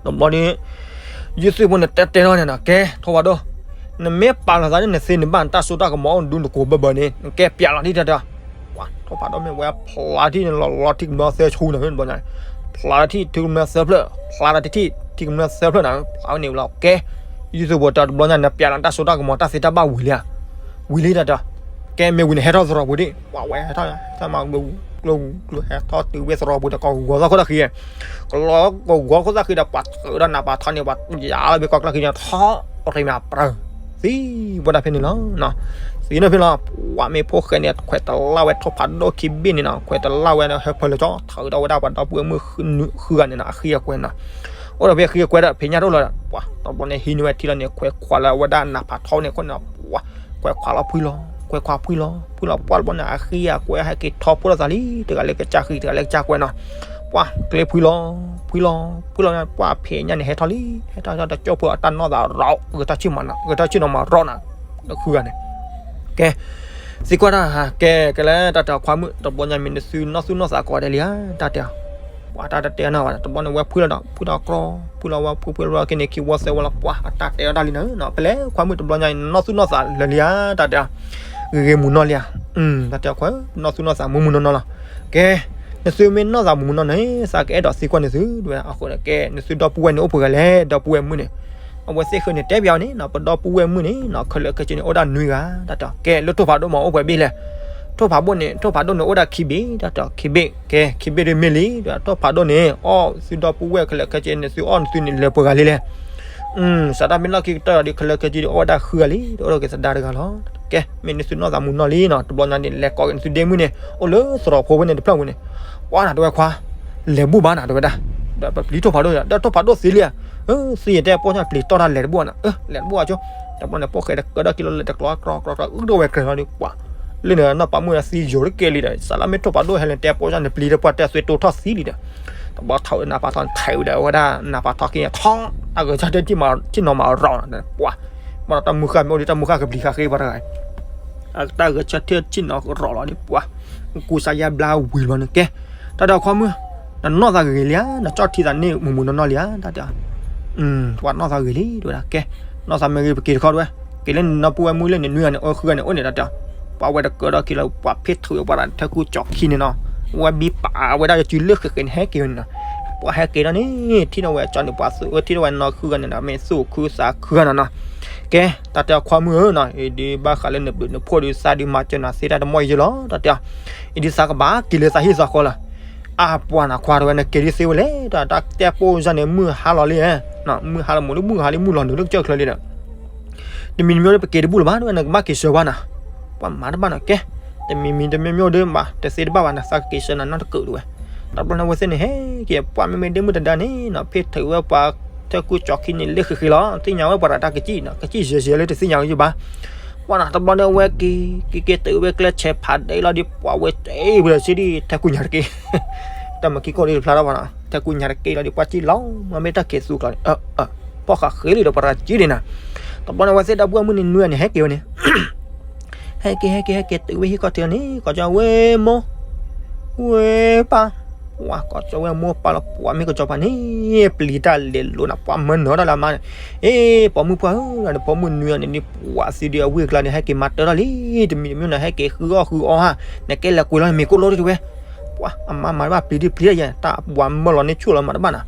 တဘျီဒီး ယုၢ်သုးဖိန့ၣ်တဲတဲလီၤန့ၣ်နီၤ, ကဲ ထိၣ်ဖးဒိၣ်, နမ့ၢ်ပာ်လီၤသးန့ၣ် နသ့နဘၣ်နတၢ်စိတၢ်ကမီၤအိၣ်ဒူနကိးဘၢဘၢန့ၣ် နကဲပျးလီၤဒံးတၢ်တဲ, ပှၤထိၣ်ဖးဒိၣ်မ့ၢ်ဝဲဖျါထံၣ်န့ၣ် လီၤလီၤထံကမျၢၢ်သၢဆူန့ၣ် တဘျီညါ, ဖျါထံၣ်ထံကမျၢၢ်သၢဖျၢၣ်, ဖျါထံၣ်ထံကမျၢၢ်သၢဖျၢၣ်န့ၣ် ဖျါဝဲန့ၣ်လီၤ, ကဲ ယုၢ်သုးဖိတဲတဘျီညါ နပျးလီၤတၢ်စိတၢ်ကမီၤတၢ်သ့တၢ်ဘၣ်ဝံၤလံဧါ, ဝံၤလံတၢ်တဲ, ကဲမ့ၢ်ဝံၤန့ၣ် ဟဲထီၣ်သရိာ်ပူၤဒံး, ပှၤဝဲဟဲထီၣ် ဟဲထီၣ်မၤကျိကျိဟဲထီၣ်တုၤဝဲသရိာ်ပူၤဒီး ကဂီၤသီၣ်ခိၣ်သၣ်ဃံ, ကလီကဂီၤခိၣ်သၣ်ဃံဒီး ပှၤသၢဒီးနးပာ်ထီန့ၣ် ပှၤယါလီၤဘ့ၣ်ကီၢ်ကျၢၢ်ဃံန့ၣ် ထီၣ်ရ့မးပြၢ, သံဝဲဒၣ်ဖဲန့ၣ်လီၤ. သံန့ၣ်ဖဲလီၤ, ပှၤမ့ၢ်ဖိၣ်ဃဲန့ၣ် ခွဲးတလၢ်ဝဲထိၣ်ဖးဒိၣ်ခံဘ့ၣ်န့ၣ်နီၤ, ခွဲးတလၢ်ဝဲဒီး ဟၢဖၢလၢကၠီ ထုးဒီးဝဲဒၣ်ပှၤဒီပုၢ်ဝဲၢ်မုၣ်ဃုဂၤန့ၣ်နီၤ အဃံအကွဲနီၤ, အိၣ်ဒီးဖဲအဃံအကွဲဒီး ဖဲညၣ်တအိၣ်လၢၤဒီး ပှၤတဘျီန့ၣ် ဟံးန့ၢ်ဝဲထံလီၤန့ၣ် ခွဲးခွးလၢဝဲဒၣ်နးဖးထီန့ၣ်အဃိန့ၣ် ပှၤ ခွဲးခွးလီၤဖှံလီၤ, ခွဲးခွးဖှံလီၤ, ဖှံလီၤပှၢ်တဘျီန့ၣ် အဃံအကွဲဟဲက့ၤထီၣ်ဖိၣ်လိာ်သးလံ, တဂၤလၢကစၢ်ဃံ တဂၤလၢကစၢ်ကွဲနီၤ, ပှၤကျဲဖှံလီၤ, ဖှံလီၤ, ဖှံလီၤ, ပှၤဖဲညၣ်န့ၣ်ဟဲထီၣ်လံ, ဟဲထီၣ်ထီၣ်ဒီးကၠိဖိအတၢ်နီၢ်သးရီ ဂဲၤထီၣ်ဆ့ၣ်နီၤမၤရီနီၤ, ဃုဂၤန့ၣ် ကဲ သံကွၢ်တၢ်ဟး ကဲ ကလဲၤတၢ်တဲခွါမုၣ် တဘျီညါမ့ၢ်နသုနီၢ်သူၣ်နီၢ်သးကိးဂၤဒဲးလံဧါ တၢ်တဲ, ပှၤတၢ်တတဲနီၤဘၣ် တဘျီန့ၣ်ဝဲဖှံလီၤဒီး ဖှံလီၤကြီ ဖှံလီၤဝဲဖှံဖှံလီၤက့ၤန့ၣ် ခံဝီသၢဝီလီၤ ပှၤအတၢ်တဲအီၤတၢ်လံနီၤ ပလဲၤခွါမုၣ်တဘျီညါနနီၢ်သူၣ်နီၢ်သးလၢာ်လံဧါ တၢ်တဲ, ဂ့ၤဂ့ၤမုာ်နီၢ်လံဧါ, တၢ်တဲခွါ နီၢ်သူၣ်နီၢ်သးမုာ်မုာ်နီၢ်နီၢ်လီၤ, ကဲ နသုမ့ၢ်နီၢ်သးမုာ်မုာ်နီၢ်နီၢ်န့ၣ် သးကအဲၣ်ဒိးသံကွၢ်နသုဒၣ်ဝဲ အဃိကဲ နသုဒီပုၢ်ဝဲၢ်န့ၣ်အိၣ်ပှဲၤဂၤလဲၣ် ဒီပုၢ်ဝဲၢ်မုၣ်န့ၣ် အဝဲသ့ၣ်ဃုန့ၣ် တဲပၠးအီၤန့ၣ်နီၤ ပဒီပုၢ်ဝဲၢ်မုၣ်န့ၣ်နီၤ ခဲလၢာ်ခဲဆ့န့ၣ် အိၣ်ဒၣ်နွံဂၤ တၢ်တဲ, ကဲ လၢထိၣ်ဖးဒိၣ်မ့ၢ်အိၣ်ပှဲၤဘ့ၣ်လဲၣ်, ထိၣ်ဖးဒိၣ်န့ၣ် ထိၣ်ဖးဒိၣ်န့ၣ်အိၣ်ဒၣ်ခံဘ့ၣ် တၢ်တဲ, ခံဘ့ၣ်, ကဲ ခံဘ့ၣ်ဒ်မ့ၢ်လံ ဒီးထိၣ်ဖးဒိၣ်န့ၣ် အီၣ်သုဒီပုၢ်ဝဲၢ်ခဲလၢာ်ခဲဆ့န့ၣ် သုအီၣ်နသုန့ၣ်လၢပှဲၤဂၤလံလဲၣ်, စးတၢ်မ့ၢ်လီၢ်ခံကတၢၢ်ဒီး ခဲလၢာ်ခဲဆ့ဒီး အီၣ်ဝဲဒၣ်ဃုဂၤလံ ဒီးအိၣ်က့ၤသဒါတဂၤလီၤ, ကဲ မ့ၢ်နသုနီၢ်သးမုာ်နီၢ်လံနီၤ တဘျီညါန့ၣ် လဲၤကိးက့ၤနသုဒ့မုၣ်န့ၣ် အိၣ်လၢသရိာ်ဖိဖဲန့ၣ်တဖျၢၣ်ဝဲန့ၣ်, ပှၤနၤတဲဝဲခွါ လဲၤဘူၣ်ဘၣ်နၤတဲဝဲဒၣ်, ဒီးပပျံၤထိၣ်ဖးဒိၣ် ဒီးထိၣ်ဖးဒိၣ်သံလံဧါ, သံယတဲပိာ်ညါပျံၤတီၢ်တၢ်လဲၤတဘူၣ်နၤ, လဲၤတဘူၣ်အါကၠိ, တဘျီန့ၣ် ပိာ်ဃဲဒီးကၢဒီးက့ၤလီၤလဲၤတကျီ ကြီကြီကြီ အုၣ်ဒိၣ်ဝဲကြဲၤလီၤဒီး ပှၤ လၢန့ၣ်နီၢ်ပၤမုၣ်ဒီးသံယိာ်တကဲလံဒီး စးလၢမ့ၢ်ထိၣ်ဖးဒိၣ်ဟဲလဲၤတဲပိာ်ညါန့ၣ် ပျံၤဒီးပှၤတဲသွဲတိထီၣ်သံလံဒီး တဘျီထီၣ်ဝဲနးဖးထီန့ၣ် ထဲးဝဲဒီးအဝဲဒၣ်နးဖးထီက့ၤန့ၣ် ထီၣ်တၢ်ဂဲၤဆၢထၢၣ်ထံၣ်နီၤမၤရီနီၤ, ပှၤ ဘၣ်ဒီးတၢ်မုၢ်ဃၢ်မ့ၢ်အိၣ်ဒီးတၢ်မုၢ်ဃၢ်ကပျံၤဃာ်ဃ့ဘၣ်တဂၤ အတၢ်ဂဲၤဆၢထၢၣ်ထံၣ်နီၤရီလီၤဒီး ပှၤ ကူစါယါဘျါဝံၤလီၤန့ၣ် ကဲ တၢ်ဒီးခွါမုၣ် နနီၢ်သးဂ့ၤဂ့ၤလံဧါ နကၠီၣ်ထံသးန့ၣ်မုာ်မုာ်နီၢ်နီၢ်လံဧါ တၢ်တဲ, ပှၤနီၢ်သးဂ့ၤလံ တဲဝဲဒၣ် ကဲ နီၢ်သးမ့ၢ်ဂ့ၤ ပက့ၤတခီတဲဝဲ, က့ၤလၢနနီၢ်ပူၤဝဲမုၢ်လၢနနွံဂၤန့ၣ် အီၣ်ဃုဂၤန့ၣ် အိၣ်န့ၣ် တၢ်တဲ, ပှၤဝဲတကၢဒီးက့ၤလီၤ ပှၤဖ့ၣ်ထုးဝဲပှၤတၢ်ထဲကူကၠီခံန့ၣ်နီၤ, ဝဲဘံပာ်ဝဲဒၣ်ယစုလၢဃဲးဃဲးန့ၣ် ဟဲက့ၤဝဲန့ၣ်နီၤ, ပှၤဟဲက့ၤဒီးန့ၣ် ထံၣ်ဒီးဝဲကၠီန့ၣ် ပှၤသူၣ်အၢထံၣ်ဒီးဝဲနီၢ်ဃုဂၤန့ၣ်ဒီး မ့ၢ်သူၣ်ခုသးခုဂၤနီၤနီၤ, ကဲ တၢ်တဲခွါမုၣ်ဧၢနီၤ, အံၤဒုးဘၣ်ဃးလၢနဘျုးနဖှိၣ်ဒုး သးဒုးမၤစၢၤနၤသ့တၢ်တမီၢ်ယဲလီၤ တၢ်တဲ, အံၤဒုးသးကဘၣ်က့ၤလၢသးဟံၣ်သးဃီလီၤ အါပှၤနၤခွါတဲဝဲ နက့ၤဒ်သ့ဝဲလဲၣ် တၢ်တဲပိာ်ယၢ်န့ၣ် မုၢ်ဟါလီၤလံ, မုၢ်ဟါလီၤ မိၢ်လၢမုၢ်ဟါလံ မုၢ်လီၤနုာ်လၢကစၢၢ်ချၢလံဒီး, တမံၤတမံၤဒီး ပက့ၤတဘူၣ်လၢၤဘၣ် နကဘၣ်က့ၤဆှၢဘၣ်နၤ, ပှၤမၤတဘၣ်နီၤ ကဲ, တမံၤမံၤတမံၤမံၤဒီး မၤတသ့တဘၣ်ဘၣ် နသးကက့ၤဆှၢနၤနီတကုာ်တဝဲ, တဘျီန့ၣ် အဝဲသ့ၣ်န့ၣ် ဟဲက့ၤ ပှၤမ့မ့ၢ်ဒ့မုၣ်တဒါန့ၣ်နီၤ ဖ့ၣ်ထုးဝဲပှၤ ထဲကူကၠီခံန့ၣ် လၢဃဲးဃဲးလီၤ သ့ၣ်ညါဝဲပှၤတၢ်ကစံၣ်နီၤ ကစံၣ်ယဲၢ်ယဲၢ်လၢတသ့ၣ်ညါဝဲယဘၣ် ပှၤနီၤ တဘျီန့ၣ် အဝဲက့ၤ က့ၤက့ၤတုၤဝဲကျဲဆဲးဖးဒိၣ်လီၤဒီး ပှၤဝဲတ့ၢ်ဝဲဒီးစ့ၢ်ဒံး ထဲကူညါတက့ၢ်, တၢ်မၤကံၢ်ကိၢ်ဒ်တဖျါထီၣ်ဘၣ်နီၤ ထဲကူညါတက့ၢ်လီၤဒီး ပှၤစံၣ်လီၤ မ့ၢ်တၢ်ကဲၤသူကျီၤန့ၣ် ဖီၣ်ဃာ်ဃ့လံဒီး ပှၤတၢ်ကစံၣ်ဒံးနီၤ, တဘျီန့ၣ် အဝဲသ့ၣ်ဒီပုၢ်ဝဲၢ်မုၣ်န့ၣ် နွံဂၤန့ၣ် ဟဲက့ၤဝဲန့ၣ် ဟဲက့ၤ ဟဲက့ၤ ဟဲက့ၤ တုၤဝဲဟံၣ်ခီၣ်ထံးလီၤန့ၣ် ကိးကၠီဝဲမိၢ် ဝဲပၢ်, ပှၤကိးကၠီဝဲမိၢ်ပၢ်လီၤ ပှၤမ့ၢ်ကစီၤပၤန့ၣ် ပျံၤတၢ်လဲၤလိၤနၤ ပှၤမၢနၢၤတၢ်လၢအမါန့ၣ်, အ့ ပိာ်မုၣ်ပှၢ်ဧၢ ဒီးပိာ်မုၣ်နွံဂၤန့ၣ် ပှၤသံဒုးအဝ့ၢ်အကျါန့ၣ် ဟဲက့ၤမၤတၢ်ထီၣ်လံ တမံၤတမံၤန့ၣ် ဟဲက့ၤဃုအီၣ်ဃုအီဟါ နကဲလဲၤကွံာ်လီၤ မ့ၤကိၢ်လိၣ်တဝဲ ပှၤအမါမၤတဘၣ်ပျံၤဒုးပျံၤယဲ တၢ်ပှၤမၢလီၤန့ၢ်ဆူၣ်လီၤမၤတဘၣ်နၤ,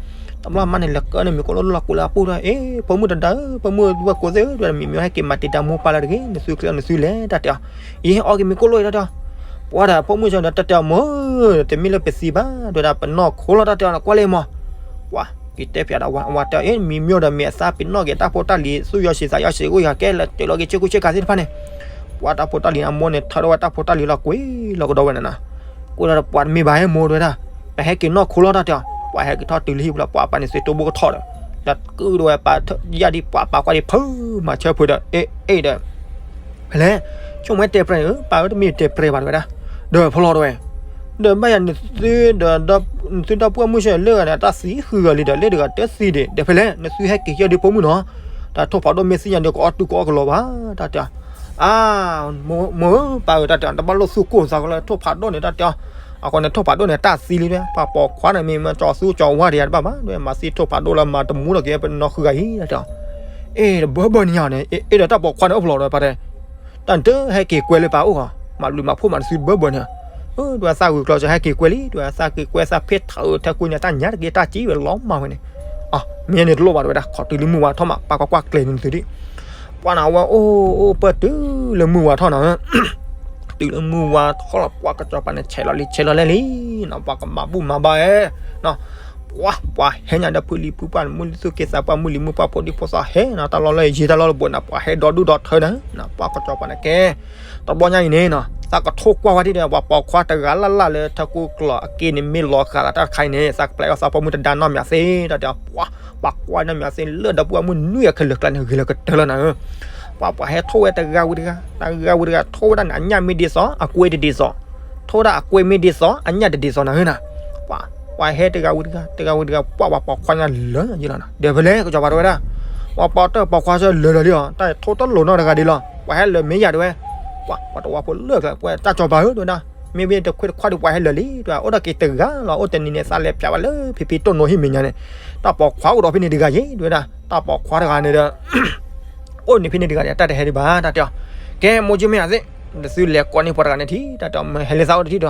တဘျီအမါန့ၣ် လဲၤကၢန့ၢ်မ့ၤကိၢ်လိၣ်လၢလီၤကိးလၢအပူၤဒီး အ့ ပိာ်မုၣ်တဒါဧၢ ပိာ်မုၣ်ဝဲၢ်ကိးသ့ၣ်ဧၢ တမံၤမံၤဟဲက့ၤမၤတံာ်တာ်မိၢ်ပၢ်လၢတဂ့ၤ နသုကျဲနသုလဲၤတၢ်တဲအီၤ, အ့ အီၣ်က့ၤမ့ၤကိၢ်လိၣ်အံၤတၢ်တဲအီၤ, ပှၤဒီးပိာ်မုၣ်စၢၤဒီးတၢ်တဲအီၤ မိၢ်ဧၢ တမ့ၢ်လၢပသံဘၣ် တဲဝဲဒၣ် ပနီၢ်ခိလီၤတၢ်တဲအီၤ နကွၢ်လၢမီၤ, ပှၤက့ၤတဲပၠးဒီးဝဲ အဝဲတဲအီၤ အ့ မံၤမ့ၢ်ဒီးမ့ၢ်အသးပ့ၤနီၣ်က့ၤတၢ်ဖိတၢ်လံၤ သူၣ်ယီၤဆံးသးယီၤဆံး အိၣ်ယၤကဲလၢတုၤလီၤက့ၤဆ့ကူဆ့ကၤသ့ၣ်တဖၣ်န့ၣ် ပှၤတၢ်ဖိတၢ်လံၤန့ၣ် အမိၢ်န့ၣ် ထၢထီၣ်ဝဲတၢ်ဖိတၢ်လံၤလီၤကွံာ်လီၤကဒီးဝဲန့ၣ်နီၤ, ကွံာ်လီၤဒီးပှၤတမ့ၢ်ဘၣ်ဟဲမိၢ်တဲဝဲဒၣ်, ပဟဲက့ၤနီၢ်ခိလီၤတၢ်တဲအီၤ, ပှၤဟဲက့ၤထီၣ်တုၤလၢဟံၣ်ပူၤလီၤ ပှၤပၢ်န့ၣ်သုးတိၢ်ဘိကထီၣ်ဒီး, ဒီးကုၢ်ဒီးဝဲပၢ်ယၢ်ဒံးပှၤပၢ်ကွၢ်ဒံးဖုးမၤဆၢဖုးဒီး အ့ အ့ဒီး ဖဲလဲၣ်, ဆိကမိၣ်ဝဲတဲပြဲန့ၣ် ပၢ်ဧၢ တမ့ၢ်တဲပြဲဘၣ်တဲဝဲဒၣ်, ဒီးဖီလီၤတဲဝဲ, ဒီးဘၣ်ယၤနသုဒီး နသုဒီပုၢ်ဝဲၢ်မုၣ်ဆၢလၢဂၤန့ၣ် တၢ်သံဃုဂၤလံဒီး လၢတဂၤတသံဒံး ဒီးဖဲလဲၣ် နသုဟဲက့ၤယၢ်ဒံးပိာ်မုၣ်နီၤ, တၢ်ထိၣ်ဖးဒိၣ်မ့ၢ်သ့ၣ်ညါဒီး ကအီၣ်တူၢ်ကအီၣ်ကလီၤဘၣ် တၢ်တဲအီၤ, အါ မိၢ်ဧၢ ပၢ်ဧၢ တၢ်တဲအီၤ တဘၣ်လိၣ်သူၣ်ကိၢ်သးကလီၤ ထိၣ်ဖးဒိၣ်န့ၣ် တၢ်တဲအီၤ, အဃိန့ၣ် ထိၣ်ဖးဒိၣ်န့ၣ် တၢ်သံလံဒၣ်, ပှၤပိာ်ခွါန့ၣ် မ့ၢ်မ့ၢ်ကၠီသူကၠီဝါတယၤတဘၣ်ဘၣ်ဒၣ်, မၤသံထိၣ်ဖးဒိၣ်လၢမၤတမူထီၣ်က့ၤ ပနီၢ်ဃုဂၤအံၤဒၣ်တဲအီၤ, အ့ၣ် တဘၢဘၢန့ၣ်ယၤန့ၣ် အ့ၣ် ဒီးတၢ်ပိာ်ခွါန့ၣ်အိၣ်ဖျိးဒီးပတဲ, တၢ်တဟဲက့ၤကွဲလၢပှၤအိၣ်ဂီၢ်, မၤဘျုးမၤဖှိၣ်မၤတစုတဘၢဘၢန့ၣ်, ဒ်သးဂုာ်ကျီၤစၢၤဟဲက့ၤကွဲလံ, ဒ်သးက့ၤကွဲသးဖ့ထၢၣ်ထဲကွံာ်န့ၣ် တၢ်ညါတက့ၢ် တၢ်ကံဝဲလီၤမၢ်ဝဲန့ၣ်, မ့ၢ်န့ၣ်တလိၣ်ဘၣ်တဝဲဒၣ် ခိးတုၤလၢမုၢ်ဝါထီၣ်မး ပာ်ကွၢ်ကွၢ်ကျဲၤန့ၣ်သုဒံး, ပှၤန့ၣ်အဝဲအိၣ်အိၣ်ပၢၢ်တုၤလၢမုၢ်ဝါထီၣ်န့ၣ် တုၤလၢမုၢ်ဝါထီၣ်လီၤ ပှၤကစီၤပၤန့ၣ် ဆဲးလီၤလံ ဆဲးလီၤလဲၣ်လံနီၤ, ပှၤကမၤဘူၣ်မၤဘါဧဲနီၤ, ပှၤ ပှၤဟဲညါဒီးဖုလံၤဖုပှၢ် မုၢ်လံသူၣ်က့သးပှၢ် မုၢ်လံၤမုၢ်ပှၢ် ဖိဒံဖိသၣ်ဟဲနီၤ, တၢ်လီၢ်လၢယံၤတၢ်လီၢ်လၢဘူးန့ၣ် ပှၤဟဲဒီဒူၣ်ဒီထၢဒီး ပှၤကစီၤပၤန့ၣ်ကဲ, တဘျီညါအံၤန့ၣ်နီၤ သးကထိကွၢ်ဝဲဒၣ်ဒီး ပှၤပိာ်ခွါတဂၤလၢ်လၢ်လၢထၢကူကျီၤအက့န့ၣ် မ့ၢ်လီၤဃာ်လၢတၢ်တခါအံၤန့ၣ် သးကပျဲအီၣ်သးပိာ်မုၣ်တဒါနီတမံၤသ့ တၢ်တဲအီၤပှၤ ပှၤကွၢ်နီတမံၤသ့ လၢဒီပုၢ်ဝဲၢ်မုၣ်နွံအခဲလၢာ်ကျါန့ၣ် ဂ့ၤလၢကတၢၢ်လီၤနၤဧၢ, ပှၤ ပှၤဟဲထိဝဲတဂၤဝံၤတဂၤ တဂၤဝံၤတဂၤ ထိဝဲဒၣ်န့ၣ် အညၣ်မ့ၢ်ဒ်သိး အကွဲတဒ်သိး, ထိဝဲဒၣ် အကွဲမ့ၢ်ဒ်သိး အညၣ်တဒ်သိးနၤဧၢနၤ, ပှၤ ပှၤဟဲတဂၤဝံၤတဂၤ တဂၤဝံၤတဂၤ ပှၤ ပှၤပိာ်ခွါညါလၢာ်လီၤနၤ ဒီးဖဲလဲၣ် ကစီၤပၤတဲဝဲဒၣ်, ပှၤပိာ်တၢ်ပိာ်ခွါစၢလၢာ်လီၤလံအီၤ တၢ်ထိတလိာ်နီတဂၤဒ်လီၤ ပှၤဟဲလၢာ်မ့ၢ်ယၤတဲဝဲ, ပှၤ ပှၤတဝီဖိလၢာ်ကျါ ပှၤတၢ်ကစီၤပၤဧၢတဲဝဲဒၣ်, မ့ၢ်မ့ၢ်တခွ့တခွါဒီးပှၤဟဲလၢာ်လံ တဲဝဲ အိၣ်ဒီးက့ၤတဂၤလီၤ အိၣ်တနံၤန့ၣ် သးလဲၤဖျါဘၣ်လၢဖံဖံတိၢ်နိဟံၣ်မဲာ်ညါန့ၣ်, တၢ်ပိာ်ခွါအိၣ်ဒီးဖဲန့ၣ်တဂၤယ့ၣ် တဲဝဲဒၣ် တၢ်ပိာ်ခွါတဂၤန့ၣ်ဒီး အိၣ်န့ၣ်ဖဲန့ၣ်တဂၤန့ၣ် တၢ်တဟဲဒံးဘၣ် တၢ်တဲအီၤ, ကဲ မိၢ်ကၠံမ့ၢ်ယၤသ့ၣ်, ဒီးသုလဲၤကိးန့ၢ်ပှၤတဂၤန့ၣ်ထံၣ် တၢ်တဲအီၤ မ့ၢ်ဟဲလၢသးအိၣ်တထံၣ်ဒီး,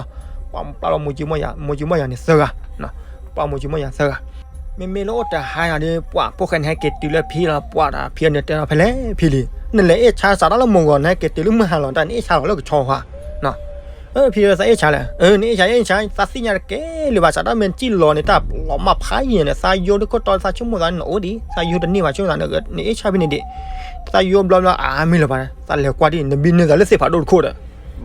ပှၤပျဲလီၤမိၢ်ကၠံမ့ၢ်ယၤ မိၢ်ကၠံမ့ၢ်ယၤန့ၣ်သၢဂၤ, ပှၤမိၢ်ကၠံမ့ၢ်ယၤသၢဂၤ, မ့မ့ၢ်လၢအိၣ်တဟါယၤဒီး ပှၤဖိၣ်ဃဲန့ၣ်ဟဲက့ၤတုၤလၢဖံလီၤ ပှၤဒီးဖံန့ၣ်တဲအီၤဖဲလဲၣ်ဖံလံ, နလဲၤအ့ၣ်ဆါစးထီၣ်လၢမိၢ်ဂီၤ နဟဲက့ၤတုၤလၢမုၢ်ဟါလီၤ တၢ်နအ့ၣ်ဆါလီၤလၢကဆီဝါ ဖံသးအ့ၣ်ဆါလဲၣ်, နအ့ၣ်ဆါအ့ၣ်ဆါ သးသ့ၣ်ညါတကဲလၢၤဘၣ် စးထီၣ်မ့ၢ်နစံၣ်လီၤန့ၣ် တၢ်လီၤမၢ်ဖးယံာ်န့ၣ် သးယိတခိၣ်တီသးဆိကမိၣ်သးနအိၣ်ဒံး သးယိတန့ၢ်ဘၣ်ဆိကမိၣ်သး နအ့ၣ်ဆါဖဲန့ၣ်ဒံး, သးယိဘျီဘျီအါမ့ၢ်လၢၤဘၣ် သးလဲၤကွၢ်ဒံး နဘံၣ်နုာ်သးလၢသ့ၣ်ဖးဒိၣ်တခိၣ်ဒီး,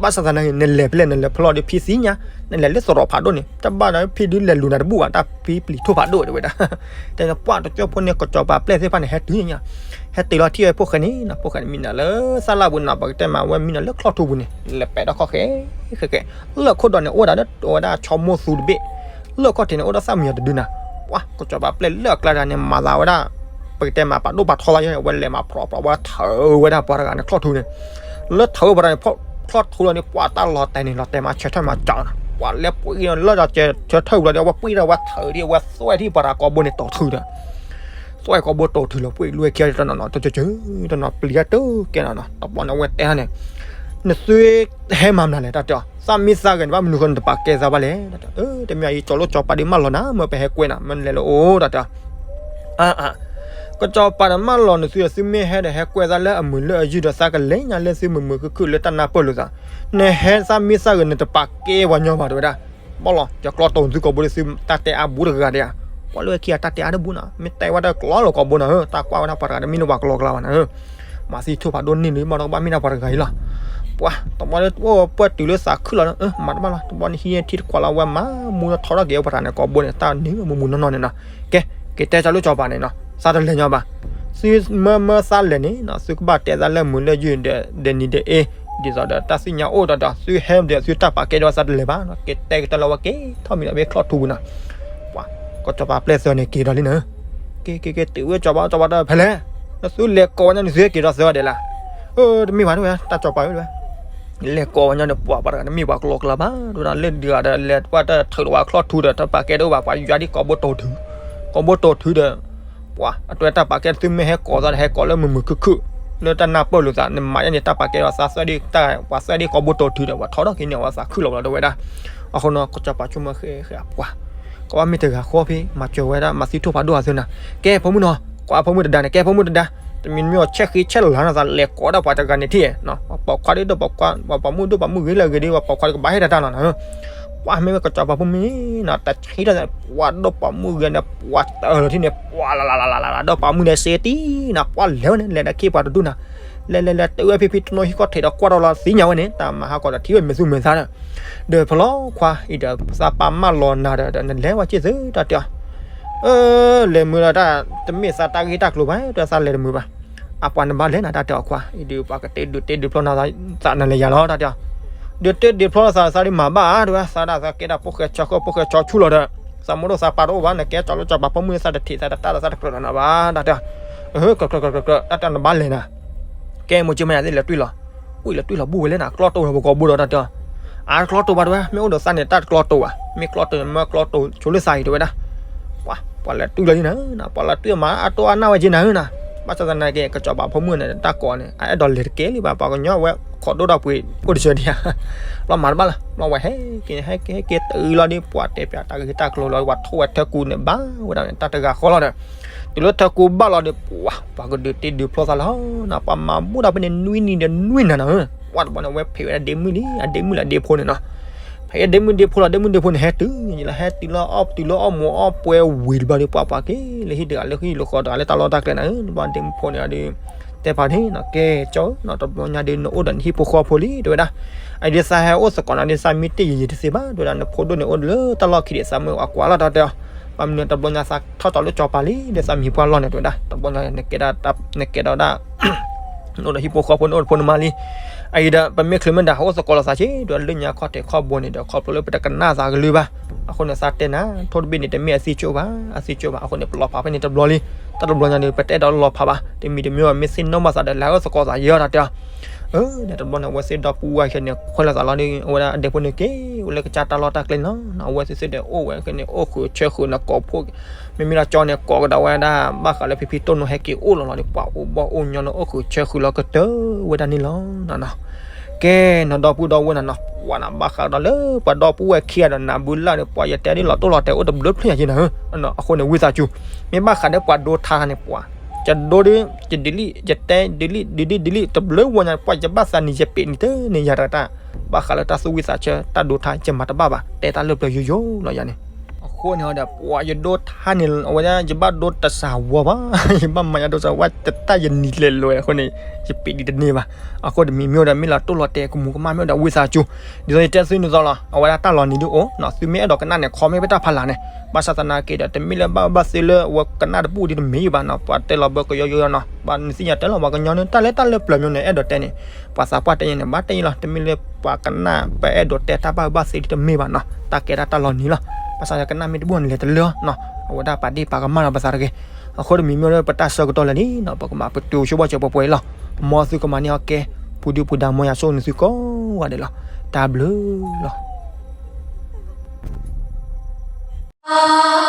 ဘၣ်ဆၣ်သးန နလဲၤဖဲလဲၣ် နလဲၤဖျီဒီးဖံသ့ၣ်ညါ, နလဲၤလၢသရိာ်ဖးဒိၣ်န့ၣ် တဘၣ်ဒီးဖံဒုးလဲၤလူၤနၤတဘူၣ်ဘၣ် တၢ်ဖံပျံၤထိၣ်ဖးဒိၣ်တဲဝဲဒၣ်, တဲပှၤတကၠိဖိန့ၣ် ကစီၤပၤပျဲၢ်သ့ၣ်တဖၣ်န့ၣ် ဟဲတုၤညါ ဟဲတုၤလီၤထံၣ်ဝဲဖိၣ်ဃဲန့ၣ် ဖိၣ်ဃဲန့ၣ်မံနီၤလၢသၣ်လၢ်ပူၤနီၤ ပကတဲမးဝဲမံနီၤလၢချီၣ်ထူပူၤန့ၣ် လဲၤပဲာ်ထီၣ်ခီၣ်ဃဲဃဲဃဲ, လၢခိၣ်ဒီးန့ၣ် အိၣ်ဝဲဒၣ်ဒီး အိၣ်ဝဲဒၣ်ဆီမိၢ်သူတဘ့ၣ်, လၢခီၣ်ထံးန့ၣ် အိၣ်ဒီးသၣ်မံယီၤတဒုနၤ, ပှၤကစီၤပၤပျဲၢ်လၢအကျါတဂၤန့ၣ် မၤသးဝဲဒၣ်, ပကတဲမးပာ်ဒိၣ်ပာ်ထီသးယဲ ဝဲလဲၤမၤဖျိးဖျိးဝဲထၢဝဲဒၣ်ပှၤတဂၤန့ၣ်ချီၣ်ထူန့ၣ်, လၢထၢဝဲပှၤတဂၤန့ၣ် ချီၣ်ထူလီၤန့ၣ် ပှၤတၢ်လီၤတဲာ်န့ၣ် လီၤတဲာ်မးဆၢထၢၣ်မးကၠီနၤ, ပှၤလဲၤပှ့ၤလၢဒီးဆၢထၢၣ်ဝံၤလီၤဒီး အဝဲပှ့ၤဒီးဝဲထၢဒံး အဝဲသွဲၣ်ထံၣ်ပှၤတဂၤကိးဘိန့ၣ်တီၤထုဒီး သွဲၣ်ကိးဘိတီၤထုလီၤ ပှ့ၤလွဲၢ်ခံတနီၤနီၤ တကၠၢတနီၤ ပျံၤတၢ်တကဲနီၤနီၤ တဘျီန့ၣ် အဝဲတဲဟါန့ၣ်, နသုဟဲမၤမနုၤလဲၣ် တၢ်တဲအီၤ သးမံသးဂဲၤန့ၣ် ဘၣ်မနုၤဃိနတပာ်ကဲသးဘၣ်လဲၣ်, တမ့ၢ်အံၤ ကၠီၤလိၣ်ကၠီၤပၤဒုးမၢလီၤနၤ မ့ၢ်ပဟဲကွဲနၤ မ့ၢ်နလဲၤလၢအိၣ် တၢ်တဲအီၤ အၢ ကစီၤပၤန့ၣ်မၢလီၤနသုဒီး သုမ့ၢ်ဟဲဒီးဟဲကွဲသးလၢအမုာ်လၢအယုၢ်ဒီး သးကလဲၤညါလၢသုမုာ်မုာ်ခုၣ်ခုၣ်လၢတၢ်နၢ်ပၢၢ်လိာ်သး, နဟဲသးမံသးဂဲၤ နတပာ်ကဲပှၤညီဘၣ်တဲဝဲဒၣ်, ဘၣ်လီၤ ယကျီတိၢ်သုကိာ်ဘိဒီးသုတၢ်တဲအါဘူးတဂၤဒီးဧါ, ပှၤလၢခံဂၤတၢ်တဲအါတဘူးနီၤ မ့ၢ်တဲဝဲဒၣ်ကျီလီၤကိာ်ဘိနီၤဧၢ တၢ်ကွၢ်ဝဲဒၣ်ပှၤတဂၤဒီးမ့ၢ်နပှၤကလီကလီဘၣ်နီၤဧၢ မၤသံထိၣ်ဖးဒိၣ်န့ၢ်လံ မ့ၢ်တကဘၣ်မ့ၢ်ဒၣ်ပှၤတဂၤအံၤလီၤ, ပှၤ တဘျီလၢအိၣ်ပှဲၤတုၤလၢသးခုလီၤ မၤတဘၣ်လီၤ တဘျီန့ၣ်ဟံးထံတခွးလီၤ ဝဲမၤမူထီၣ်ထီထီၣ်က့ၤဝဲပှၤတဂၤန့ၣ်ကိာ်ဘိန့ၣ် တၢ်န့ၣ်မူမူနီၢ်နီၢ်န့ၣ်နီၤ, ကဲ က့ၤတဲကၠီၤလိၣ်ကၠီၤပၤန့ၣ်နီၤ သးတလဲၤညီဘၣ်, သုမၢမၢသးလဲၤန့ၣ်နီၤ သုကဘၣ်တဲသးလၢမုာ်လၢယုၢ်ဒီးနံၤဒီးအ့, ဒ်သိးဒီးတၢ်သ့ၣ်ညါအိၣ်ဒီးဒီး သုဟဲဒီးသုတၢ်ပာ်ကဲဒီးသးတလဲၤဘၣ်နီၤ က့ၤတဲကတၢၢ်လီၤဝဲက့ၤထီၣ်မံၤဒီးဝဲချီၣ်ထူပူၤနီၤ, ပှၤ ကစီၤပၤပျဲၢ်သၢန့ၣ်က့ၤဒီးလံနီၤ က့ၤက့ၤက့ၤတုၤဝဲကၠီၤပၤ ကၠီၤပၤတဲဖဲလဲၣ်, နသုလဲၤကိးဝဲညါန့ၣ် သုဟဲက့ၤဒီးသၢဒဲးလၢ, တမ့ၢ်ဘၣ်တဲဝဲ တၢ်ကၠီၤပၤဝဲတဲဝဲ လဲၤကိးဝဲညါန့ၣ် ပှၤပှၤတဂၤတမ့ၢ်ပှၤကလီကလီဘၣ် တဲဝဲဒၣ်လၢဒုးဂၤဒီး လဲၤပှၤတထုးလီၤဝဲချီၣ်ထူဒီး တၢ်ပာ်ကဲတအိၣ်ဘၣ် ပှၤယွၤဒ်ကိးဘိတိၢ်ထုး, ကိးဘိတိၢ်ထုးဒီး ပှၤ အတဲတၢ်ပာ်ကဲသုမ့ၢ်ဟဲကိးသးဒီး ဟဲကိးလၢမုာ်မုာ်ခုၣ်ခုၣ် လၢတၢ်နၢ်ပၢၢ်လိာ်သး နမၤယါန့ၣ် တၢ်ပာ်ကဲဒီးသးသွဲၣ်ဒ်တၢ် ပှၤသွဲၣ်ဒ်ကိးဘိတိၢ်ထုးဒီး ပှၤထီထီၣ်က့ၤန့ၢ်ဝဲသးခုၣ်လီၤဘၣ်ဒီးတဲဝဲဒၣ်, အဃိနီၤ ကစီၤပၤဆိကမိၣ်ဃဲဃဲပှၤ ကဘၣ်မ့ၢ်တဂၤဃီဖဲ မၤစၢၤဝဲဒၣ် မၤသံထိၣ်ဖးဒိၣ်အသုနီၤ, ကဲဖိမုၣ်နီၤ ကွၢ်ဖိမုၣ်တဒါန့ၣ် ကဲဖိမုၣ်တဒါ, တမံၤမ့ၢ်အီၤဆဲးဃ့ဆဲးလၤနီၤ သးလဲၤကိးဒၣ်ပှၤတဂၤန့ၣ်ထံၣ်နီၤ ပှၤပိာ်ခွါဒ်ဒိၣ်ပိာ်ခွါ ပှၤပိာ်မုၣ်ဒိၣ်ပိာ်မုၣ်ဂ့ၤလၢအဂ့ၤဒီး ပှၤပိာ်ခွါတကဘၣ်ဟ့ၣ်တၢ်တၢ်လီၤနီၤ, ပှၤမ့ၢ်ဝဲကစီၤပၤဖိမုၣ်န့ၣ်နီၤ တၢ်ဆံးတၢ် ပှၤဒိၣ်ပိာ်မုၣ်ဂ့ၤန့ၣ် ပှၤတၢၢ်လီၤထံၣ်န့ၣ် ပှၤလၢလၢလၢလၢလၢ ဒိၣ်ပိာ်မုၣ်န့ၣ်စ့တံၢ်နီၤ ပှၤလဲၤဝဲန့ၣ် လဲၤဒီးခ့ပှၤတဒူၣ်နီၤ, လဲၤလဲၤလဲၤတုၤဝဲဖံဖံတနီၤဟံၣ်ခီၣ်ထံးဒီးကွၢ်ထီၣ်လီၤသ့ၣ်ညါဝဲန့ၣ် တၢ်မၤဟးကီးဒီးထံၣ်ဝဲမဲာ်သူမဲာ်သးဒီး ဒီးဖဲလီၤခွါအံၤဒီး သးပၢ်မၢလီၤနၤဒီး နလဲၤဝဲက့ၤသုတၢ်တဲအီၤ, အၢ လဲၤမုာ်ဒီးတၢ် တမ့ၢ်သးတၢ်ဂ့ၢ်တၢ်ကျိၤဘၣ် တဲသးလဲၤတမုာ်ဘၣ်, အပှၤနဘၣ်လဲၤနၤတၢ်တဲအီၤခွါ အံၤဒုး ပှၤကတဲဒုးတဲဒုးဖျီနၤသးနလဲၤယၤလီၤတၢ်တဲအီၤ, ဒုးတဲဒုးဖျီသးသးဒုးမၤဘၣ်ဧါ တဲဝဲ သးဒၣ်သးကဲဒၣ်ဖိၣ်ဃဲဆၢဃိၣ်ဖိၣ်ဃဲဆၢဆူၣ်လီၤဒီး သးမူဒိၣ်သးပၢ်တအိၣ်ဘၣ် နကဲကၠီၤလိကၠီၤပၤဖိမုၣ် သးတထံးသးတတၢ်ဒီးသးတကြၢးဒီးနၤဘၣ်တၢ်တဲအီၤ, အၢ ကြၢးကြၢးကြၢးကြၢး တၢ်တဲနဘၣ်လဲၤနၤ ကဲမိၢ်ကၠံမ့ၢ်ယၤသ့ၣ်လဲၤတွံၢ်လီၤ, ဝံၤလဲၤတွံၢ်လီၤဘူၣ်ဝဲလဲၣ်နၤ ကျီတိၢ်လီၤပကိာ်ဘိဒီးတၢ်တဲအီၤ, အါတကျီတိၢ်ဘၣ်တဲဝဲ, မ့ၢ်အိၣ်ဒီးသးန့ၣ် တၢ်တကျီတိၢ်ဘၣ်, မ့ၢ်ကျီတိၢ်န့ၣ် မၢကျီတိၢ်ဆိလၢသးအံၤတဲဝဲဒၣ်. ပှၤ ပှၤလဲၤတုၤလီၤယံၤနၤ, ပှၤလဲၤတုၤမၤအတိၢ်အနၢ်ဝဲက့နၤဧၢနၤ. ဘၣ်ဆၣ်သနာ်က့ ကစီၤပၤဖိမုၣ်န့ၣ် တၢ်ကိးန့ၣ် အအဲၣ်ဒိးလဲၤတကဲလံဘၣ်, ပှၤကညီဝဲခိးဒိၣ်ဒီးပှ့ၤအိၣ်တဆၢဒံးဧါ. ဘျီမၤတဘၣ်လၢၤ, ဘျီဝဲဟဲက့ၤ ဟဲက့ၤ ဟဲက့ၤတုၤလီၤဒီး ပှၤတဲပၠးတၢ်ဂ့ၢ်တၢ်ကျိၤလီၤ, ပှၤထီၣ်ဝဲထၢကူန့ၣ် ဘၣ်ဝဲဒၣ်န့ၣ် တၢ်တဂၤဃီလီၤဒီး တုၤလၢထၢကူဘၣ်လီၤဒီး ပှၤ ပှၤကဒုးတ့ဒုးဖျီသးလီၤနၤ, ပှၤမၤဘူၣ်တၢ်ဖဲန့ၣ် နွံနံၤဒီးနွံနၤနၤဧၢ, ပှၤတဘျီန့ၣ် အဝဲဖံးဝဲဒၣ်ဒ့မုၣ်လံ, အဒ့မုၣ်လၢအဒ့ဖိန့ၣ်နီၤ. ဖဲအဒ့မုၣ်ဒ့ဖိလီၤ, ဒ့မုၣ်ဒ့ဖိန့ၣ် ဟဲတုၤလီၤ, ဟဲတုၤလၢအီၣ် တုၤလၢအီၣ်မူးအီၣ်ပွဲဝံၤတဘျီဒီး ပှၤ ပှၤက့ၤလၢဟံၣ်တဂၤလၢဟံၣ်လၢဃီတဂၤလၢတၢ်လီၢ်တၢ်ကျဲနၤဧၢ, ဘျီဒ့မုၣ်ဖိန့ၣ်ဒီး တဲဖးန့ၣ်နီၤ, ကဲကၠီဧၢနီၤ, တဘျီညါဒီး နအိၣ်ဒီးနဟံၣ်ဖိဃီဖိလံ တဲဝဲဒၣ်. အဒ်သးဟဲအိၣ်သကိးနၤဒ်သးမ့ၢ်တ့ၢ်ယံာ်ယံာ်တသ့ဘၣ် တဲဝဲဒၣ်, နဖိဒိၣ်န့ၣ်အိၣ်လၢတၢ်လီၢ်ခံဒီး သးမ့ၢ်အကွၢ်လီၤတၢ်တဲအီၤ, ဘၣ်မနုၤတဘျီညါသးထီၣ်တီၤလၢကၠီၤပၤလံ ဒ်သးမံၤပှၢ်လီၢ်န့ၣ် တဲဝဲဒၣ်, တဘျီညါ နကဲဒၣ်ဒၣ် နအိၣ်ဒီးဟံၣ်ဖိဃီဖိ နအိၣ်ဒီးဖိနမါလံ. အအံၤဒီး ပမ့ၢ်ချုးမ့ၢ်ဒၣ် ဟးအိၣ်သကိးလိာ်သးက့ၤ တဲဝဲဒၣ်, လၢညါခီၣ်ထံးခီၣ်ဘိန့ၣ်ဒီး ခီဖျိလၢပတကနၣ်သးကလုၢ်ဘၣ်. အဃိန့ၣ် သးတဲနၤ ထိၣ်တဘ့ၣ်န့ၣ် တမ့ၢ်အသံကၠိၣ်ဘၣ်, အသံကၠိၣ်ဘၣ်, အဃိန့ၣ် ပလီၤဖးဖဲန့ၣ်တဘျီလံ. တၢ်တဘျီညါဒီး ပတအဲၣ်ဒိးလီၤဖးဘၣ်, တမံၤတမံၤ မ့ၢ်သ့ၣ်နီၣ်ဘၣ်သးဒီး လဲၤအိၣ်သကိးသးယဲၢ်တၢ်တဲအီၤ. အၢ ဒီးတဘျီန့ၣ် အဝဲသ့ၣ်ဒီပုၢ်ဝဲၢ်ခဲန့ၣ် ခွဲးလီၤသးလီၤဒီး အဝဲဒၣ်အဒ့ဖိန့ၣ်က့ၤ အိၣ်လၢကစၢ်တၢ်လီၢ်တၢ်ကျဲန့ၣ်လီၤ. အဝဲသ့ၣ်သ့ၣ်ဒီး အိၣ်ဝဲခဲန့ၣ် အိၣ်ဃုာ်ဆၢဃုာ် နကိးဖိ မ့မ့ၢ်လၢကၠီန့ၣ် ကိးကဒီးဝဲဒၣ် ဘၣ်ဃးလၢဖံဖံတိၢ်နိဟဲက့ၤအိၣ်လီၤလီၤဒီး ပှၤအိၣ်ဘီၣ်အိၣ်ညီန့ၣ် အိၣ်ဃုာ်ဆၢဃုာ်လီၤကတၢၢ်ဝဲဒၣ်န့ၣ်လီၤနၤနီၤ. ကဲနီၤ ဒီပုၢ်ဒီဝဲၢ်နၤနီၤ, ပှၤနၤ ဘၣ်ဃးဒီးလၢပှၤဒီပုၢ်ဝဲၢ်ခံဂၤဒီး နၤဘုလၢ်န့ၣ် ပှၤယတဲဒ်လီၤတိၢ်လီၤတဲာ်အိၣ်တဘျုးဖျၢၣ်ညါက့နၤဧၢ. အဃိန့ၣ် ဝံသးစူၤ မ့ၢ်ဘၣ်ဃးဒီးပှၤဒိထါန့ၣ် ပှၤ ယဒိဒီး ယဒလံၣ် ယတဲဒလံၣ် ဒဒံၣ်ဒလံၣ် တဘျုးဝဲညါ ပှၤယဘၣ်သးနံၤ ယပ့းနံၤတန့ၢ်ယၤတဂၤတၢ်, ဘၣ်ဃးလၢတၢ်သူၣ်ဝံသးဆၢ တၢ်ဒိထါ ယမၤတဘၣ်ဘၣ် တဲတၢ်လၢပျၢၤယိယိလီၤယၤန့ၣ်. အဃိန့ၣ်ဒီး ပှၤယဒိထါန့ၣ် အဝဲဒၣ် ယဘၣ်ဒိတစၢ်ဝီဘၣ်, ယဘၣ်မၤယၤဒိစၢ်ဝါ တတၢ်ယနံၤလဲၤလွဲအဃိန့ၣ် ယပ့းဒံးတန့ၢ်ဘၣ်. အဃိတမံၤမ့ၢ်ဒီး မ့ၢ်လီၤတိၢ်လီၤတဲာ်ကမူးကမၣ်မ့ၢ်ဒီး ဝံသးစူၤ ဒ်သိးယတဲသုန့ၣ်သိးလီၤ, အဝဲဒၣ်တၢ်လီၤနံၤဒ်အိၣ်နီၤ, သုမ့ၢ်အဲၣ်ဒိးကနၣ်န့ၣ် comment ဖဲတၢ်ဖးလာ်န့ၣ်, ဘၣ်ဆၣ်သနာ်က့ဒီး တမ့ၢ်လၢဘၣ်ဘၣ်သ့လၢအဝဲကနၣ်တဘူၣ်ဒ်တမ့ၢ်ဘၣ်နီၤ, ပှၤတဲလီၤဘၢကယီယိယိနီၤ, ဘၣ်နသ့ၣ်ညါတဲလီၤ ပှၤကညီန့ၣ် တၢ်လၢတၢ်လၢပျၢၤမ့ၢ်န့ၣ် အဲၣ်ဒိးတဲန့ၣ်, ပှၤသးပှၢ်တဲန့ၣ် ဘၣ်တဲအံၤလီၤ, တမ့ၢ်လၢပှၤကနၣ် ပအဲၣ်ဒိးတဲတၢ်ဘၣ်ဘၣ်သ့ဒ်တမ့ၢ်ဘၣ်နီၤ, တၢ်ကဲဒၣ်တၢ်လီၤနံၤလီၤ, ဘၣ်ဆၣ်ကနၣ်မ့ၢ်တဘူၣ်န့ၣ် လဲၤတလၢနီၤ, အဝဲဒၣ်ပာ်ဒ့ၣ်ပာ်ကမၣ်ဒီးပသးတဂ့ၤ. အဃိတမံၤမ့ၢ်ဒီး ပတၢ်ဆၢကတီၢ်လၢာ်လံနီၤ, ပကမၤပတုာ်ဆိဘီၣ်စၢၤပှဲၤပှဲၤအံၤလီၤ. မ်သုကမၤန့ၢ်အီၤကဲ ပူၤဒုပူၤဒါ မ်ယွၤဆိၣ်ဂ့ၤနသုကိးဂၤဒဲးလီၤ. တၢ်ဘျုးလီၤ.